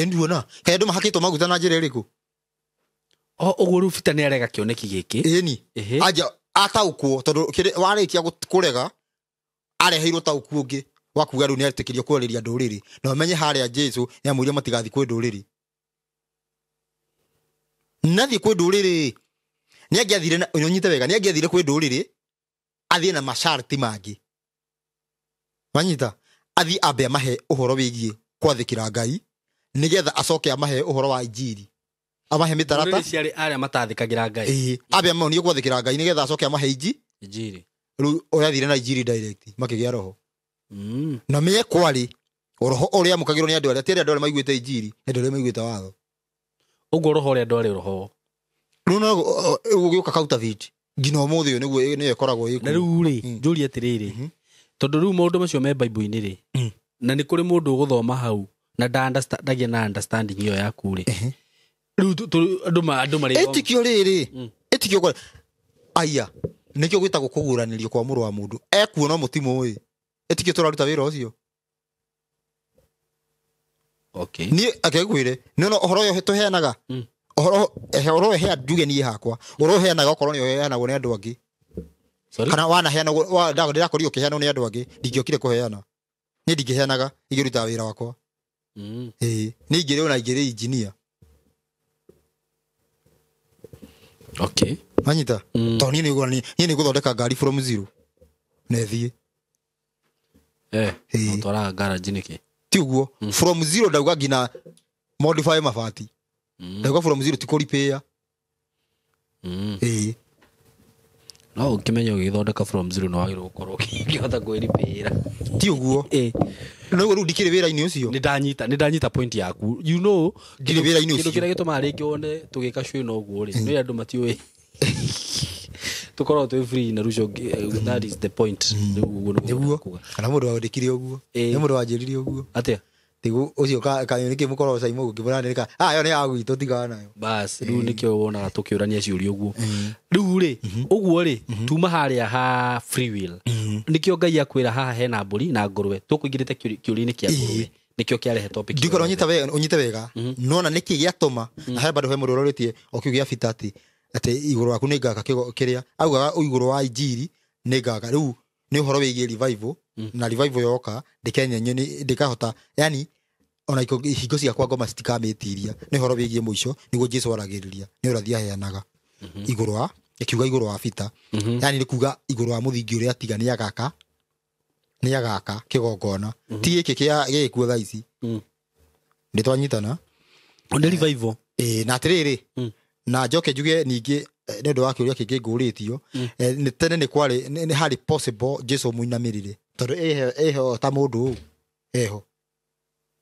Nduona. Kaĩ andũ mahakĩtwo maguta na njĩra ĩrĩkũ? O ũguo rĩu Peter nĩ arega kĩoneki gĩkĩ. Ĩni. Ĩhĩ. Anja ataũkwo tondũ warĩkia kũrega areheirwo taũku ũngĩ wa kuga rĩu nĩetĩkĩrio kwarĩria ndũrĩrĩ na ũmenye harĩa Jesu nĩamwĩrire matigathiĩ kwĩ ndũrĩrĩ nathiĩ kwĩ ndũrĩrĩ nĩangĩathire ũnyite wega nĩangĩathire kwĩ ndũrĩrĩ athiĩ na masharti mangĩ wanyita athiĩ ambe amahe ũhoro wĩgiĩ kwathĩkĩra Ngai nĩgetha acoke amahe ũhoro wa injiri amahe mĩtarata Ndũrĩrĩ ciarĩ arĩa matathĩkagĩra Ngai. ĩĩ ambe amonie gwathĩkĩra Ngai nĩgetha acoke amahe Injiri. rĩu ũrathire na injiri direct makĩgĩa roho na menye kwarĩ roho ũrĩa amũkagĩrwo nĩ andũ arĩa ti arĩa andũ arĩa maiguĩte injiri nĩ andũ arĩa maiguĩte watho Ũguo roho ũrĩa ndwarĩ roho. rĩu no ũgĩũka counterfeit nginya ũmũthĩ ũyũ nĩguo nĩyo ĩkoragwo ĩkuo. Na rĩu rĩ njũrie atĩrĩrĩ tondũ rĩu maũndũ macio me Bible-inĩ rĩ na nĩ kũrĩ mũndũ ũgũthoma hau na ndagĩa na understanding ĩyo yaku rĩ rĩu andũ andũ marĩ ĩtikio rĩrĩ ĩtikio kwa aya nĩkĩo gwĩtagwo kũguũranĩrio kwa mũrũ wa mũndũ ekuo no mũtimũĩ ĩtikio tũraruta wĩra ũcio okay niĩ akegwĩre nĩona ũhoro ũyũ tũheanaga ũhoro ũhoro ũyũ njuge niĩ hakwa ũhoro ũheanaga okorwo nĩ ũheanagwo nĩ andũ angĩ sorry kana wanaheanagwo ndĩrakorirwo ũkĩheanwo nĩ andũ angĩ ndingĩokire kũheana niĩ ndingĩheanaga ingĩrutaga wĩra wakwa ĩĩ niĩ ingĩrĩ ona ingĩrĩ engineer okay manyita tondũ niĩ niĩ nĩngũthondeka ngari from zero na ĩthiĩ Ĩĩ. ũtwaraga garage nĩkĩ ti ũguo from zero ndauga nginya modify mabati ndauga from zero ti kũripĩa ĩĩ no ũkĩmenya ũgĩthondeka from zero nĩ wagĩrĩirwo gũkorwo ũkĩhota kwĩripĩra ti ũguo no rĩu ndikĩrĩ wĩra-inĩ ũcio nĩ ndanyita point yaku you know Ndirĩ wĩra-inĩ kĩndũ ũcio. kĩrĩa gĩtũmaga rĩngĩ wone tũgĩka show ĩno ũguo rĩ nĩ andũ matiũĩ tũkoragwo twĩ free na rũcio that is the point rĩu ũguo nĩguo nĩguo kuga kana mũndũ wandĩkire ũguo Ĩĩ. nĩ mũndũ wanjĩrire ũguo atĩa tigu ũcio nĩkĩ mũkoragwo Simon ũkĩmũranĩrĩka ah ĩyo nĩ ya gwitũ tigana nayo bas rĩu nĩkĩo wonaga tũkĩũrania ciũria ũguo rĩu rĩ ũguo rĩ tuma harĩa ha free will nĩkĩo ngai akwĩra haha hena mbũri na ngũrwe tũkũingĩrĩte kĩũria-inĩ kĩa ngũrwe nĩkĩo kĩarehe topic ndikora ũnyite wega nona nĩkĩ gĩatũma na he bado he mũndũ ũrorĩtie o kĩu gĩa bita atĩ atĩ igũrũ waku nĩ ngaka kĩrĩa augaga igũrũ wa injiri nĩ ngaka rĩu nĩ ũhoro wĩgiĩ revival na revival yoka ndĩkenyenye ndĩkahota yani ona hingo ciakwa ngoma citikamĩtiria nĩ ũhoro wĩgiĩ mũico nĩguo Jesu aragĩrĩria nĩ ũrathi aheanaga igũrũ wa ĩkiuga igũrũ wa bita yani nĩ kuga igũrũ wa mũthingi ũrĩa atiga nĩ agaka kĩgongona ti gĩkĩ kĩa gĩgĩkuo thaa ici nĩ twanyitana nĩ revival ĩĩ na atĩrĩrĩ na njoke njuge ningĩ nĩ ũndũ wa kĩũria kĩngĩ ngũrĩtio nĩ tene nĩ kwarĩ nĩ harĩ possible Jesu mũinamĩrĩre tondũ ĩho ta mũndũ ũũ eho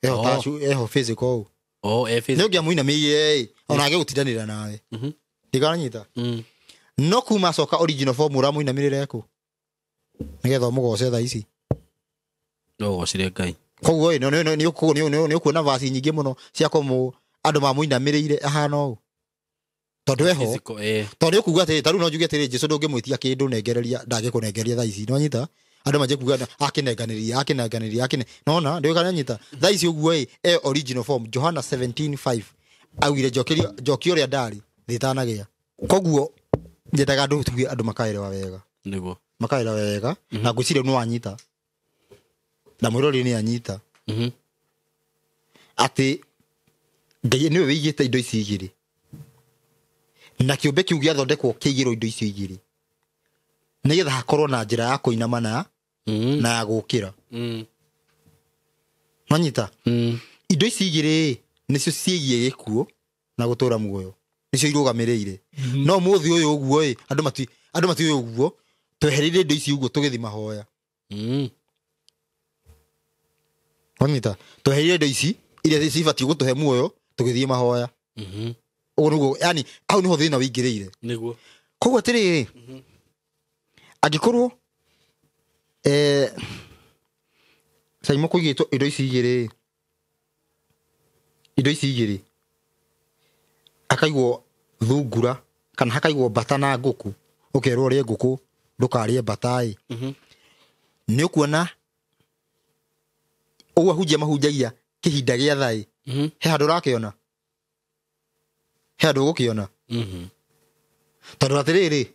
eho ta Oh. eho physical ũũ oh eh nĩ physical ũngĩamũinamĩrire ĩ ona agĩgũtindanĩra nawe ndikaranyita no kuma acoka original form ũramũinamĩrĩre kũ nĩgetha ũmũgoce thaa ici no gocire ngai koguo ĩ nĩ ũkuona vaci nyingĩ mũno cia kũmũ andũ mamũinamĩrĩire ahana ũũ tondũ eho physical eh tondũ nĩ ũkuga atĩrĩ ta rĩu no njuge atĩrĩ Jesu ndũngĩmwĩtia kĩndũ nengereria ndangĩkũnengeria thaa ici nĩwanyita andũ manjie kuga akĩnenganĩria akĩnenganĩria akĩne nona ndĩũĩ kana nyita thaa ici ũguo ĩ e original form Johana 17:5 augire njokerio njokia ũrĩa ndarĩ thĩ ĩtanagĩa koguo nyendaga andũ tuge andũ makaerewa wega nĩguo makaerewa wega na ngwĩciria nĩ wanyita na mwĩrori nĩ anyita atĩ ngai nĩwe wĩigĩte indo ici igĩrĩ na kĩũmbe kĩu gĩathondekwo kĩigĩrwo indo icio igĩrĩ nĩgetha hakorwo na njĩra ya kũinama na na ya gũkĩra manyita indo ici igĩrĩ nĩcio ciĩgiĩ gĩkuũ na gũtũra muoyo nĩcio irũgamĩrĩire no mũthĩ ũyũ ũguo ĩ andũ matiũĩ ũguo twehereire indo ici ũguo tũgĩthiĩ mahoya wanyita twehereire indo ici iria cibatiĩ gũtũhe muoyo tũgĩthiĩ mahoya ũguo nĩguo yani hau nĩho thĩna wĩingĩrĩire nĩguo koguo atĩrĩrĩ angĩkorwo Saimo kũigĩtwo indo ici igĩrĩ indo ici igĩrĩ hakaigwo thungura kana hakaigwo mbata na ngũkũ ũkerwo ũrĩe ngũkũ ndũkarĩe mbata ĩ nĩ ũkuona ũguo ahunjia mahunjagia kĩhinda gĩa thaĩ he handũ ũrakĩona he handũ ũgũkĩona Tondũ atĩrĩrĩ,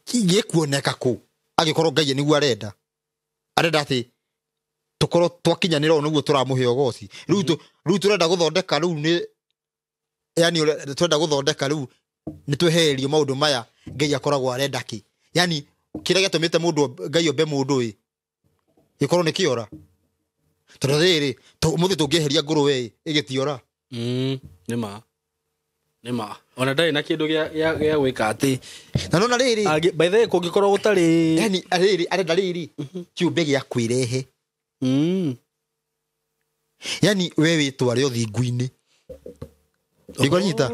gĩkuoneka kũ angĩkorwo Ngai nĩguo arenda, arenda atĩ tũkorwo twakinyanĩra ũũ nĩguo tũramũhe ũgoci. Rĩu tũrenda gũthondeka, rĩu nĩ yani tũrenda gũthondeka, rĩu nĩ twehererio maũndũ maya Ngai akoragwo arenda kĩ, yani kĩrĩa gĩatũmĩte mũndũ Ngai ombe mũndũ ĩ gĩkorwo nĩ kĩora. Tondũ rĩrĩ, ũmũthĩ tũngĩeheria ngũrwe ĩ ĩgĩtiora. Nĩma nĩma, ona ndarĩ na kĩndũ gĩa gwĩka atĩ na nona rĩrĩ, by the way kũngĩkorwo gũtarĩ, yani rĩrĩ arenda rĩrĩ kĩũmbe gĩa kwĩrehe. Yani we wĩtware ũthingu-inĩ. Ndikũnyita.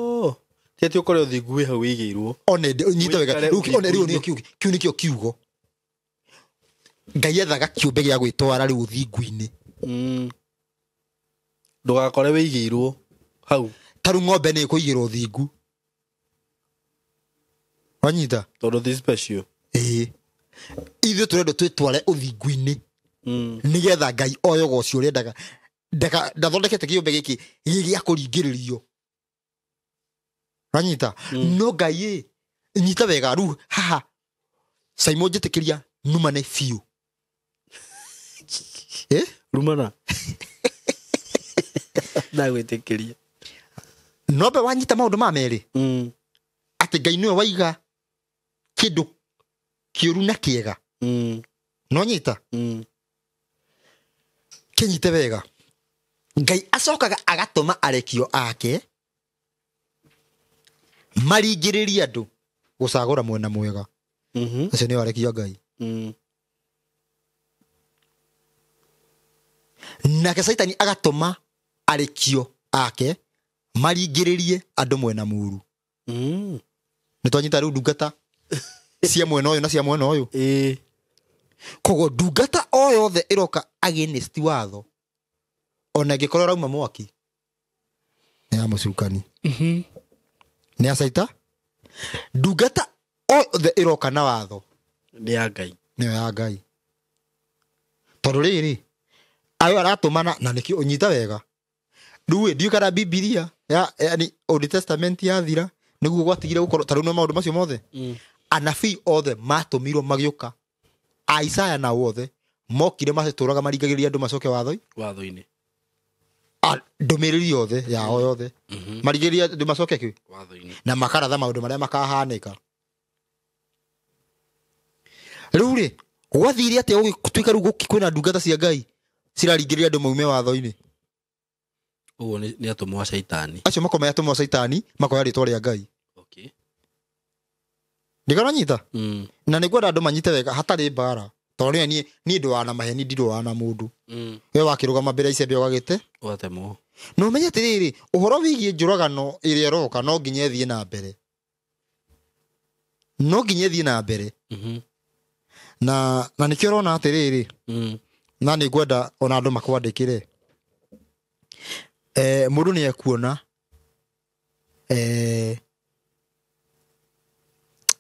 Ti atĩ ũkore ũthingu wĩ hau wĩigĩirwo. One nyita wega. Rĩu one rĩu nĩkĩo kiu nĩkĩo kiugo. Ngai ethaga kĩũmbe gĩa gwĩtwara rĩu ũthingu-inĩ. Ndũgakore wĩigĩirwo hau. Ta rĩu ng'ombe nĩ ĩkũigĩrwo ũthingu. Wanyita? Tondũ ti special. Ĩĩ. Ithuĩ tũrendwo twĩtware ũthingu-inĩ. Nĩgetha Ngai oe ũgoci ũrĩa endaga. Ndathondekete kĩũmbe gĩkĩ gĩ gĩa kũringĩrĩrio. Wanyita? No Ngai ĩ, nyita wega rĩu haha. Simon njĩtĩkĩria numane biũ. Rumana. Ndagwĩtĩkĩria. Nombe wanyita maũndũ ma merĩ. Atĩ Ngai nĩwe waiga kĩndũ kĩũru na kĩega. No nyita? Kĩnyite wega. Ngai acokaga agatũma arekio ake maringĩrĩrie andũ gũcagũra mwena mwega. Acio nĩo arekio a Ngai. Nake Caitani agatũma arekio ake maringĩrĩrie andũ mwena mũru. Nĩ twanyita rĩu ndungata cia mwena ũyũ na cia mwena ũyũ. Koguo ndungata o yothe ĩroka against watho ona ĩngĩkorwo ĩrauma mwaki nĩ ya mũcukani. Nĩ ya Caita. Ndungata o yothe ĩroka na watho nĩ ya Ngai. Nĩyo ya Ngai. Tondũ rĩrĩ ayo aratũmana na nĩkĩo ũnyita wega. Rĩu ndiũĩ kana Bibilia ya yani Old Testament yathira nĩguo gwatigire gũkorwo ta rĩu no maũndũ macio mothe. Anabii othe matũmirwo magĩũka. Isaya na othe mokire matũraga maringagĩrĩria andũ macoke watho-inĩ. Ndũmĩrĩri yothe yao yothe. Maringĩrĩria andũ macoke kĩ? Watho-inĩ. Na makaratha maũndũ marĩa makahanĩka. Rĩu rĩ, gwathire atĩa gũgĩtuĩka rĩu kwĩna ndungata cia Ngai ciraringĩrĩria andũ maume watho-inĩ? Ũguo nĩ atũmwo a Caitani. Acio makomeya atũmwo a Caitani makoya rĩtwa rĩa Ngai. Okay. Ndĩkaranyita? Na nĩngwenda andũ manyite wega hatarĩ mbara. Tondũ niĩ ndũaga na maheni, ndirũaga na mũndũ. We wakĩrũgama mbere ya icembe ũgagĩte? Ũgatemwo. Na ũmenye atĩrĩrĩ, ũhoro wĩgiĩ njũragano ĩrĩa ĩroka no nginya ĩthiĩ na mbere. No nginya ĩthiĩ na mbere. Na nĩkĩo ũrona atĩrĩrĩ, na nĩngwenda ona andũ makwandĩkĩre. Mũndũ nĩ ekuona,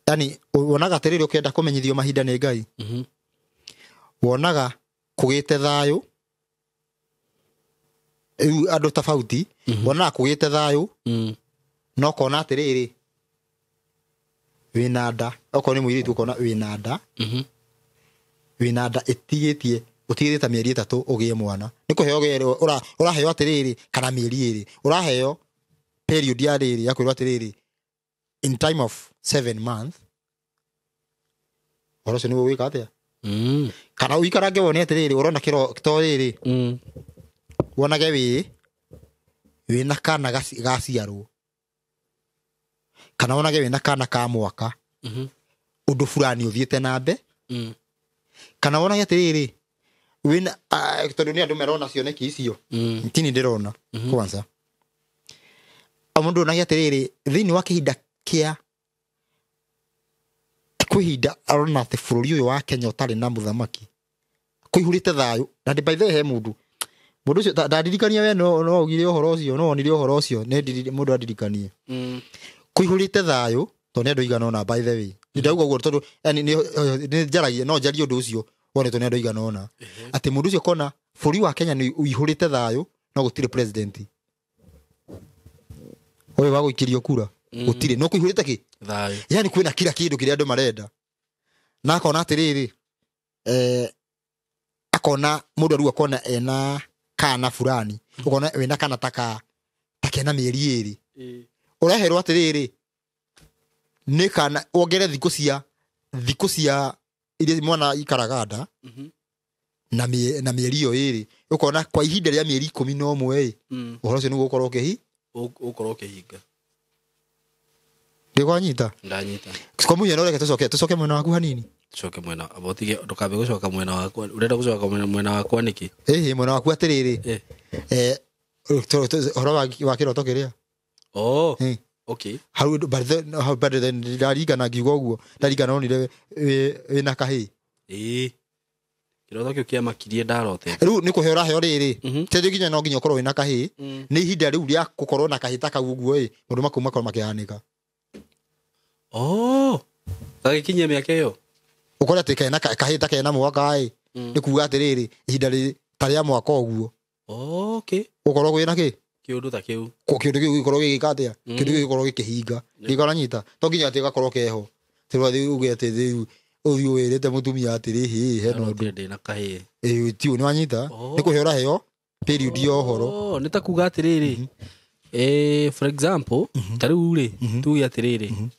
yani wonaga atĩrĩrĩ ũkĩenda kũmenyithio mahinda nĩ Ngai. Wonaga kũgĩte thayũ, rĩu andũ tofauti, wonaga kũgĩte thayũ, no ũkona atĩrĩrĩ wĩna nda, okorwo nĩ mũirĩtu ũkona wĩna nda, wĩna nda ĩtigĩtie ũtigĩte ta mĩeri 3 ũgĩe mwana. Nĩ kũheo ũraheo atĩrĩrĩ kana mĩeri 2, ũraheo period ya rĩrĩ ya kwĩrwo atĩrĩrĩ in time of 7 months ũhoro ũcio nĩguo gwĩka atĩa? Kana ũikarange wone atĩrĩrĩ ũrona kĩro to rĩrĩ, wonage wĩna kana gaciarwo, kana wonage wĩna kana ka mwaka, ũndũ fulani ũthiĩte na mbe, kana wonage atĩrĩrĩ wĩna tondũ nĩ andũ merona cioneki icio, tini ndĩrona kwanza. Mũndũ onage atĩrĩrĩ thĩinĩ wa kĩhinda kĩa kwĩhinda arona atĩ bũrũri ũyũ wa Kenya ũtarĩ na mũthamaki kũihũrĩte thayũ. Na by the way he mũndũ ũcio ndandirikania we no augire ũhoro ũcio, no onire ũhoro ũcio, nĩ mũndũ andirikanie kũihũrĩte thayũ tondũ nĩ andũ aigana ũna. By the way ndauga ũguo tondũ yani nĩ njaragia, no njarie ũndũ ũcio wonetwo nĩ andũ aigana ũna, atĩ mũndũ ũcio kona bũrũri wa Kenya nĩ ũihũrĩte thayũ no gũtirĩ president ũyũ wa gũikĩrio kura. Gũtirĩ no kũihũrĩte kĩ Thayũ. Yani kwĩna kila kĩndũ kĩrĩa andũ marenda. Na akona atĩrĩrĩ, akona mũndũ rĩu akona ena kana fulani, ukona wĩna kana taka takena mĩeri ĩrĩ. Ũreherwo atĩrĩrĩ, nĩ kana wongere thikũ cia iria mwana ikaraga nda na mĩeri ĩyo ĩrĩ, ũkona kwa ihinda rĩa mĩeri 11 ĩ, ũhoro ũcio nĩguo ũkorwo ũkĩhi Ũkorwo ũkĩhinga. Ndĩkwanyita? Ndanyita. Kwa mũhiano reke tũcoke mwena waku hanini. Tũcoke mwena, amba ũtige ndũkambe gũcoka mwena wakwa. Ũrenda gũcoka mwena wakwa nĩkĩ? Ĩhĩ, mwena waku atĩrĩrĩ. Ũhoro wa kĩroto kĩrĩa. Oh. Okay. Hau but then ndaringana ngiuga ũguo, ndaringana onire wĩna kahĩĩ. Ĩĩ. Kĩroto kĩu kĩamakirie ndarotete. Rĩu nĩ kũheo ũraheo rĩrĩ. Ti nginya no nginya ũkorwo wĩna kahĩĩ. Nĩ ihinda rĩu rĩa gũkorwo na kahĩĩ ta kau ũguo ĩ, maũndũ makau makorwo makĩhanĩka. Oh. Gagĩkinyia mĩaka ĩyo. Ũkore atĩ kena kahĩĩ ta kena mwaka ĩ, nĩ kuuga atĩrĩrĩ, ihinda ta rĩa mwaka ũguo. Okay. Ũkorwo kwĩna kĩ? Kĩũndũ ta kĩu. Kĩũndũ kĩu gĩkorwo gĩgĩka atĩa? Kĩũndũ kĩu gĩkorwo gĩkĩhinga. Gĩkoranyita. To nginya atĩ gakorwo keho. Tũrathiĩ uge atĩ rĩu ũthiĩ wĩrĩte mũtumia atĩrĩ, hĩ, hena ũndũ. Ndĩ na kahĩĩ. Ĩĩ, ti nĩ wanyita? Nĩ kũheo ũraheo period ya ũhoro. Oh, nĩ ta kuuga atĩrĩrĩ. For example, ta rĩu rĩ, tuge atĩrĩrĩ.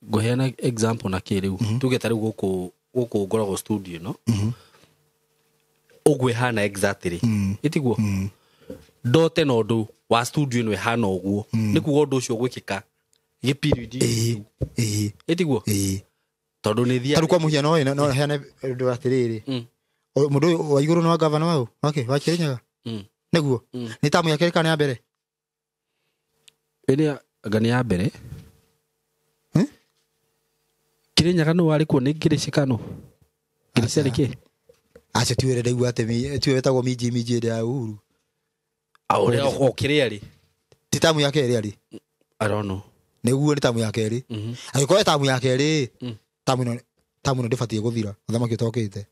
Ngũheana example na kĩ rĩu. Tuge ta rĩu gũkũ ngoragwo studio no. Ũguo ĩhana exactly. Ĩtiguo? Ndote na ũndũ wa studio ĩno ĩhana ũguo. Nĩ kuuga ũndũ ũcio ũgwĩkĩka gĩ period. Ĩĩ. Ĩtiguo? Ĩĩ. Tondũ nĩ thiaga. Ta rĩu kwa mũhiano no heane ũndũ atĩrĩrĩ. Mũndũ ũyũ wa igũrũ nĩ wa gavana waũ? Wake, wa Kĩrĩnyaga? Nĩguo? Nĩ tamu ya kerĩ kana ya mbere? Ĩrĩa anga nĩ ya mbere. Kĩrĩnyaga nũ warĩ kuo nĩ Ngĩrĩci kana nũ? Ngĩrĩci arĩ kĩ? Acio tiwe ndaigua atĩ tiwe wetagwo minji ĩrĩa ya Uhuru. Ũrĩa o kĩrĩa rĩ? Ti tamu ya kerĩ arĩ? I don't know. Nĩguo nĩ tamu ya kerĩ. Angĩkorwo tamu ya kerĩ, tamu ĩno ndĩbatiĩ gũthira, ũthamaki ũtokĩte.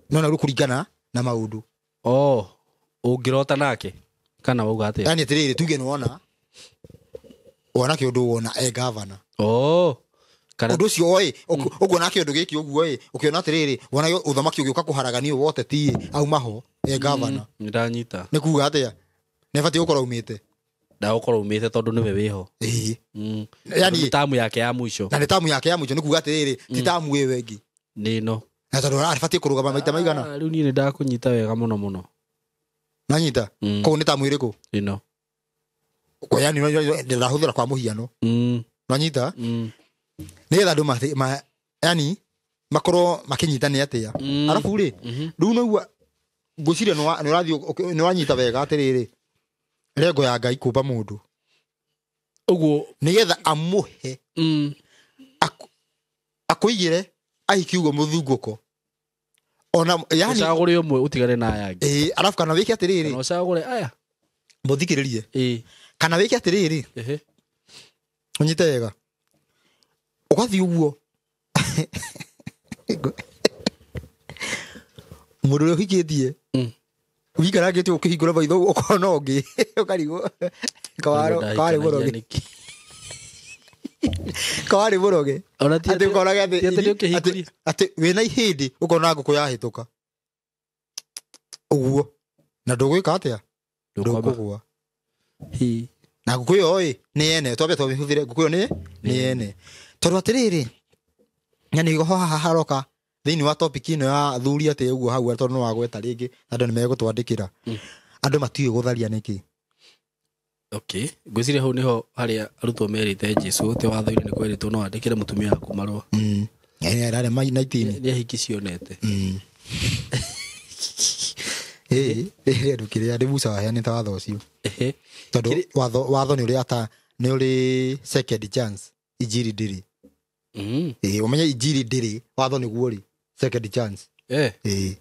No na rĩu kũringana na maũndũ. Oh, ũngĩrota nake kana wauga atĩa? Yani atĩrĩrĩ, tuge nĩ wona kĩũndũ wona e gavana. Oh. Ũndũ ũcio ĩ, ũkuona kĩũndũ gĩkĩ ũguo ĩ, ũkĩona atĩrĩrĩ, wona ũthamaki ũgĩũka kũharaganio wote ti auma ho e gavana. Ndanyita. Nĩ kuuga atĩa? Nĩ batiĩ gũkorwo umĩte. Ndagũkorwo umĩte tondũ nĩwe wĩho. Ĩĩ. Yani tamu yake ya mũico. Na nĩ tamu yake ya mũico nĩ kuuga atĩrĩrĩ, ti tamu ĩyo ĩngĩ. Nĩ ĩno. Na tondũ arabatiĩ kũrũgama maita maigana. Rĩu niĩ nĩ ndakũnyita wega mũno mũno. Nanyita? Koguo nĩ tamu ĩrĩkũ? Ĩno. Kwa yani ndĩrahũthĩra kwa mũhiano. Nanyita? Nĩgetha andũ yani makorwo makĩnyita nĩ atĩa. Arabu rĩ, rĩu nĩguo ngwĩciria nĩ ũrathiĩ nĩ wanyita wega atĩrĩrĩ, rengo ya Ngai kũmba mũndũ. Ũguo nĩgetha amũhe akũigĩre ahikiugo mũthungũko. Ona yani ũcagũre ũmwe ũtigane na aya angĩ. Ĩĩ, arabu kana wĩke atĩrĩrĩ. Kana ũcagũre aya. Mũthikĩrĩrie. Ĩĩ. Kana wĩke atĩrĩrĩ. Ũnyite wega. Ũgathiĩ ũguo. Mũndũ ũrĩa ũhikĩtie. Ũikarangĩte ũkĩhingũra maitho ũkona ũngĩ. Ũkarigwo. Kawarĩ mũroge. Kawarĩ mũroge. Atĩ ũkonaga atĩ wĩna ihĩndĩ ũkona ngũkũ yahĩtũka. Ũguo. Na ndũgwĩka atĩa? Ndũkũgũa. Na ngũkũ ĩyo ĩ nĩ ene, twambe twamĩhũthĩre ngũkũ ĩyo nĩ ene. Tondũ atĩrĩrĩ, yani ho haha haroka thĩinĩ wa topic ĩno ya athuri atĩ ũguo hau tondũ no wagweta rĩngĩ andũ nĩ megũtwandĩkĩra. Andũ matiũĩ gũtharia nĩkĩ. Okay, ngwĩciria hau nĩho harĩa arutwo merĩte Jesũ atĩ watho-inĩ nĩ kwerĩtwo no wandĩkĩre mũtumia waku marũa. Arĩa 19. Nĩ ahiki cionete. Ĩĩ, andũ kĩrĩa nĩ Musa waheanĩte watho ũcio. Tondũ watho nĩ ũrĩ ata nĩ ũrĩ second chance, injiri ndĩrĩ. Ĩĩ, ũmenye injiri ndĩrĩ, watho nĩguo rĩ second chance. Ĩĩ.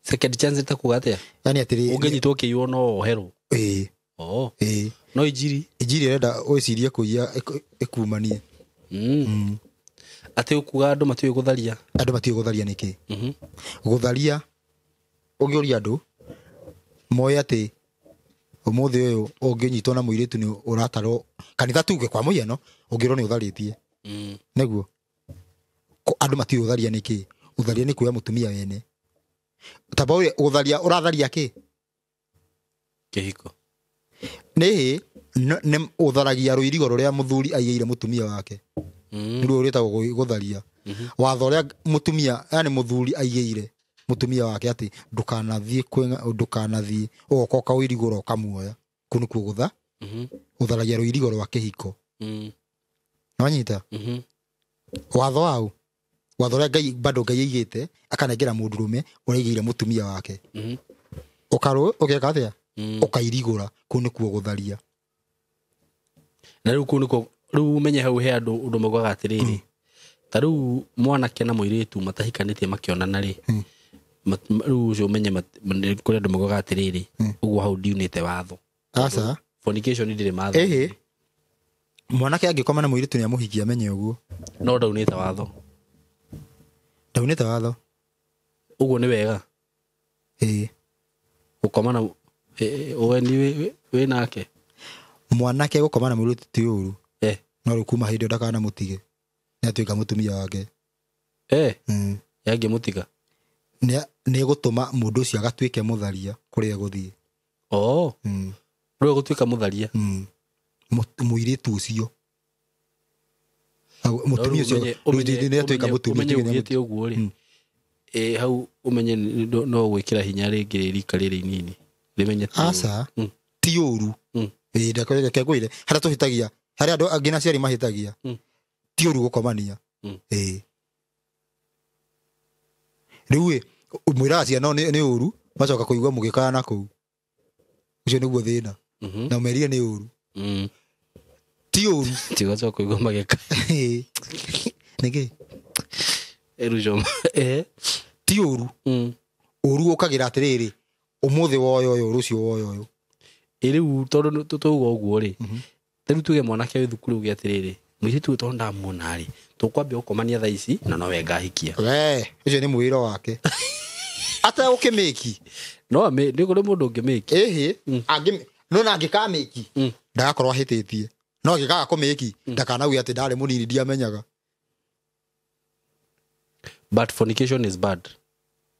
Second chance ta kuga atĩa? Yani atĩrĩ, ũngĩnyitwo ũkĩiywo no woherwo. Ĩĩ. Oh. Ĩĩ. No injiri? Injiri ĩrenda ũĩcirie kũiya ĩkumanie. Atĩ ũkuga andũ matiũĩ gũtharia. Andũ matiũĩ gũtharia nĩkĩ? Gũtharia ũngĩũria andũ moĩ atĩ Umuthi uyu unginyitwo na muiritu ni uratarwo kanitha tuge kwa muhiano ungirwo ni utharitie. Niguo andu matiũĩ utharia ni ki. Utharia ni kuoya mutumia wene. Tamba utharia uratharia ki? Kihiko. Ni ni utharagia ruirigo ruria muthuri aigeire mutumia wake. Nĩruo rwĩtagwo gũtharia. Watho ũrĩa mutumia yani muthuri aigeire mutumia wake ati ndukanathie kwenga ndukanathie ugoka ũkaũirigũra ũkamuoya kũu nĩkuo gũtha. Utharagia ruirigo rwa kĩhiko. Nĩwanyita? Watho wau watho ũrĩa Ngai bado Ngai aigĩte akanengera mũndũrũme ũrĩa aigĩire mutumia wake. Ũkarũ ũgeka atĩa? Ũkairigũra kũu nĩkuo gũtharia. Na rĩu kũu nĩkuo rĩu umenye hau he andũ ũndũ maugaga atĩrĩrĩ ta rĩu mwanake na mũirĩtu matahikanĩtie makĩonana rĩ rĩu ũcio ũmenye kũrĩ andũ maugaga atĩrĩrĩ ũguo hau ndiunĩte watho. Aca. Fornication ndĩrĩ matho. Ĩhĩ. Mwanake angĩkoma na mũirĩtu nĩamũhikia amenye ũguo. No ndaunĩte watho. Ndaunĩte watho. Ũguo nĩ wega. Ĩĩ. Gũkoma na ũeni wĩ nake. Mwanake gũkoma na mũirĩtu ti ũru. No rĩu kuma hĩndĩ ĩyo ndakanamũtige. Nĩatuĩka mũtumia wake. Yangĩmũtiga. Nĩ gũtũma mũndũ ũcio agatuĩke mũtharia kũrĩa egũthiĩ. Rĩu egũtuĩka mũtharia. Mũirĩtu ũcio. Mũtumia ũcio nĩatuĩka mũtumia. Ũmenye ugĩte ũguo rĩ. Hau ũmenye no gwĩkĩra hinya rĩngĩ rika rĩrĩ inini. Rĩmenye ti ũru. Aca. Ti ũru. Ĩĩ ndakũire harĩa tũhĩtagia harĩa andũ angĩ na aciari mahĩtagia. Ti ũru gũkomania. Ĩĩ. Rĩu ĩ mwĩraga ciana nĩ ũru macoka kũigua mũgĩkaya na kũu. Ũcio nĩguo thĩna. Na ũmerire nĩ ũru. Ti ũru. Tigacoka kũigua magĩka. Nĩkĩ? Ĩruco. Ti ũru. Ũru ũkagĩra atĩrĩrĩ ũmũthĩ woya ũyũ rũciũ woya ũyũ. Rĩu tondũ tũuga ũguo rĩ rĩu tuge mwanake wĩ thukuru uge atĩrĩrĩ mũirĩtu ũyũ tondũ ndamuona rĩ tũkwambia gũkomania thaa ici na nowe ngahikia. We ũcio nĩ mwĩro wake. Ategũkĩmĩki. No nĩ kũrĩ mũndũ ũngĩmĩki. Ĩhĩ. No na angĩkamĩki ndagakorwo ahĩtĩtie. No angĩkaga kũmĩki ndakanauge atĩ ndarĩ mũnini ndiamenyaga. But fornication is bad.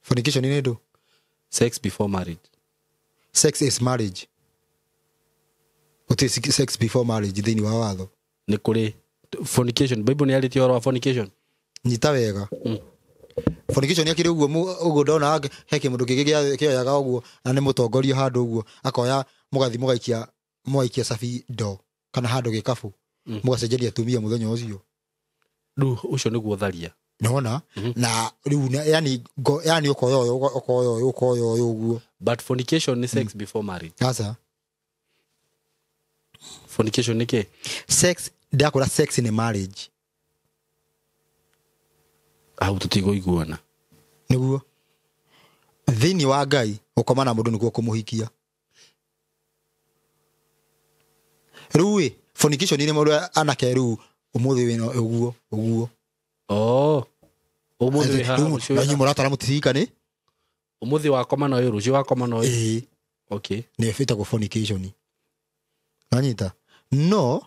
Fornication nĩ ndũ? Sex before marriage. Sex is marriage. Gũtirĩ sex before marriage thĩinĩ wa watho. Nĩ kũrĩ fornication. Bible nĩ yarĩtie ũhoro wa fornication. Nyita wega. Fornication yakĩrĩ ũguo ũguo ndona he kĩmũndũ kĩngĩ kĩoyaga ũguo na nĩ mũtongoria handũ ũguo akoya mũgathi mũgaikia cabi ndo kana handũ gĩkabũ mũgacenjeria atumia mũthenya ũcio. Rĩu ũcio nĩguo tharia. Nĩwona? Na rĩu yani yani ũkoya ũyũ ũkoya ũyũ ũkoya ũyũ ũguo. But fornication nĩ sex before marriage. Aca. Fornication nĩ kĩ? Sex ndakũra sex nĩ marriage. Hau tũtigũiguana. Nĩguo. Thĩinĩ wa Ngai gũkoma na mũndũ nĩkuo kũmũhikia. Rĩu ĩ fornication nĩ mũndũ anake rĩu ũmũthĩ wĩna ũguo ũguo. Ũmũthĩ wĩ haha rũciũ. Na inyuĩ mũratara mũtihikani? Ũmũthĩ wakoma na ũyũ rũciũ wakoma na ũyũ. Ĩĩ. Okay. Nĩ ĩtagwo fornication. Nanyita. No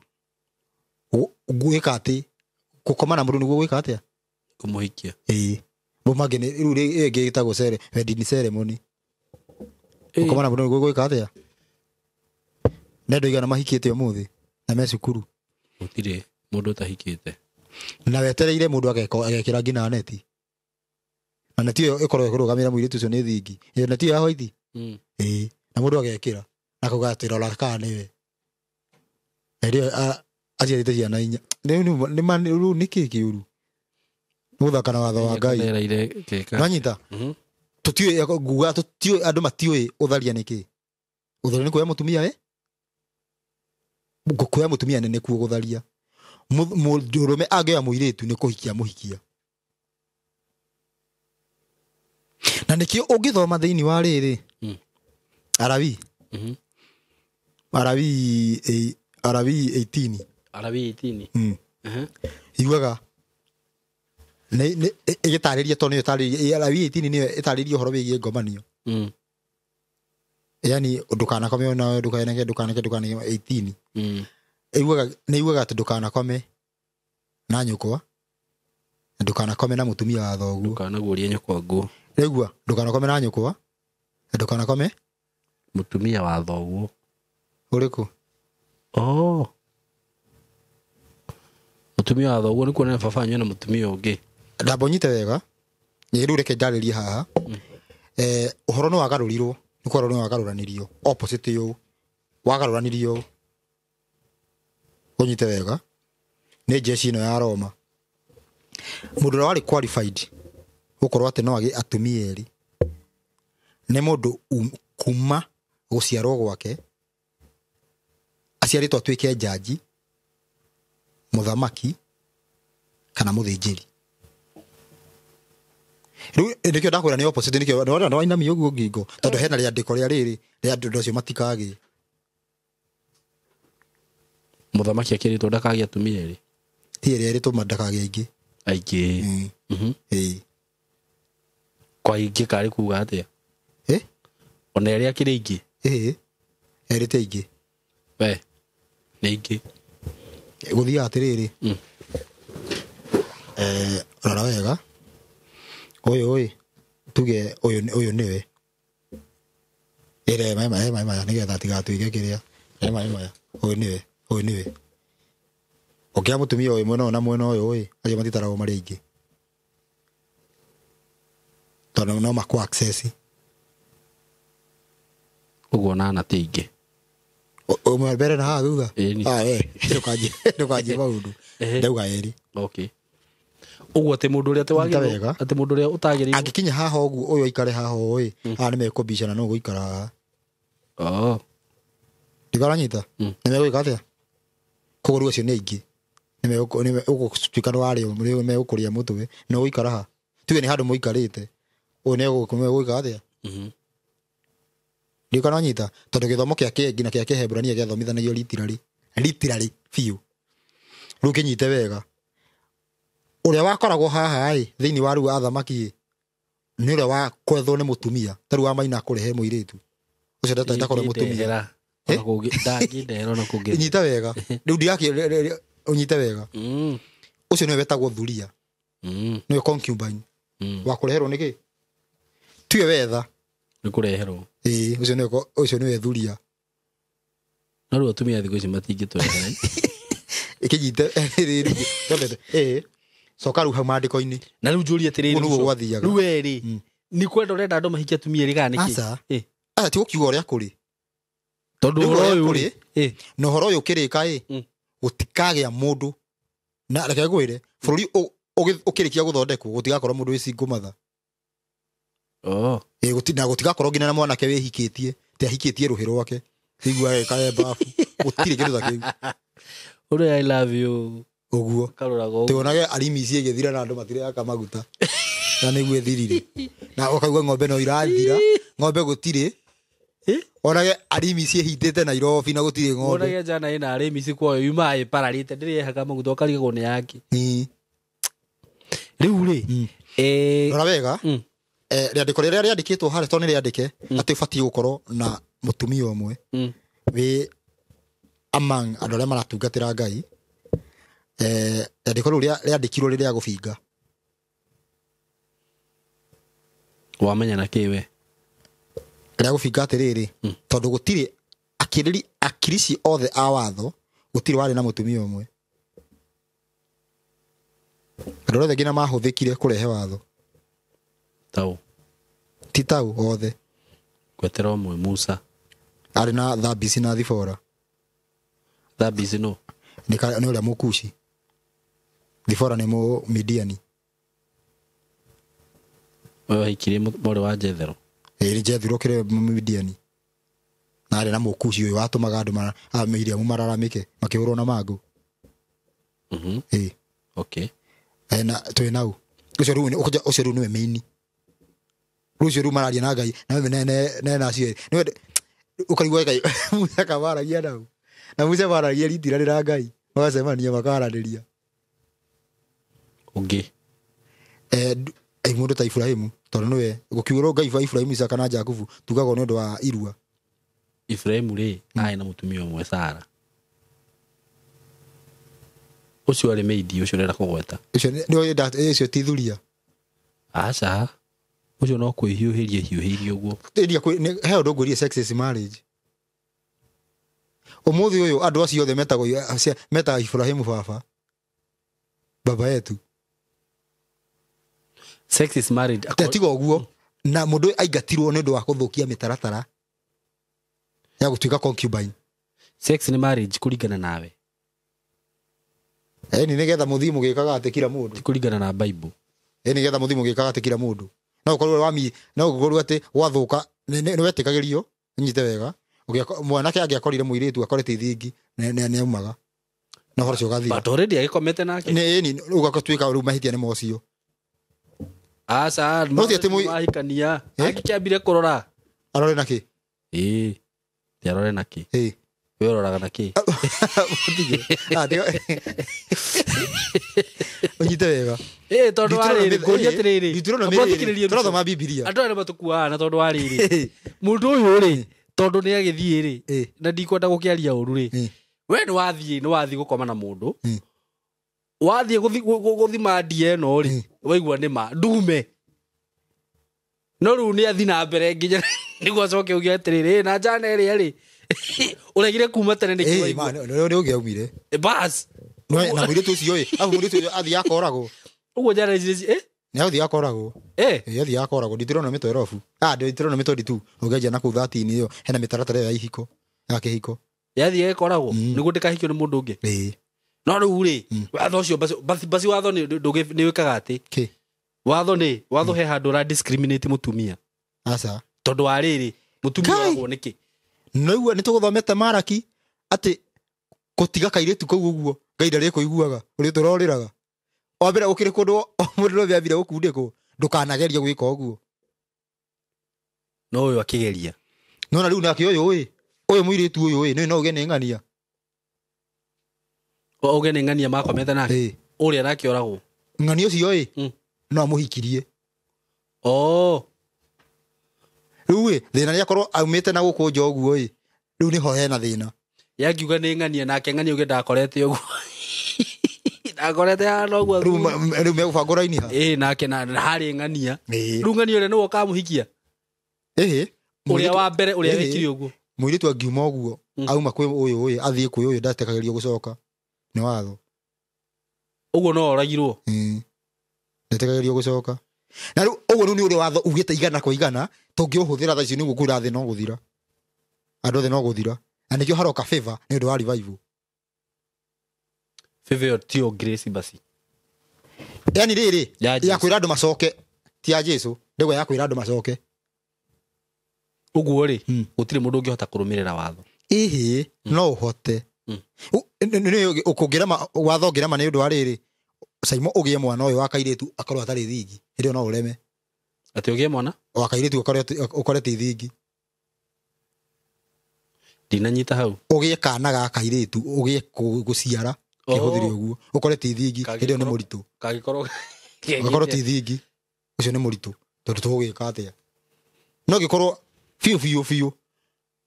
gwĩka atĩ gũkoma na mũndũ nĩguo gwĩka atĩa? Kũmũhikia. Ĩĩ. Mũmangĩ nĩ rĩu ĩngĩ ĩtagwo wedding ceremony. Gũkoma na mũndũ nĩguo gwĩka atĩa? Nĩ andũ aigana mahikĩte ũmũthĩ na me cukuru? Gũtirĩ mũndũ ũtahikĩte. Na wetereire mũndũ agekĩra nginya neti. Na neti ĩyo ĩkorwo ĩkũrũgamĩra mũirĩtu ũcio nĩ thingi. Ĩyo neti ĩyo ya hwaiti? Ĩĩ. Na mũndũ agekĩra na akauga atĩ rora kana nĩwe. Na rĩo aciarĩte ciana inya. Rĩu nĩ kĩĩ kĩũru? Gũthaka na watho wa Ngai. Nanyita? Tũtiũĩ nguga tũtiũĩ andũ matiũĩ ũtharia nĩ kĩĩ. Ũtharia nĩ kuoya mũtumia we? Kuoya mũtumia nĩ nĩkuo gũtharia. Mũndũrũme angĩoya mũirĩtu nĩ kũhikia mũhikia. Na nĩkĩo ũngĩthoma thĩinĩ wa rĩrĩ Arabii. Arabii Arabii 18. Arabii 18. Yugaga nĩ ĩgĩtarĩria tondũ nĩyo ĩtarĩria Arabii 18 nĩyo ĩtarĩria ũhoro wĩgiĩ ngomanio. Yani ndukanakome na ndukaneke ndukaneke ndukaneke 18. Iguaga nĩ iguaga atĩ ndukanakome na nyũkwa na ndukanakome na mũtumia wa thoguo. Ndukanaguũrie nyũkwa nguo. Rĩgua ndukanakome na nyũkwa na ndukanakome mũtumia wa thoguo. Ũrĩkũ? Oh. Mũtumia wa thoguo nĩ kuonania baba wanyu na mũtumia ũngĩ. Ndamba ũnyite wega. Rĩu reke ndarĩrie haha. Ũhoro nĩ wagarũrirwo, nĩ kwarwo nĩ wagarũranirio. Opposite ũũ. Wagarũranirio ũũ. Ũnyite wega. Nĩ jeshi ĩno ya Roma. Mũndũ ũrĩa warĩ qualified gũkorwo atĩ no agĩe atumia erĩ nĩ mũndũ kuma gũciarwo gwake aciarĩtwo atuĩke njanji, mũthamaki kana mũthĩnjĩri. Rĩu nĩkĩo ndakwĩra nĩ opposite, nĩkĩo nĩwona nĩwainamia ũguo ngingo tondũ hena rĩandĩko rĩa rĩrĩ rĩa andũ acio matikagĩe. Mũthamaki akĩrĩtwo ndakagĩe atumia erĩ. Ti erĩ erĩtwo ndakagĩe aingĩ. Aingĩ. Ĩĩ. Kwa aingĩ karĩ kuga atĩa? Ona erĩ akĩrĩ aingĩ? Ĩĩ. Erĩ ti aingĩ. We nĩ aingĩ. Gũthiaga atĩrĩrĩ. Rora wega. Ũyũ ĩ tuge ũyũ nĩwe. Ĩre maya maya maya nĩgetha atigatuĩke kĩrĩa. Maya maya ũyũ nĩwe, ũyũ nĩwe. Ũkĩra mũtumia ũyũ mwena ũyũ na mwena ũyũ ĩ acio matitaragwo marĩ aingĩ. Tondũ no makũ access. Ũguo nana ti aingĩ. Ũmwe mbere na haha thutha? Ah, we, ndũkanjie maũndũ. Ndauga erĩ. Okay. Ũguo atĩ mũndũ ũrĩa atĩ atĩ mũndũ ũrĩa ũtagĩrĩirwo angĩkinya haha ũguo ũyũ aikare haha ũĩ haha nĩmekũbicana no gũikara haha. Oh. Ndikaranyita? Nĩmegwĩka atĩa? Koguo rĩu acio nĩ aingĩ. Nĩmegũtuĩka nĩ warĩo nĩmegũkũrĩa mũtwe no gũikara haha. Tuge nĩ handũ mũikarĩte. Ũyũ nĩegwĩka atĩa? Ndikaranyita? Tondũ gĩthomo kĩa kĩengi na kĩa kĩhebũrania gĩathomithanagio literally. Literally biũ. Rĩu kĩnyite wega. Ũrĩa wakoragwo haha ĩ thĩinĩ wa rĩu athamaki nĩ ũrĩa wa kwethwo nĩ mũtumia ta rĩu wa maina kũrehe mũirĩtu ũcio ndatakorwo mũtumia. Ndangĩndehera ona kũngĩ. Nyita wega rĩu ndigakĩ ũnyite wega. Ũcio nĩwe wetagwo thuria. Nĩwe concubine. Wa kũreherwo nĩkĩ? Tiwe wetha. Nĩ kũreherwo. Ĩĩ ũcio nĩwe ũcio nĩwe thuria. No rĩu atumia thikũ ici matingĩtwehera. Ĩkĩnyite rĩrĩ. Ĩĩ. Coka rĩu hau maandĩko-inĩ. Na rĩu njũrie atĩrĩrĩ ũguo gwathiaga. Rĩu erĩ nĩ kwenda ũrenda andũ mahikie atumia erĩ kana nĩkĩ? Aca. Aca ti gũkiuga ũrĩa kũrĩ. Tondũ ũhoro ũyũ rĩ na ũhoro ũyũ ũkĩrĩka ĩ gũtikagĩa mũndũ na reke ngwĩre bũrũri ũkĩrĩkia gũthondekwo gũtigakorwo mũndũ wĩ single mother. Oh. Ĩ na gũtigakorwo nginya na mwanake wĩhikĩtie ti ahikĩtie rũhĩ rwake igua ekae bafu gũtirĩ kĩndũ ta kĩu. Ũrĩa I love you. Ũguo tuonage arimi ici ĩgĩthira na andũ matirehaka maguta na nĩguo ĩthirire na ũkaigua ng'ombe no irathira ng'ombe gũtirĩ onage arimi ici ĩhindĩte Nairobi na gũtirĩ ng'ombe. Onage njana ĩna arimi ici kwayo yuma ĩpararĩte ndĩrĩ maguta ũkarigagwo nĩ yake. Rĩu rĩ rora wega rĩandĩko rĩrĩa rĩandĩkĩtwo harĩa tondũ nĩ rĩandĩke atĩ ũbatiĩ gũkorwo na mũtumia ũmwe wĩ among andũ arĩa maratungatĩra Ngai. Rĩandĩko rĩu rĩandĩkirwo rĩrĩa gũbinga. Wamenya na kĩ we? Rĩa gũbinga atĩrĩrĩ tondũ gũtirĩ akiriri akirici othe a watho gũtirĩ warĩ na mũtumia ũmwe. Andũ othe nginya mahũthĩkire kũrehe watho. Tau. Ti tau othe. Gwetera ũmwe Musa. Arĩ na Thabisi na Thibora. Thabisi no? Nĩ ũrĩa mũkushi. Thibora nĩ Mũmidiani. Ũyũ ahikirie mwarĩ wa Jethero. Ĩĩ Jethero kĩrĩ Mũmidiani. Na arĩ na mũkushi ũyũ watũmaga andũ a Miriamu mararamĩke makĩhũrwo na mangũ. Ĩĩ. Okay. Na twĩ nau. Ũcio rĩu nĩwe main. Rũcio rĩu mararia na Ngai na we ne na acio. Nĩwe ũkarigwo Ngai Musa kamaragia nau. Na Musa maragia ritira rĩra Ngai. Magacemania makaranĩria. Ũngĩ. Mũndũ ta Ibrahimu tondũ nĩwe gũkiugĩrwo Ngai wa Ibrahimu Isaka na Jakubu tugagwo nĩ ũndũ wa irua. Ibrahimu rĩ arĩ na mũtumia ũmwe Sara ũcio arĩ meidi ũcio ũrenda kũgweta. Ũcio ũcio ti thuria. Aca, ũcio no kwĩhiũhĩria hiũhĩirie ũguo. He ũndũ ngwĩrie, sex is marriage. Ũmũthĩ ũyũ andũ acio othe metagwo metaga Ibrahimu baba, baba yetu. Sex is marriage. Tiga ũguo, na mũndũ aingatirwo nĩ ũndũ wa kũthũkia mĩtaratara ya gũtuĩka concubine. Sex nĩ marriage kũringana nawe. Ĩni nĩgetha mũthiĩ mũgĩkaga atĩ kila mũndũ. Ti kũringana na Bible. Ĩni nĩgetha mũthiĩ mũgĩkaga atĩ kila mũndũ. No ũkorwo wami, no ũkorwo atĩ gwathũka nĩ wetĩkagĩrio, nyite wega. Mwanake angĩakorire mũirĩtu akorete ithingi nĩ aumaga. Na ũhoro ũcio ũgathira. But already agĩkomete nake. Nĩ ĩni ũgatuĩka rĩu mahĩtia nĩ mocio. Aca, mahikania. Angĩkĩambire kũrora. Arore na kĩ? Ĩĩ. Ti arore na kĩ? Ĩĩ. We ũroraga na kĩ? Ũnyite wega. Ĩĩ, tondũ wa rĩrĩ, ngũria atĩrĩrĩ. Tũrathoma Bibilia. Andũ aya nĩ matũkuaga na tondũ wa rĩrĩ. Mũndũ ũyũ rĩ, tondũ nĩ agĩthiĩ rĩ, na ndikwenda gũkĩaria ũru rĩ. We nĩ wathiĩ gũkoma na mũndũ. Wathiĩ gũthima ndia ĩno rĩ, waigua nĩ ma ndume. No rĩu nĩ athi na mbere nginya nĩguo acoke uge atĩrĩrĩ, na njana ĩrĩa rĩ, ũregire kuma tene nĩkĩ waigua? Ĩĩ, nĩ ũngĩaumire. Bas. Na mũirĩtu ũcio ĩ, arabu mũirĩtu ũcio athiĩ akoragwo. Ũguo njana ici ĩ? Nĩ athiĩ akoragwo. Ĩ? Athiĩ akoragwo, nditirona mĩtwe robu. Nditirona mĩtwe 22. Ũngĩanjia na kũu 13 ĩyo, hena mĩtaratara ĩyo ya ihiko, ya kĩhiko. Yathiĩ ĩkoragwo, nĩguo ndĩkahikio nĩ mũndũ ũngĩ. Ĩĩ. No rĩu rĩ, watho ũcio basi watho nĩ wĩkaga atĩ? Kĩ? Watho nĩ, watho he handũ ũra discriminate mũtumia. Aca. Tondũ wa rĩrĩ, mũtumia oragwo nĩkĩ? Noigua nĩ tũgũthomete Maraki atĩ gũtiga kairĩtu kau ũguo Ngai ndarĩ kũiguaga ũrĩa tũrorĩraga. Wa mbere ũkĩrĩ kũndũ mũndũ ũrĩa ambire gũkundĩkwo ndũkanagerie gwĩka ũguo. No ũyũ akĩgeria. No na rĩu nake ũyũ ĩ, ũyũ mũirĩtu ũyũ ĩ, no uge nĩ ng'ania. Uge nĩ ng'ania makomete nake. Ũrĩa nake oragwo. Ng'ania ũcio ĩ, no amũhikirie. Oh. Rĩu ĩ, thĩna nĩ akorwo aumĩte na gũkũ nja ũguo ĩ, rĩu nĩho hena thĩna. Yangiuga nĩ ng'ania nake ng'ania uge ndakorete ũguo. Ndakorete hana ũguo. Rĩu megũbanga raini ha? Ĩ, nake na harĩ ng'ania. Rĩu ng'ania ũrĩa nĩwe ũkamũhikia? Ĩhĩ. Ũrĩa wa mbere ũrĩa wĩkire ũguo. Mũirĩtu angiuma ũguo, auma kwĩ ũyũ ĩ, athiĩ kwĩ ũyũ ndatekagĩrio gũcoka. Nĩ watho. Ũguo no oragirwo. Ndatekagĩrio gũcoka. Na rĩu ũguo rĩu nĩ ũrĩa watho ugĩte igana kwa igana, tũngĩũhũthĩra thaa ici nĩguo kwĩra thĩ no gũthira. Andũ othe no gũthira. Na nĩkĩo haroka favor nĩ ũndũ wa revival. Favor ĩyo tiyo grace basi. Yaani rĩrĩ, ya kwĩra andũ macoke, ti ya Jesu, ndĩgwa ya kwĩra andũ macoke. Ũguo rĩ, gũtirĩ mũndũ ũngĩhota kũrũmĩrĩra watho. Ĩhĩ, no ũhote. Ũkũngĩrema watho ũngĩrema nĩ ũndũ wa rĩrĩ, Saimo ũgĩe mwana ũyũ wa kairĩtu akorwo atarĩ thingi, hĩndĩ ĩyo no ũreme. Atĩ ũgĩe mwana? Wa kairĩtu ũkore ti thingi. Ndinanyita hau. Ũgĩe kana ga kairĩtu, ũgĩe gũciara kĩhũthĩre ũguo, ũkore ti thingi, hĩndĩ ĩyo nĩ mũritũ. Kangĩkorwo ũgakorwo ti thingi, ũcio nĩ mũritũ, tondũ tũgũgĩka atĩa? No gĩkorwo biũ biũ biũ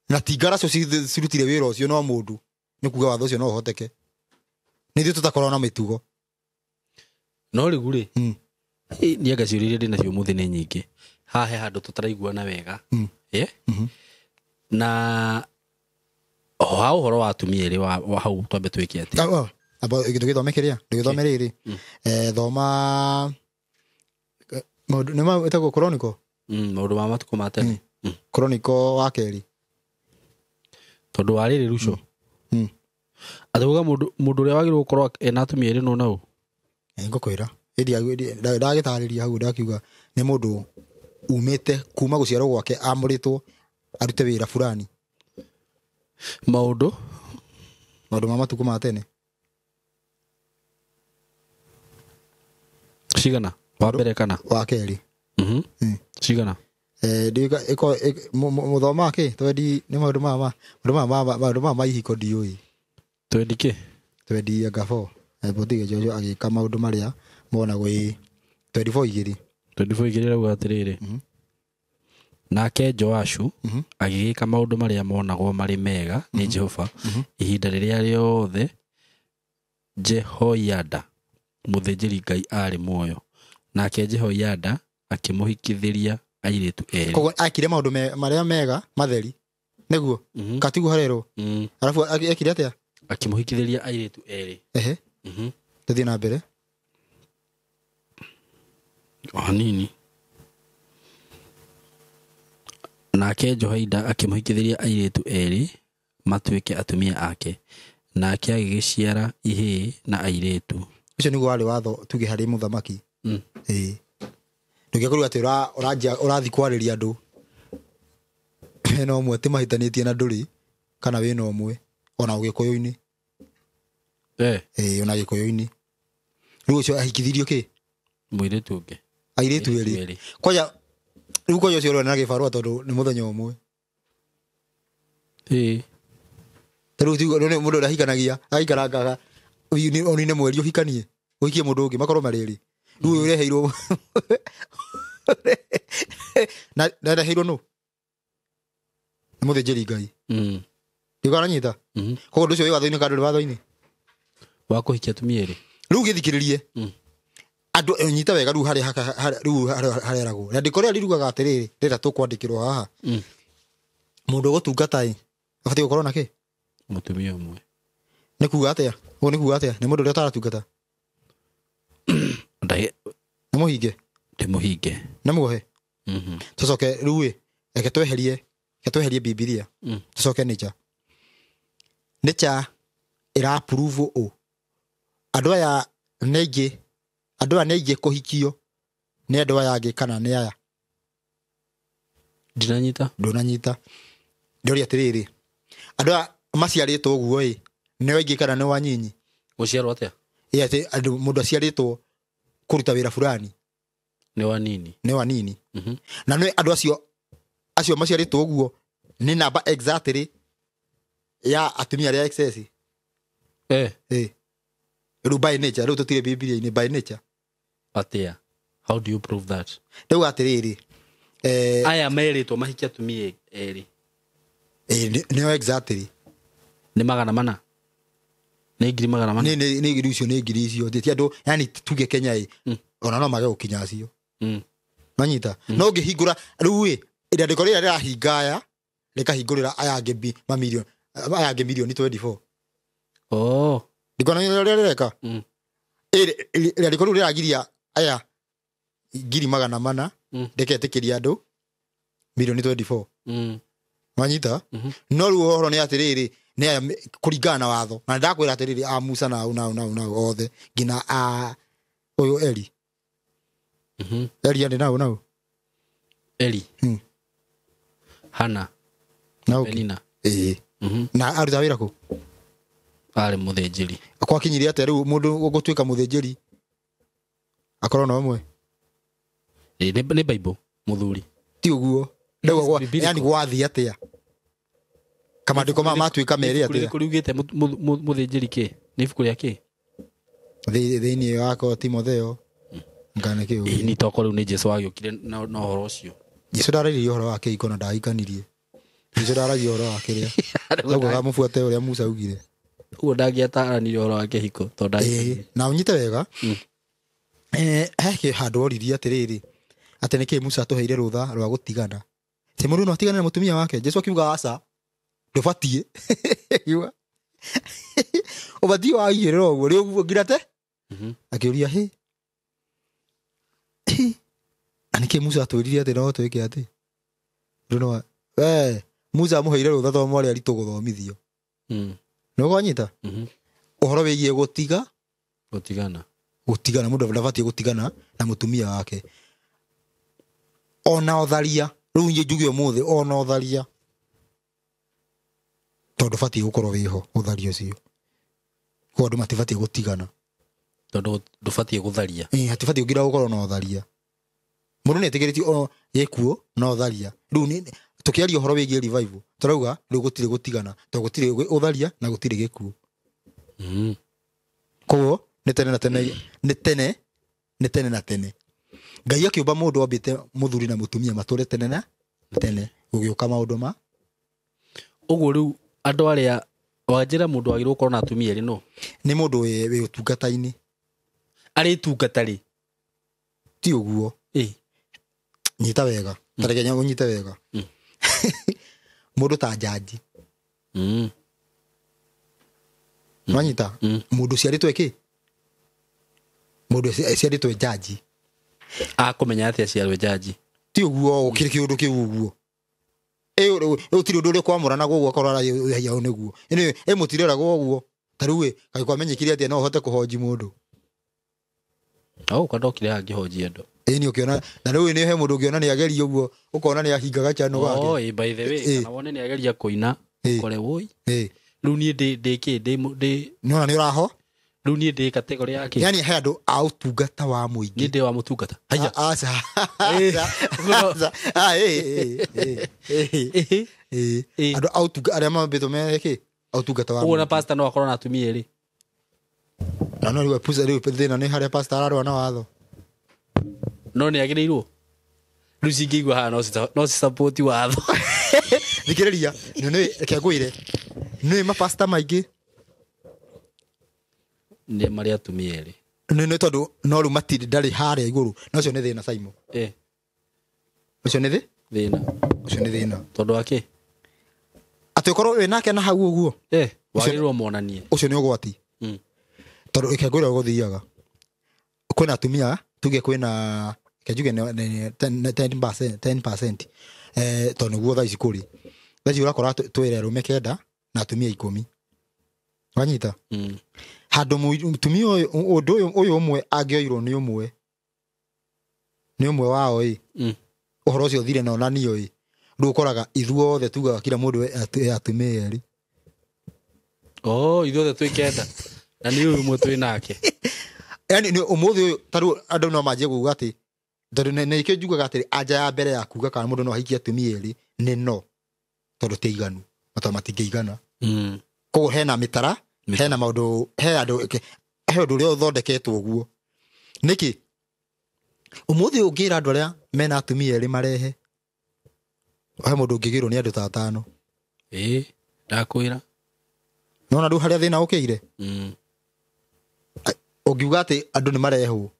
na ti ngaraco cirutire wĩra ũcio no mũndũ, nĩ kuga watho ũcio no ũhoteke. Nĩ ithuĩ tũtakorwo na mĩtugo. No rĩu rĩ, niĩ anga ciũria iria ndĩ nacio ũmũthĩ nĩ nyingĩ. Haha he handũ tũtaraiguana wega. Na ha ũhoro wa atumia erĩ wa hau twambe twĩke atĩa? Ndũgĩthome kĩrĩa, ndũgĩthome rĩrĩ. Thoma maũndũ nĩ ĩtagwo Chronicle. Maũndũ ma matukũ ma tene. Chronicle wa kerĩ. Tondũ wa rĩrĩ ruco. Atĩ uga mũndũ ũrĩa wagĩrĩirwo gũkorwo ena atumia erĩ no nau. Ngũkwĩra ndagĩtarĩria hau ndakiuga nĩ mũndũ umĩte kuma gũciarwo gwake amũrĩtwo arute wĩra fulani. Maũndũ ma matukũ ma tene. Cigana? Wa mbere kana? Wa kerĩ. Cigana? Mũthoma kĩ? Twendi nĩ maũndũ ma ihiko ndiũĩ. Twendi kĩ? Twendi anga 4. Botige Jojo agĩka maũndũ marĩa monagwo ĩ 24 igĩrĩ. 24 igĩrĩ rauga atĩrĩrĩ. Nake Joashu agĩgĩka maũndũ marĩa monagwo marĩ mega nĩ Jehova ihinda rĩrĩa rĩothe Jehoiada mũthĩnjĩri-Ngai aarĩ muoyo. Nake Jehoiada akĩmũhikithĩria airĩtu erĩ. Koguo akire maũndũ marĩa mega matheri nĩguo katiguo harerwo. Arabu ekire atĩa? Akĩmũhikithĩria airĩtu erĩ. Ehe. Tũthiĩ na mbere o hanini. Nake Jehoiada akĩmũhikithĩria airĩtu erĩ matuĩke atumia ake, nake agĩgĩciara ihĩĩ na airĩtu. Ũcio nĩguo warĩ watho tuge harĩ mũthamaki. Ĩĩ, ndũngĩkorwo atĩ ũrathiĩ kwarĩria andũ hena ũmwe atĩ mahĩtanĩtie na ndũrĩ kana wĩna ũmwe ona ũgĩkũyũ-inĩ. Ĩĩ, ona gĩkũyũ-inĩ. Rĩu ũcio ahikithirio kĩ? Mũirĩtu ũngĩ. Airĩtu erĩ. Kwanja rĩu kwanja ũcio ũrona na gĩbarũa tondũ nĩ mũthenya ũmwe. Ĩĩ. Ta rĩu tiguo rĩu mũndũ ũrĩa ahikanagia agaikarangaga ũnine mweri ũhikanie ũhikie mũndũ ũngĩ makorwo marĩ erĩ. Rĩu ũyũ ũreheirwo na areheirwo nũ? Nĩ mũthĩnjĩri Ngai. Ndiũĩ aranyita? Koguo ũndũ ũcio wĩ watho-inĩ kana ndũrĩ watho-inĩ? Wa kũhikia atumia erĩ. Rĩu gĩthikĩrĩrie. Andũ nyita wega rĩu harĩa rĩu hareragwo. Rĩandĩko rĩrĩa rirugaga atĩrĩrĩ rĩrĩa tũkwandĩkĩrwo haha. Mũndũ ũgũtungata ĩ abatiĩ gũkorwo na kĩ? Mũtumia ũmwe. Nĩ kuga atĩa? Ũguo nĩ kuga atĩa? Nĩ mũndũ ũrĩa ũtaratungata? Nĩ mũhinge? Ndĩ mũhinge. Nĩ muohe? Tũcoke rĩu ĩ reke tweherie Bibilia. Tũcoke nature. Nature ĩra prove ũ andũ aya nĩ aingĩ, andũ aya nĩ aingĩ kũhikio nĩ andũ aya angĩ kana nĩ aya? Ndinanyita. Ndũnanyita. Ndĩroria atĩrĩrĩ, andũ aya maciarĩtwo ũguo ĩ nĩ aingĩ kana nĩ wanyinyi? Gũciarwo atĩa? Ĩ atĩ andũ mũndũ aciarĩtwo kũruta wĩra fulani nĩ wanini. Nĩ wanini. Na nĩ andũ acio maciarĩtwo ũguo nĩ namba exactly ya atumia arĩa excess. Rĩu by nature, rĩu tũtirĩ Bibilia-inĩ, by nature. Atĩa? How do you prove that? Rĩu atĩrĩrĩ, aya merĩtwo mahikie atumia erĩ. Nĩo exactly. Nĩ 400. Nĩ 400. Nĩ ngiri icio, nĩ ngiri icio. Ti andũ, yani tuge Kenya ĩ, ona no mage gũkinya acio. Manyita. No ũngĩhingũra rĩu ĩ, rĩandĩko rĩrĩa rĩrahinga aya, rĩkahingũrĩra aya angĩ mamirioni, aya angĩ mirioni 24. Oh. Ndikuona ũrĩa rĩreka? Rĩandĩko rĩu rĩragiria aya 400,000 rĩketĩkĩria andũ mirioni 24. Manyita? No rĩu ũhoro nĩ atĩrĩrĩ, nĩ aya kũringana na watho. Na ndakwĩra atĩrĩrĩ, a Musa na na othe nginya a ũyũ Eli. Eli arĩ nau. Eli. Hana. Na Penina. Ĩĩ. Na aruta wĩra kũ? Arĩ mũthĩnjĩri. Kwakinyirie atĩa rĩu mũndũ ũgũtuĩka mũthĩnjĩri akorwo na ũmwe? Nĩ Bible mũthuri. Ti ũguo. Rĩu yani gwathiĩ atĩa? Kamandĩko maya matuĩka merĩ atĩa? Ibuku riugĩte mũthĩnjĩri kĩ? Nĩ ibuku rĩa kĩ? Thĩinĩ wako Timotheo. Ngana kĩ ũguo? Nĩ tokorwo rĩu nĩ Jesu wagĩũkire na ũhoro ũcio. Jesu ndararirie ũhoro wa kĩhiko na ndahikanirie. Jesu ndaragia ũhoro wa kĩrĩa. Ũguo gamũbuate ũrĩa Musa augire. Ũguo ndangĩataranirie ũhoro wa kĩhiko tondũ ndahikanirie. Na ũnyite wega. He handũ oririe atĩrĩrĩ, atĩ nĩkĩ Musa atũheire rũtha rwa gũtigana? Atĩ mũndũ no atigane na mũtumia wake? Jesu akiuga aca, ndũbatiĩ. Ũbatiĩ waigĩrĩra ũguo rĩu nginya te? Akĩũria hĩ. Na nĩkĩ Musa atwĩrire atĩ no twĩke atĩ? Ndũno we Musa amũheire rũtha tondũ mwarĩ aritũ gũthomithio. Nĩ ũkwanyita? Ũhoro wĩgiĩ gũtiga? Gũtigana. Gũtigana, mũndũ ndabatiĩ gũtigana na mũtumia wake. Ona ũtharia, rĩu niĩ njuge ũmũthĩ ona ũtharia. Tondũ ndũbatiĩ gũkorwo wĩho ũtharia ũcio. Koguo andũ matibatiĩ gũtigana. Tondũ ndũbatiĩ gũtharia. Hatibatiĩ nginya gũkorwo na ũtharia. Mũndũ nĩ etĩkĩrĩtio ona gĩkuũ na ũtharia. Rĩu nĩ tũkĩaria ũhoro wĩgiĩ revival, tũrauga rĩu gũtirĩ gũtigana, tondũ gũtirĩ ũtharia na gũtirĩ gĩkuũ. Koguo nĩ tene na tene, nĩ tene, nĩ tene na tene. Ngai akĩũmba mũndũ ambĩte mũthuri na mũtumia matũre tene na Tene gũgĩũka maũndũ ma Ũguo rĩu andũ arĩa wanjĩra mũndũ wagĩrĩirwo gũkorwo na atumia erĩ no nĩ mũndũ wĩ ũtungata-inĩ. Arĩ tungata rĩ? Ti ũguo. Nyita wega. Tareke ũnyite wega. Mũndũ ta jaji. Wanyita? Mũndũ ũciarĩtwo kĩ? Mũndũ ũciarĩtwo jaji. Akũmenya atĩa aciarwo jaji? Ti ũguo gũkĩrĩ kĩũndũ kĩu ũguo. Gũtirĩ ũndũ ũrĩa kwamũrana ũguo akorwo arahia nĩguo. Ĩ mũtireragwo ũguo. Ta rĩu ĩ, kaĩ kwamenyekire atĩa no ũhote kũhonji mũndũ? Oh, kwa ndokire haha ngĩhonjia andũ. Ĩ nĩ ũkĩona, na rĩu nĩ he mũndũ ũngĩona nĩ ageria ũguo, ũkona nĩ ahingaga channel gake. Oh, by the way, kana wone nĩ ageria kũina, ũkore woi. Rĩu niĩ ndĩ kĩ, ndĩ Nĩwona nĩ ũraho? Rĩu niĩ ndĩ category ya kĩ? Yani he andũ a ũtungata wa mũingĩ. Niĩ ndĩ wa mũtungata. Haiya. Aca. Andũ a ũtungata arĩa mambĩtwo me kĩ? A ũtungata wa Ũguo na mũingĩ. pastor no akorwo na atumia erĩ. Na no rĩu pusa rĩu thĩna nĩ harĩa pastor ararũa na watho. No nĩ agĩrĩirwo. Rĩu cingĩigua haha no ci support watho. Thikĩrĩria, nĩ reke ngwĩre. Nĩ mapasta maingĩ. Nĩ marĩ atumia erĩ. Nĩ tondũ no rĩu matirĩ ndarĩ harĩa igũrũ. Na ũcio nĩ thĩna Simon. Ũcio nĩ thĩ? Thĩna. Ũcio nĩ thĩna. Tondũ wa kĩ? Atĩ ũkorwo wĩ nake na hau ũguo. Wagĩrĩirwo monanie. Ũcio nĩ ũgwati. Tondũ reke ngwĩre ũrĩa gũthiaga. Kwĩna atumia, tuge kwĩna, reke njuge nĩ 10%. Tondũ nĩguo thaa ici kũrĩ. Thaa ici ũrakora twĩre arũme 9 na atumia 10. Wanyita? Handũ mũtumia ũyũ, ũndũ ũyũ ũmwe angĩoirwo nĩ ũmwe. Nĩ ũmwe wao ĩ. Ũhoro ũcio ũthire na onanio ĩ. Rĩu ũkoraga ithuothe tugaga kila mũndũ e atumia erĩ. Oh, ithuothe twĩ 9. Na nĩ ũyũ ũmwe twĩ nake. Yaani nĩ ũmũthĩ ũyũ, ta rĩu andũ no manjie kuuga atĩ, tondũ nĩ kĩo njugaga atĩrĩ, anja ya mbere ya kuuga kana mũndũ no ahikie atumia erĩ nĩ no, tondũ ti aiganu, tondũ matingĩigana. Koguo hena mĩtara, hena maũndũ, he andũ, he ũndũ ũrĩa ũthondeketwo ũguo. Nĩkĩ? Ũmũthĩ ũngĩra andũ arĩa mena atumia erĩ marehe, he mũndũ ũngĩgĩrwo nĩ andũ ta 5. Ndakwĩra. Nĩwona rĩu harĩa thĩna ũkĩire? Ũngiuga atĩ andũ nĩ marehwo,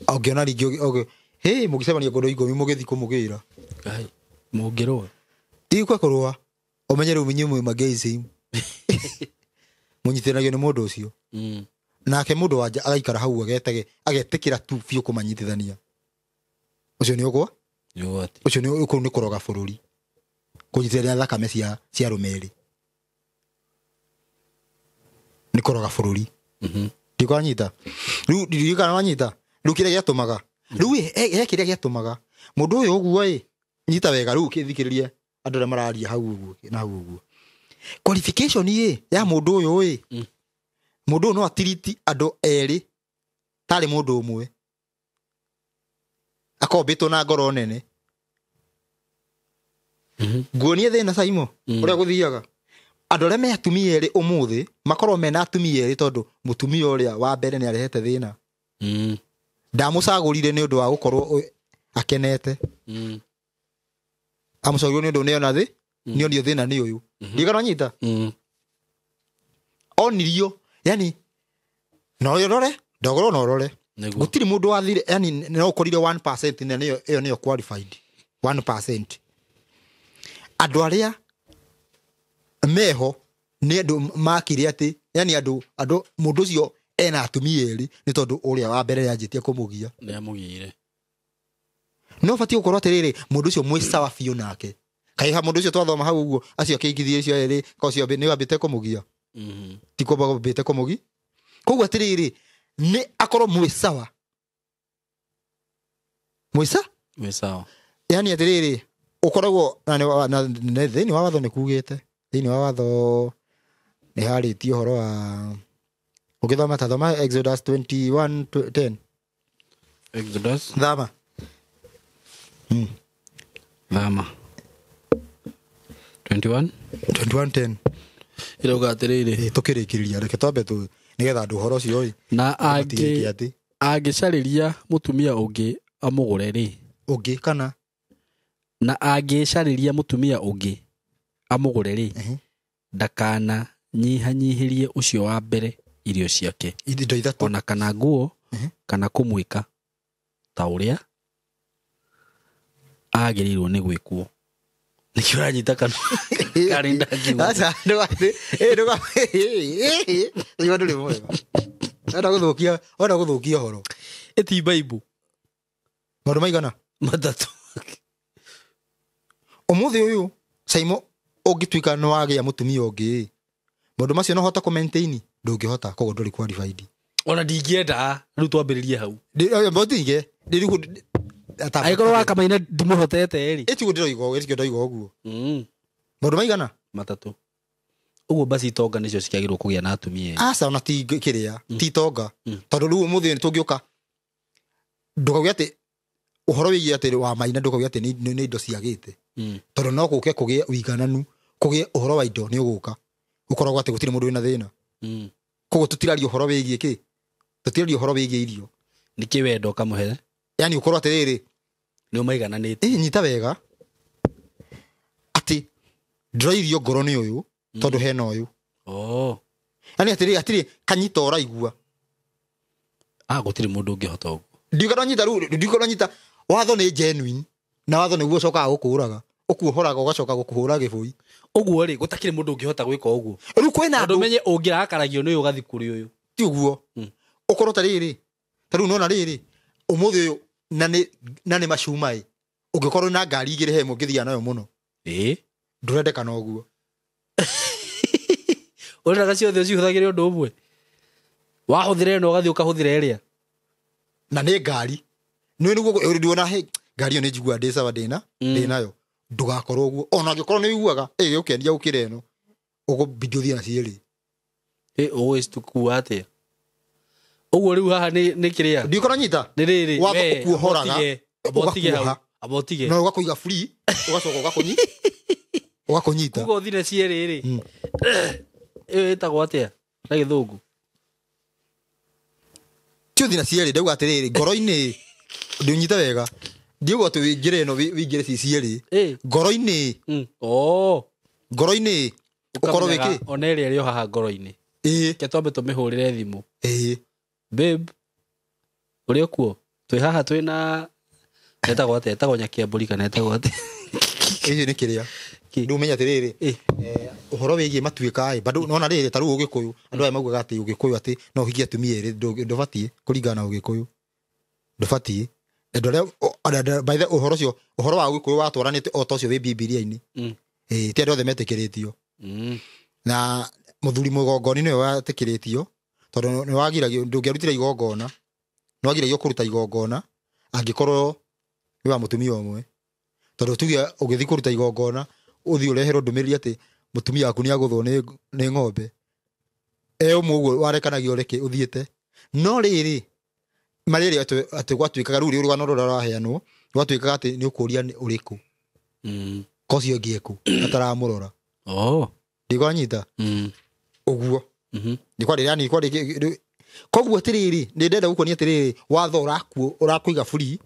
ũngĩona rĩngĩ hĩ, mũngĩcemania kũndũ ikũmi mũgĩthiĩ kũmũgĩra. Ngai, mũngĩrũa. Ti kwa kũrũa. Ũmenye rĩu inyuĩ mwĩ magei. Mũnyitithanagio nĩ mũndũ ũcio. Nake mũndũ wa nja agaikara hau agetĩkĩra tu biũ kũmanyitithania. Ũcio nĩ ũgwa? Nĩ ũgwati. Ũcio nĩ kũu nĩ kũroga bũrũri. Kũnyitithania thakame cia arũme erĩ. Nĩ kũroga bũrũri. Ndikwanyita. Rĩu ndirikana wanyita. Rĩu kĩrĩa gĩatũmaga. Rĩu he kĩrĩa gĩatũmaga. Mũndũ ũyũ ũguo ĩ, nyita wega rĩu ũkĩthikĩrĩrie andũ arĩa mararia hau ũguo na hau ũguo. Qualification ĩ ya mũndũ ũyũ ĩ. Mũndũ ũyũ no atiriti andũ erĩ tarĩ mũndũ ũmwe. Akombĩtwo na ngoro nene. Nguonie thĩna Simon, ũrĩa gũthiaga. Andũ arĩa me atumia erĩ ũmũthĩ makorwo mena atumia erĩ tondũ mũtumia ũrĩa wa mbere nĩ arehete thĩna. Ndamũcagũrire nĩ ũndũ wa gũkorwo akenete. Amũcagũrire nĩ ũndũ nĩona thĩ, nĩonio thĩna nĩ ũyũ. Ndirikana wanyita? Onirio, yani no ũrore, ndogorwo no ũrore. Nĩguo. Gũtirĩ mũndũ wathire, yani no ũkorire 1% na ĩyo nĩyo qualified. 1%. Andũ arĩa meho nĩ andũ makire atĩ, yani andũ mũndũ ũcio ena atumia erĩ nĩ tondũ ũrĩa wa mbere nĩanjĩtie kũmũgia. Nĩamũgiire. No ũbatiĩ gũkorwo atĩrĩrĩ, mũndũ ũcio mwĩ sawa biũ nake. Kaĩ ha mũndũ ũcio twathoma hau ũguo, acio akĩingithia acio erĩ, ka ũcio nĩ wambĩte kũmũgia? Ti kwamba wambĩte kũmũgia? Koguo atĩrĩrĩ, nĩ akorwo mwĩ sawa. Mwĩ sa? Mwĩ sawa. Yani atĩrĩrĩ, ũkoragwo na nĩ wa, na, nĩ, thĩinĩ wa watho nĩ kugĩte. Thĩinĩ wa watho nĩ harĩtie ũhoro wa ũgĩthoma ta thoma Exodus 21:10. Exodus. Thama. Thama. 21? 21:10. Ĩrauga atĩrĩrĩ. Tũkĩrĩkĩrĩria, reke twambe tu nĩgetha andũ ũhoro ũcio ĩ. Na Tũmatigĩke atĩ. angĩcarĩria mũtumia ũngĩ amũgũre rĩ? Ũngĩ kana? Na angĩcarĩria mũtumia ũngĩ amũgũre rĩ, ndakana nyihanyihĩrie ũcio wa mbere irio ciake indo ithatũ ona kana nguo kana kũmwĩka ta ũrĩa agĩrĩirwo nĩ gwĩkwo. Nĩkĩo ũranyita kanua karĩ ndakiuga. Aca, ndũga ndũrĩ mwega. Wenda gũthũkia, wenda gũthũkia ũhoro. Ĩti Bible Maũndũ maigana? matatũ. Ũmũthĩ ũyũ, Saimo, ũngĩtuĩka nĩ wagĩa mũtumia ũngĩ, maũndũ macio no ũhote kũ maintain? Ndũngĩhota, koguo ndũrĩ qualified. Ona ndingĩenda rĩu twambĩrĩrie hau. Ndinge, Angĩkorwo wakamaina ndimũhotete rĩ. Ĩtiguo ndĩroiga ũguo, ĩtiguo ndoiga ũguo. Maũndũ maigana? Matatũ. Ũguo basi itonga nĩcio ciagĩrĩirwo kũgĩa na atumia erĩ. Aca, ona ti kĩrĩa, ti itonga. Tondũ rĩu ũmũthĩ nĩ tũngĩũka, ndũkauge atĩ ũhoro wĩgiĩ atĩ wa maina, ndũkauge atĩ nĩ indo ciagĩte. Tondũ no gũke kũgĩe ũigananu, kũgĩe ũhoro wa indo nĩ ũgũka. Ũkoragwo atĩ gũtirĩ mũndũ wĩna thĩna. Koguo tũtiraria ũhoro wĩgiĩ kĩ? Tũtiraria ũhoro wĩgiĩ irio. Nĩkĩ wendo ũkamũhe? Yaani ũkorwo atĩrĩrĩ, Nĩ ũmaigananĩtie. Ĩ, nyita wega atĩ ndĩroirio ngoro nĩ ũyũ tondũ hena ũyũ. Yaani atĩrĩrĩ, atĩrĩ kanyita ũraigua. Gũtirĩ mũndũ ũngĩhota ũguo. Ndiuga ndwanyita rĩu, ndiuga ndwanyita. Watho nĩ genuine, na watho nĩguo ũcokaga gũkũraga. Ũkuohoraga ũgacoka gũkũhũra gĩbũi. Ũguo rĩ, gũtakĩrĩ mũndũ ũngĩhota gwĩka ũguo. Rĩu kwĩna Tondũ andũ ũmenye ũngĩrakaragio nĩ ũyũ ũgathiĩ kũrĩ ũyũ. Ti ũguo. Ũkorwo ta rĩrĩ, ta rĩu nona rĩrĩ, ũmũthĩ ũyũ na nĩ macuma ĩ. Ũngĩkorwo na ngari igĩrĩ he ĩmwe ũngĩthiaga nayo mũno. Ndũrendekana ũguo. Ũrendaga ciothe ũcihũthagĩre ũndũ ũmwe. Wahũthĩra ĩno ũgathiĩ ũkahũthĩra ĩrĩa. Na nĩ ngari. Nĩ nĩguo ndĩwona, he, ngari ĩyo nĩ njiguaga ndĩ sawa, ndĩnayo. Ndũgakorwo ũguo. Ona angĩkorwo nĩ ũiguaga, ĩgũkenia gũkĩra ĩno. Ũgũbidi ũthiĩ na cierĩ. Ũgũgĩcikua atĩa? Ũguo rĩu haha nĩ kĩrĩa? Ndiũĩ kana nyita? Nĩ rĩrĩ, Watho we, ũkuohoraga, amba ũtige hau, ũgakuoha. amba ũtige. No ũgakũiga free, ũgacoka ũgakũnyita. Kuga ũthiĩ na cierĩ rĩ. Ĩyo ĩtagwo atĩa na gĩthũngũ? Ti ũthiĩ na cierĩ, ndauga atĩrĩrĩ, ngoro-inĩ, ndũnyite wega. Ndiuga atĩ wĩingĩre ĩno, wĩingĩre ci cierĩ. Ngoro-inĩ. Ngoro-inĩ, ũkorwo Ũkamenyaga wĩkĩ? Ona ĩrĩa ĩrĩ o haha ngoro-inĩ. Reke twambe tũmĩhũrĩre thimũ. Babe, ũrĩ o kuo? Twĩ haha twĩna etagwo atĩa? Etagwo Nyakiambũri kana etagwo atĩa? Ĩĩ, nĩ kĩrĩa. Kĩ? Rĩu ũmenye atĩrĩrĩ, ũhoro wĩgiĩ matuĩka ĩ, bado nona rĩrĩ, ta rĩu Ũgĩkũyũ, andũ aya maugaga atĩ Ũgĩkũyũ atĩ no ũhikie atumia erĩ, ndũbatiĩ kũringana na Ũgĩkũyũ. Ndũbatiĩ. Andũ arĩa, o, andũ arĩa, by the way, ũhoro ũcio, ũhoro wa Ũgĩkũyũ watwaranĩte o ta ũcio wĩ Bibilia-inĩ. Ti andũ othe metĩkĩrĩtio. Na mũthuri mũgongoni nĩwe wetĩkĩrĩtio, tondũ nĩ wagiragio, ndũngĩarutire igongona, nĩ wagiragio kũruta igongona angĩkorwo nĩ wa mũtumia ũmwe. Tondũ tuge ũgĩthiĩ kũruta igongona, ũthiĩ ũreherwo ndũmĩrĩri atĩ mũtumia waku nĩagũthwo nĩ ng'ombe. E ũmwe ũguo warekanagio reke ũthiĩte. No rĩrĩ, marĩrĩ atĩ gwatuĩkaga rĩu rũgano rũrĩa rũraheanwo, gwatuĩkaga atĩ nĩ ũkũũria nĩ ũrĩkũ. Ko ũcio ũngĩ ekũ, ataramũrora. Ndikũnyita? Ũguo. Nĩ kwarĩ, yani, kwarĩ koguo atĩrĩrĩ, nĩ ndenda gũkuonia atĩrĩrĩ, watho ũrakũiga free,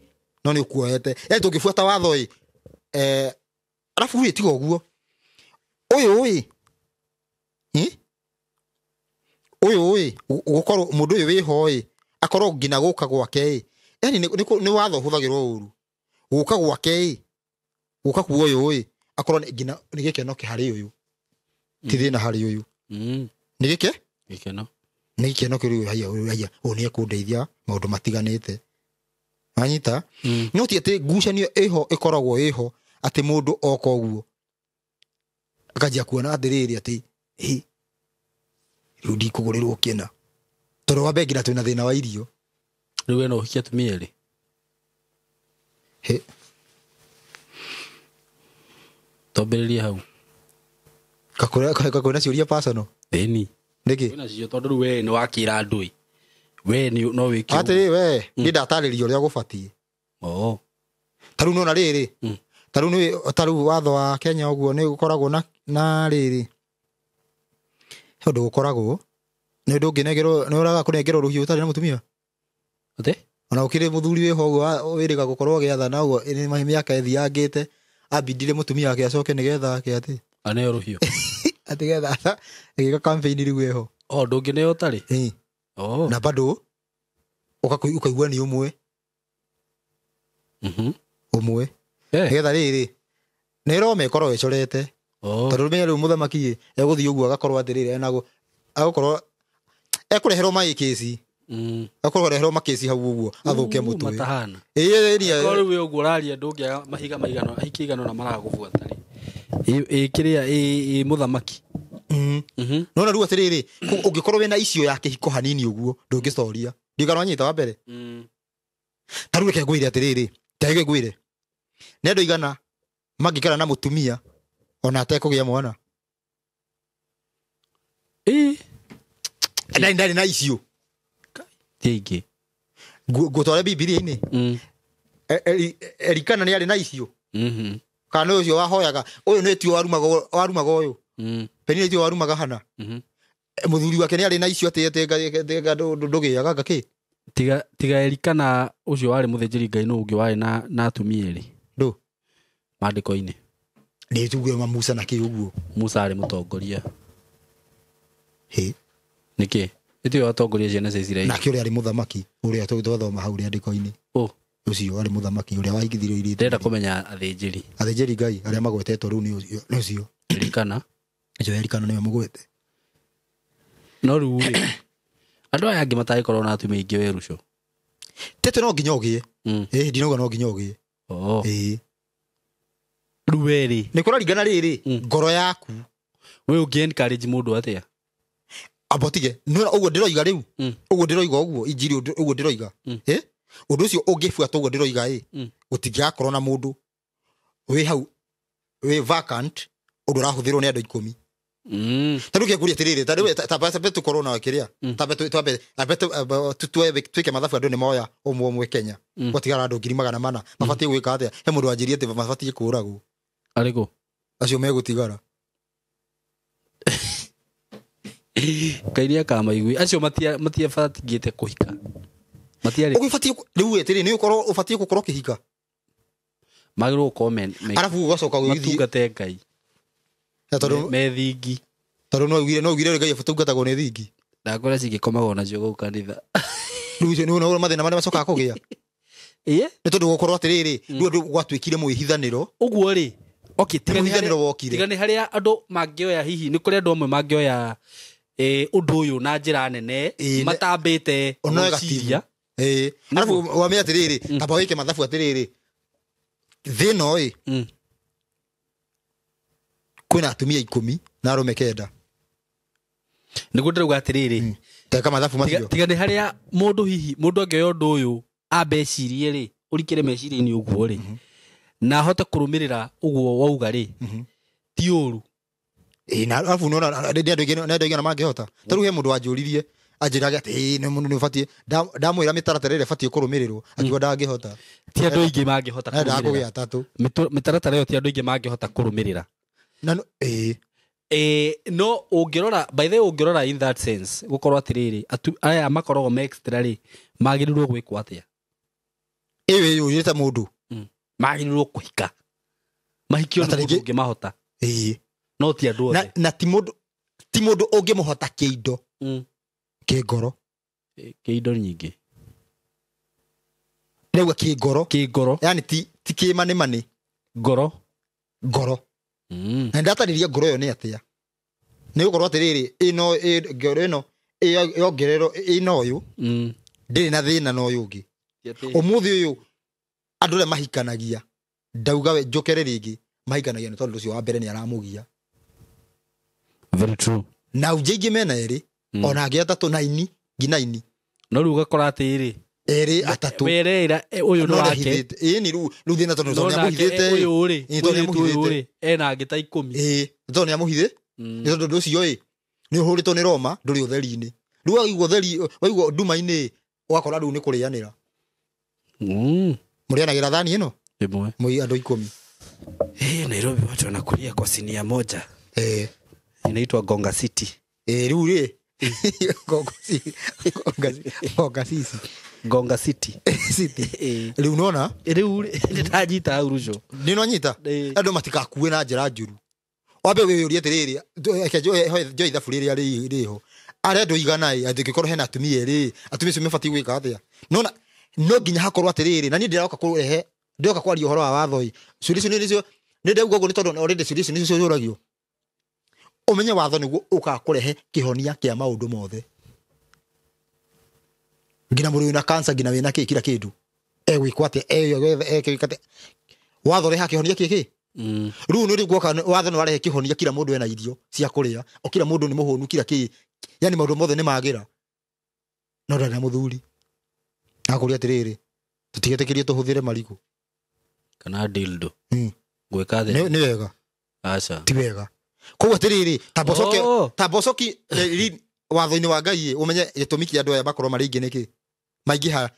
no nĩ ũkuoete. Yani tũngĩbuata watho ĩ, arabu ĩ, tiga ũguo. Ũyũ ĩ, Ũyũ ĩ, gũkorwo mũndũ ũyũ wĩho ĩ, akorwo nginya gũka gwake ĩ. Yani nĩ watho ũhũthagĩrwo ũru. Gũka gwake ĩ, gũka kwa ũyũ ĩ, akorwo nĩ nginya nĩ gĩkeno kĩ harĩ ũyũ. Ti thĩna harĩ ũyũ. Nĩ gĩke? Gĩkeno. Nĩ gĩkeno kĩrĩ ũyũ, haiya, ũyũ, haiya, ũyũ nĩ ekũndeithia maũndũ matiganĩte. Wanyita? No ti atĩ ngucanio ĩho ĩkoragwo ĩho atĩ mũndũ oka ũguo akanjia kuona atĩrĩrĩ atĩ, hĩ, rĩu ndikũgũrĩrwo kĩna. Tondũ wa mbere nginya twĩna thĩna wa irio. Rĩu we no ũhikie atumia erĩ? Hĩ. Twambĩrĩrie hau. Kakwĩna ciũria personal? Ĩni. Nĩkĩ? Kwĩna ciũria tondũ rĩu we nĩ wakĩra andũ ĩ. We nĩ no wĩke ũguo. Atĩrĩ we, niĩ ndatarĩria ũrĩa gũbatiĩ. Ta rĩu nĩwona rĩrĩ? Ta rĩu nĩ, ta rĩu watho wa Kenya ũguo nĩ ũkoragwo na rĩrĩ. He ũndũ ũkoragwo, nĩ ũndũ ũngĩnengerwo, nĩ ũraga kũnengerwo rũhiũ ũtarĩ na mũtumia? Atĩ? Ona ũkĩrĩ mũthuri wĩho ũguo wĩrĩga gũkorwo agĩathana ũguo, ĩ, nĩ mĩaka ĩthiangĩte, Ambindire mũtumia wake acoke nĩgetha ake atĩ Aneo rũhiũ. Atĩ getha ĩgĩka campaign rĩu ĩho. O ndũngĩneo ũtarĩ. Ĩĩ. Oh. Na bado ũkaigua nĩ ũmwe. Ũmwe. Nĩgetha rĩrĩ nĩ Roma ĩkorwo ĩcorete. Tondũ menya rĩu mũthamaki egũthiĩ ũguo agakorwo atĩrĩrĩ enago agũkorwo ekũreherwo maĩkĩci. Ekũreherwo makĩci hau ũguo athũke mũtwe. Matahana. Ĩĩ ĩĩ. Korwo rĩu ũguo ũraria ndũngĩaga mahiga maigana ahiki igana na maragũbuata rĩ. Ĩ kĩrĩa ĩ mũthamaki. No na rĩu atĩrĩrĩ ũngĩkorwo wĩna icio ya kĩhiko hanini ũguo ndũngĩcoria. Ndigana wanyita wa mbere. Ta rĩu reke ngwĩre atĩrĩrĩ, ta reke ngwĩre. Nĩ andũ igana mangĩikara na mũtumia ona atekũgĩa mwana. Ĩ. Ndarĩ na icio. Ti aingĩ. Ngũtware Bibilia-inĩ. Elikana nĩ arĩ na icio. Kana ũcio wahoyaga ũyũ nĩ tio warumaga ũyũ. Penina tio warumaga Hana. Mũthuri wake nĩ arĩ na icio atĩ ndũgĩaga ngakĩ. Tiga Elikana ũcio warĩ mũthĩnjĩri Ngai nũ ũngĩ warĩ na atumia erĩ. Ndũ. Maandĩko-inĩ. Nĩ tuge ma Musa na kĩ ũguo. Musa arĩ mũtongoria. Hĩ. Nĩkĩ? Nĩtio watongoria ciana cia Isiraeli. Nake ũrĩa arĩ mũthamaki ũrĩa twathoma hau rĩandĩko-inĩ. Ũcio arĩ mũthamaki ũrĩa wahikithirio irĩtu. Ndĩrenda kũmenya athĩnjĩri. Athĩnjĩri Ngai arĩa magwetetwo rĩu nĩ ũcio. Elikana. Ũcio Elikana nĩwe mũgwete. No rĩu rĩ andũ aya angĩ matangĩkorwo na atumia aingĩ werũco. Tete no nginya ũgĩe. Ĩĩ ndinauga no nginya ũgĩe. Ĩĩ. Rĩu we rĩ. Nĩ kũraringana rĩrĩ ngoro yaku. We ũngĩ encourage mũndũ atĩa? Amba tige nĩ ũguo ndĩroiga rĩu. Ũguo ndĩroiga ũguo injiri ũguo ndĩroiga. Ĩ? Ũndũ ũcio ũngĩbuata ũguo ndĩroiga ĩ. Gũtingĩgakorwo na mũndũ wĩ hau wĩ vacant ũndũ ũrahũthĩrwo nĩ andũ 10. Ta rĩu kĩngũria atĩrĩrĩ, ta rĩu ta tũkorwo na kĩrĩa. Ta twĩke mathabu andũ nĩ moya ũmwe ũmwe Kenya. Gwatigara andũ 400,000. Mabatiĩ gwĩka atĩa? He mũndũ wanjĩrie atĩ mabatiĩ kũũragwo. Arĩkũ? Acio megũtigara. Ngai nĩ akamaigui. Acio matiabatigĩte kũhika. Matiarĩ. Ũgĩbatiĩ rĩu atĩrĩ nĩ ũkorwo ũbatiĩ gũkorwo kĩhika. Magĩrĩirwo gũkorwo me Arabu ũgacoka ũgĩthiĩ matungate Ngai. Tondũ me thingi. Tondũ no ugire Ngai atungatagwo nĩ thingi. Ndakora cingĩkomagwo nacio gũkũ kanitha. Rĩu icio nĩ mathĩna marĩa macokaga kũgĩa. Ĩĩ? Nĩ tondũ gũkorwo atĩrĩrĩ, rĩu andũ gwatuĩkire mwĩhithanĩro. Ũguo rĩ, okay, tiga nĩ harĩa andũ mangĩoya hihi nĩ kũrĩ andũ amwe mangĩoya ũndũ ũyũ na njĩra nene matambĩte gwĩciria. Ĩĩ. Arabu wamenya atĩrĩrĩ, tamba wĩke mathabu atĩrĩrĩ. Thĩna ĩ. Kwĩna atumia 10 na arũme 9. Nĩguo ndĩrauga atĩrĩrĩ. Teka mathabu macio. Tiga nĩ harĩa mũndũ hihi mũndũ angĩoya ũndũ ũyũ ambe ecirie rĩ, ũrikĩre meciria-inĩ ũguo rĩ. Na ahote kũrũmĩrĩra ũguo wauga rĩ. Ti ũru. Ĩĩ na arabu nĩ andũ aingĩ mangĩhota. Ta rĩu he mũndũ wanjũririe anjĩraga atĩ ĩĩ nĩ mũndũ nĩ ũbatiĩ ndamwĩra mĩtaratara ĩrĩa ĩbatiĩ kũrũmĩrĩrwo akiuga ndangĩhota. Ti andũ aingĩ mangĩhota kũrũmĩrĩra. Ndakũgĩa atatũ. Mĩtaratara ĩyo ti andũ aingĩ mangĩhota kũrũmĩrĩra. Na ĩĩ. No ũngĩrora by the way ũngĩrora in that sense gũkorwo atĩrĩrĩ aya makoragwo me extra rĩ magĩrĩirwo gwĩkwo atĩa? Ĩĩ ũyũrĩte mũndũ. Magĩrĩirwo kũhika. Mahikio nĩ mũndũ ũngĩmahota. Ĩĩ. No ti andũ othe. Na ti mũndũ ũngĩmũhota kĩindo. Kĩngoro. Kĩindo nyingĩ. Ndauga kĩngoro. Kĩngoro. Yaani ti kĩmanemane. Ngoro. Ngoro. Na ndatarĩria ngoro ĩyo nĩ atĩa. Nĩ gũkorwo atĩrĩrĩ ĩno ngoro ĩno yongererwo ĩno ũyũ. Ndĩrĩ na thĩna na ũyũ ũngĩ. Ũmũthĩ ũyũ andũ arĩa mahikanagia ndauga we njũkere rĩngĩ mahikanagia nĩ tondũ ũcio wa mbere nĩ aramũgia. Very true. Na ũngĩ mena erĩ ona angĩ atatũ na ini nginya ini. No rĩu ũgakora atĩrĩ erĩ atatũ. Werera ũyũ nĩ wake. Ĩĩ nĩ rĩu thĩna tondũ nĩ amũhithĩte. Ũyũ rĩ ũyũ rĩ ena angĩ ta 10. Ĩĩ tondũ nĩ amũhithĩ. Nĩ tondũ ũndũ ũcio ĩ nĩ ũhũrĩtwo nĩ Roma ndũrĩ ũtheri-inĩ. Rĩu waigua ũtheri waigua nduma-inĩ ũgakora rĩu nĩ kũrĩanĩra. Mũrĩanagĩra thani ĩno? Ĩmwe. Mũi andũ 10. Nairobi watu wanakulia kwa sinia moja. Inaitwa Gonga City. Rĩu rĩ Gonga City City rĩu nona rĩu ndĩranyita hau ruco nĩ nonyita andũ matikakue na njĩra njũru wambe wĩyũrie atĩrĩrĩ reke njoe ithabu rĩrĩa rĩho arĩa andũ igana ĩ angĩkorwo hena atumia erĩ atumia acio mabatiĩ gwĩka atĩa nona no nginya hakorwo atĩrĩrĩ na niĩ ndĩroka kũrehe ndĩroka kwaria ũhoro wa watho ĩ ciũria icio nĩcio nĩ ndauga ũguo nĩ tondũ already ciũria icio nĩcio ciũragio ũmenye watho nĩguo ũkaga kũrehe kĩhonia kĩa maũndũ mothe nginya mũndũ wĩna cancer nginya wĩna kĩ kila kĩndũ egwĩkwo atĩa egwĩka atĩa watho ũrehaga kĩhonia kĩkĩ rĩu nĩ guoka watho nĩ warehe kĩhonia kila mũndũ ena irio cia kũrĩa o kila mũndũ nĩ mũhũnu kila kĩ yani maũndũ mothe nĩ magĩra no ndarĩ na mũthuri akũria atĩrĩrĩ tũtigetĩkĩrie tũhũthĩre marigũ kana dildo gwĩka atĩa nĩ wega aca ti wega koguo atĩrĩrĩ tambocoki watho-inĩ wa Ngai ũmenye gĩtũmi kĩa andũ aya makorwo marĩ aingĩ nĩkĩ maingĩha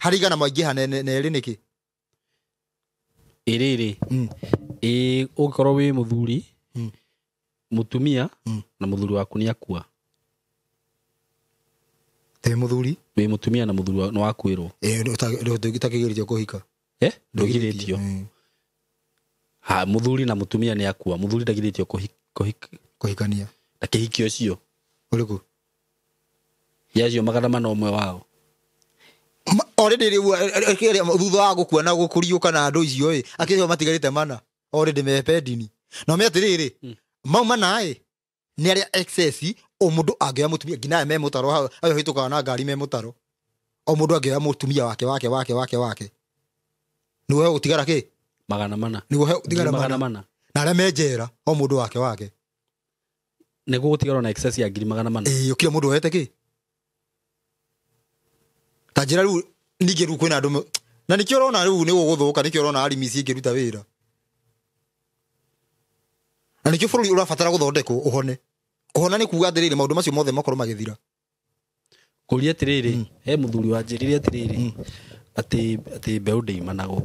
harĩ igana maingĩha na erĩ nĩkĩ ĩrĩrĩ ĩ ũngĩkorwo wĩ mũthuri mũtumia na mũthuri waku nĩ akua wĩ mũthuri wĩ mũtumia na mũthuri nĩ wakuĩrwo ũtakĩgirĩtio kũhika ndũgirĩtio ha mũthuri na mũtumia nĩ akua mũthuri ndagirĩtio kũhikania na kĩhiki ũcio ũrĩkũ yacio 401 wao already rĩu thutha wa gũkua na gũkũriũka na andũ icio ĩ akĩrĩo matigarĩte mana already me pendini na me atĩrĩrĩ mau mana ĩ nĩ arĩa excess o mũndũ angĩoya mũtumia nginya aya me mũtaro hau ayo hĩtũkaga na ngari me mũtaro o mũndũ angĩoya mũtumia wake wake wake wake wake nĩguo hegũtigara kĩ 400 nĩguo hegũtigara 400 na arĩa me njera o mũndũ wake wake nĩguo gũtigarwo na excess ya 400 ĩĩ kila mũndũ oete kĩ ta njĩra rĩu ningĩ rĩu kwĩna andũ na nĩkĩo ũrona rĩu nĩ gũgũthũka nĩkĩo ũrona arimi cingĩruta wĩra na nĩkĩo bũrũri ũrabatara gũthondekwo ũhone kũhona nĩ kuga atĩrĩrĩ maũndũ macio mothe makorwo magĩthira kũria atĩrĩrĩ he mũthuri wanjĩrire atĩrĩrĩ atĩ mbeũ ndĩimanagwo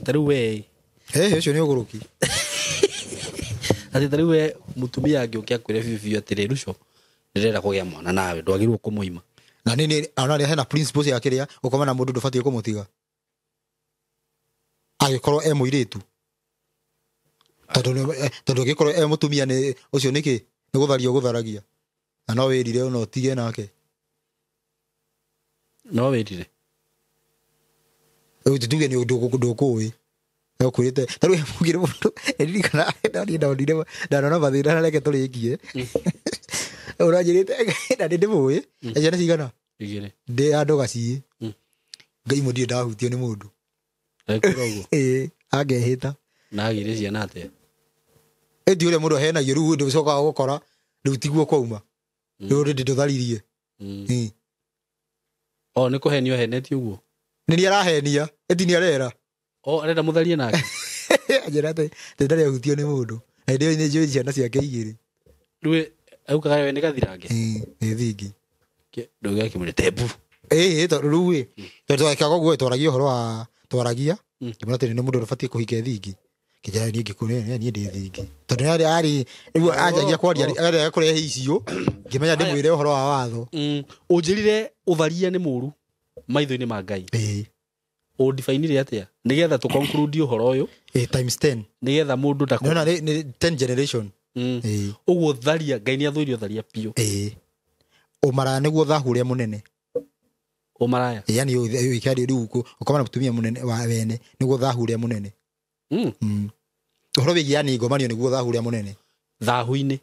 ta rĩu we ũcio nĩ ũgũrũki atĩ ta rĩu we mũtumia angĩũke akwĩre biũ biũ atĩrĩ Ruco ndĩrenda kũgĩa mwana nawe ndwagĩrĩirwo kũmũima na nini ona hena principles ya kĩrĩa gũkoma na mũndũ ndũbatiĩ kũmũtiga angĩkorwo e mũirĩtu tondũ angĩkorwo e mũtumia nĩ ũcio nĩkĩ nĩ gũtharia ũgũtharagia na no wĩrire no ũtige nake no wĩrire rĩu tuge nĩ ndũkũĩ ũkwĩrĩte ta rĩu mũgire mũndũ ndirikana ndonire ndanona mathĩna na reke tũrĩkie ũranjĩrĩte na nĩ ndĩmũĩ ciana cigana igĩrĩ ndĩ andũ gaciĩ ngai mũndirĩ ndahutio nĩ mũndũ ekwĩra ũguo ĩĩ angehĩta na agĩire ciana atĩa ĩti ũrĩa mũndũ ahenagio rĩu ũndũ ũcokaga gũkora rĩu tiguo kwauma rĩu rĩndĩ ndũtharirie o nĩ kũhenio ahenetio ũguo nĩ nĩ arahenia ĩti nĩ arera o arenda mũtharie nake anjĩra atĩ ndarĩ ahutio nĩ mũndũ na hĩndĩ ĩyo nĩ njũĩ ciana ciake igĩrĩ rĩu aukaga we nĩ gathirange nĩ thingi ndũgĩakĩmwĩre tembu ĩĩ tondũ rĩu ĩ tondũ twekaga ũguo twaragia ũhoro wa twaragia ngĩmwĩra atĩ nĩ mũndũ ũbatiĩ kũhika thingi kĩnjĩra niĩ ngĩkũrĩa niĩ ndĩ thingi tondũ arĩ arĩ rĩu anjagia kwaria arĩ kũrehe icio ngĩmenya ndĩmwĩre ũhoro wa watho ũnjĩrire ũtharia nĩ mũru maitho-inĩ ma Ngai ĩĩ ũndibainire atĩa nĩgetha tũ conclude ũhoro ũyũ ĩĩ times 10 nĩgetha mũndũ ndako nĩona nĩ 10 generation ĩĩ ũguo tharia Ngai nĩ athũire ũtharia biũ ĩĩ ũmaraya nĩguo thahu ũrĩa mũnene ũmaraya yani ũikari rĩu ũkoma na mũtumia mũnene wa wene nĩguo thahu ũrĩa mũnene ũhoro wĩgiĩ yani ngomanio nĩguo thahu ũrĩa mũnene thahu-inĩ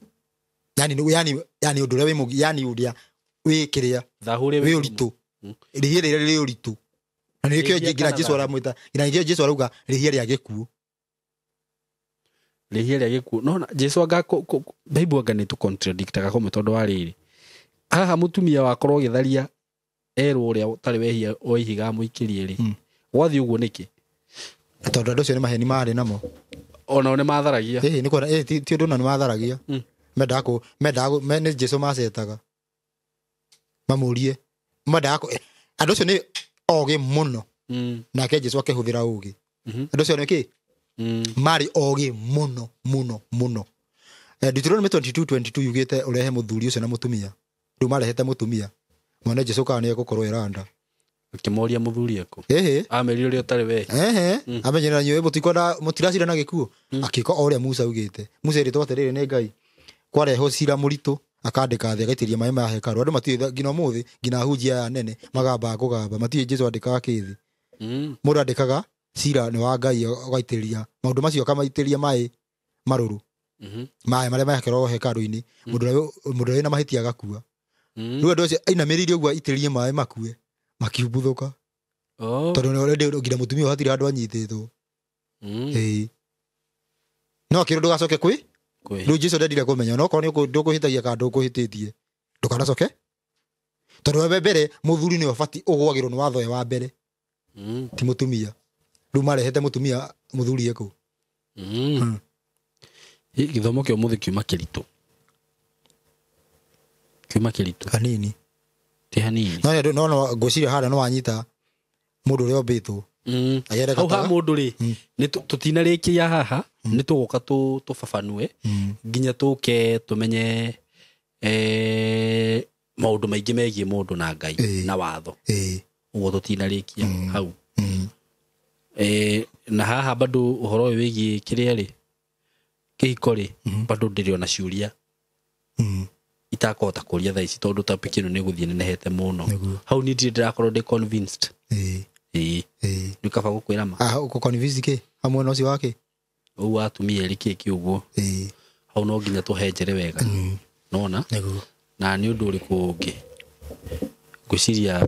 yani yani yani ũndũ ũrĩa wĩ yani ũrĩa wĩ kĩrĩa thahu ũrĩa wĩ ũritũ rĩhia rĩrĩa rĩ ũritũ na nĩkĩo nginya Jesũ aramwĩta nginya nĩkĩo Jesũ arauga rĩhia rĩa gĩkuũ rĩhia rĩa gĩkuũ no Jesũ anga Bible anga nĩ tũ-contradictaga kũmwe tondũ wa rĩrĩ haha mũtumia wakorwo agĩtharia erwo ũrĩa ũtarĩ wehia o ihiga amũikĩrie rĩ gwathiĩ ũguo nĩkĩ tondũ andũ acio nĩ maheni marĩ namo onao nĩ matharagia ĩĩ nĩ kuona ti ũndũ na nĩ matharagia mendaga nĩ Jesũ macetaga mamũrie mendaga andũ acio nĩ ogĩ mũno nake Jesũ akĩhũthĩra ũgĩ andũ acio nĩ kĩ marĩ ogĩ mũno mũno mũno Deuteronomy 22:22 yugĩte ũrehe mũthuri ũcio na mũtumia. Rĩu marehete mũtumia. Mwana Jesu kana nĩ egũkorwo eranda. Akĩmoria mũthuri ekũ. Ehe. Amerire ũrĩa ũtarĩ we. Ehe. Amenyerera nyũĩ mũtikwenda mũtiracira na gĩkuũ. Akĩka o ũrĩa Musa augĩte. Musa erĩtwo atĩrĩrĩ nĩ Ngai. Kwarehwo cira mũritũ akandĩka thĩ agaitĩrĩria maĩ ma hekarũ. Andũ matiũĩ nginya ũmũthĩ nginya ahunjia aya nene magambaga kũgamba matiũĩ Jesu andĩkaga kĩ thĩ. Mũndũ andĩkaga cira nĩ wa Ngai ũgaitĩrĩria maũndũ macio akamaitĩrĩria maĩ marũrũ. Maĩ marĩa mahekerwo hekarũ-inĩ. Mũndũ ũrĩa wĩna mahĩtia agakua. Rĩu andũ acio ainamĩrĩire ũguo aitĩrĩrie maĩ makue makiumbuthũka. Tondũ nĩ already nginya mũtumia ũyũ hatirĩ handũ anyitĩtwo. Ĩĩ. No akĩrwo ndũgacoke kwĩ rĩu Jesu ndendire kũmenya no okorwo nĩ ndũkũhĩtagia kana ndũkũhĩtĩtie ndũkanacoke tondũ we mbere mũthuri nĩwe ũbatiĩ ũgwagĩrwo nĩ watho we wa mbere ti mũtumia. Rĩu marehete mũtumia mũthuri ekũ. Gĩthomo kĩa ũmũthĩ kiuma kĩritũ. Kiuma kĩritũ. Hanini. Ti hanini. No no ngwĩciria harĩa nĩ wanyita mũndũ ũrĩa ũmbĩtwo. Hau ha mũndũ rĩ nĩ tũtinarĩkia haha nĩ tũgũka tũbabanue nginya tũke tũmenye maũndũ maingĩ megiĩ mũndũ na Ngai na watho. Ũguo tũtinarĩkia hau. Na haha bado ũhoro ũyũ wĩgiĩ kĩrĩa rĩ kĩhiko rĩ bado ndĩrĩ ona ciũria itakũhota kũria thaa ici tondũ topic ĩno nĩ ĩgũthiĩ nenehete mũno. Hau niĩ ndirĩ ndĩrakorwo ndĩ convinced. Ĩĩ. Nĩ kaba gũkwĩra ma. Ũkũ convinced kĩ? Hamwe na ũcio wake? Ũũ wa atumia erĩ kĩ kĩ ũguo. Hau no nginya tũhenjere wega. Nona? Na nĩ ũndũ ũrĩkũ ũngĩ? Ngwĩciria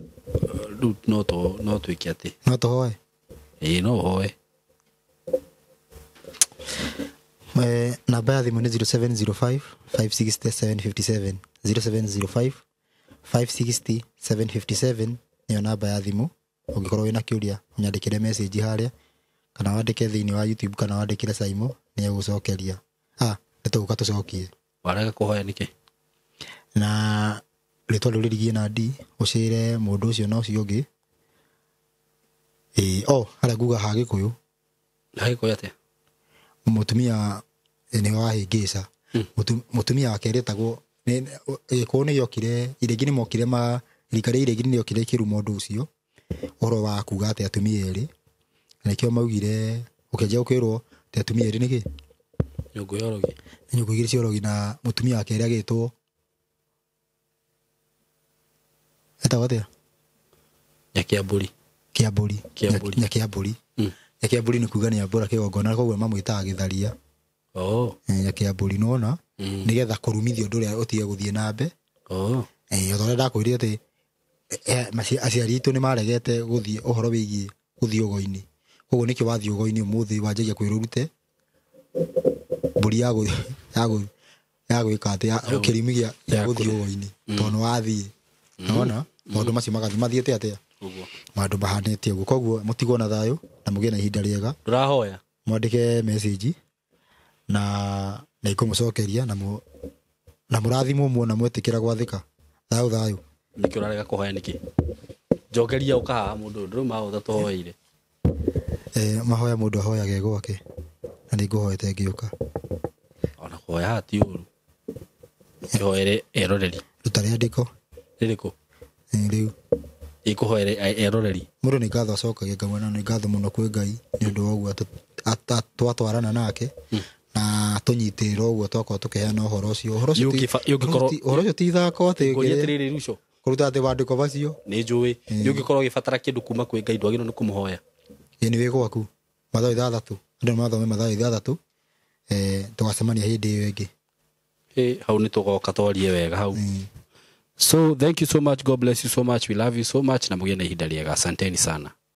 rĩu no twĩke atĩ. No tũhoe? Ĩĩ no ũhoe. Namba ya thimũ nĩ 0705 560 757. 0705 560 757 nĩyo namba ya thimũ. Ũngĩkorwo wĩna kĩũria ũnyandĩkĩre message harĩa kana wandĩke thĩinĩ wa YouTube kana wandĩkĩre Saimo nĩ egũcokeria. Nĩ tũgũka tũcokie. Warega kũhoya nĩkĩ? Na rĩtwa rĩu rĩrigie na D ũcĩre mũndũ ũcio na ũcio ũngĩ. Harĩa nguga ha Gĩkũyũ. Ha Gĩkũyũ atĩa? Mũtumia nĩ wahĩngĩca. Mũtumia wake rĩtagwo Gĩkũyũ nĩ gĩokire irĩngĩ nĩ mokire ma rika rĩa irĩngĩ nĩ rĩokire ikĩruma ũndũ ũcio ũhoro wa kuga atĩ atumia erĩ na nĩkĩo maugire ũkĩanjia gũkwĩrwo atĩ atumia erĩ nĩkĩ nyũngũ ya ũrogi. Nyũngũ igĩrĩ cia ũrogi na mũtumia wake erĩ agĩtwo etagwo atĩa? Nyakĩambũri. Kĩambũri. Kĩambũri. Nyakĩambũri. Nyakĩambũri nĩ kuga nĩ ambũra kĩgongona koguo mamwĩtaga gĩtharia. Nyakĩambũri nĩwona nĩgetha kũrumithia ũndũ ũrĩa ũtige gũthiĩ na mbe. O ta ũrĩa ndakwĩrire atĩ aciari aitũ nĩ maregete gũthiĩ ũhoro wĩgiĩ gũthiĩ ũgo-inĩ. Koguo nĩkĩo wathiĩ ũgo-inĩ ũmũthĩ wanjagia kwĩrwo ũrute mbũri ya gwĩka atĩ kĩrumi gĩa gũthiĩ ũgo-inĩ tondũ nĩ wathiĩ. Nĩwona maũndũ macio magathiĩ mathiĩte atĩa? Maũndũ mahanĩte ũguo. Koguo mũtigwo na thayũ na mũgĩe na ihinda rĩega. Ndũrahoya? Mwandĩke message na nĩngũmũcokeria na mũrathimwo muona mwetĩkĩra gwathĩka. Thayũ thayũ. Nĩkĩo ũrarega kũhoya nĩkĩ? Njokeria ũka haha mũndũ ũyũ ndũrĩ mahota tũhoeire. Mahoya mũndũ ahoyaga e gwake na nĩngũhoete ngĩũka. Ona kũhoya haha ti ũru. Kĩhoere eroreri. Ruta rĩandĩko. Rĩrĩkũ? Rĩu. Ĩkũhoere eroreri. Mũndũ nĩ ngatho acokagia ngamwĩra nĩ ngatho mũno kwĩ Ngai nĩ ũndũ wa ũguo twatwarana nake na tũnyitĩrĩra ũguo twakorwo tũkĩheana ũhoro ũcio. Ũhoro ũcio ti ithako atĩ ngũria atĩrĩrĩ Ruco. Kũruta atĩ wandĩko macio. Nĩ njũĩ. Nĩ ũngĩkorwo ũgĩbatara kĩndũ kuma kwĩ Ngai ndwagĩrĩirwo nĩ kũmũhoya. Ĩĩ nĩ wĩ gwaku. Mathaa 6. Andũ nĩ mathome mathaa 6. Tũgacemania hĩndĩ ĩyo ĩngĩ. Hau nĩ tũgoka twarie wega hau. So thank you so much. God bless you so much. We love you so much. Na mũgĩe na ihinda rĩega. Asanteni sana.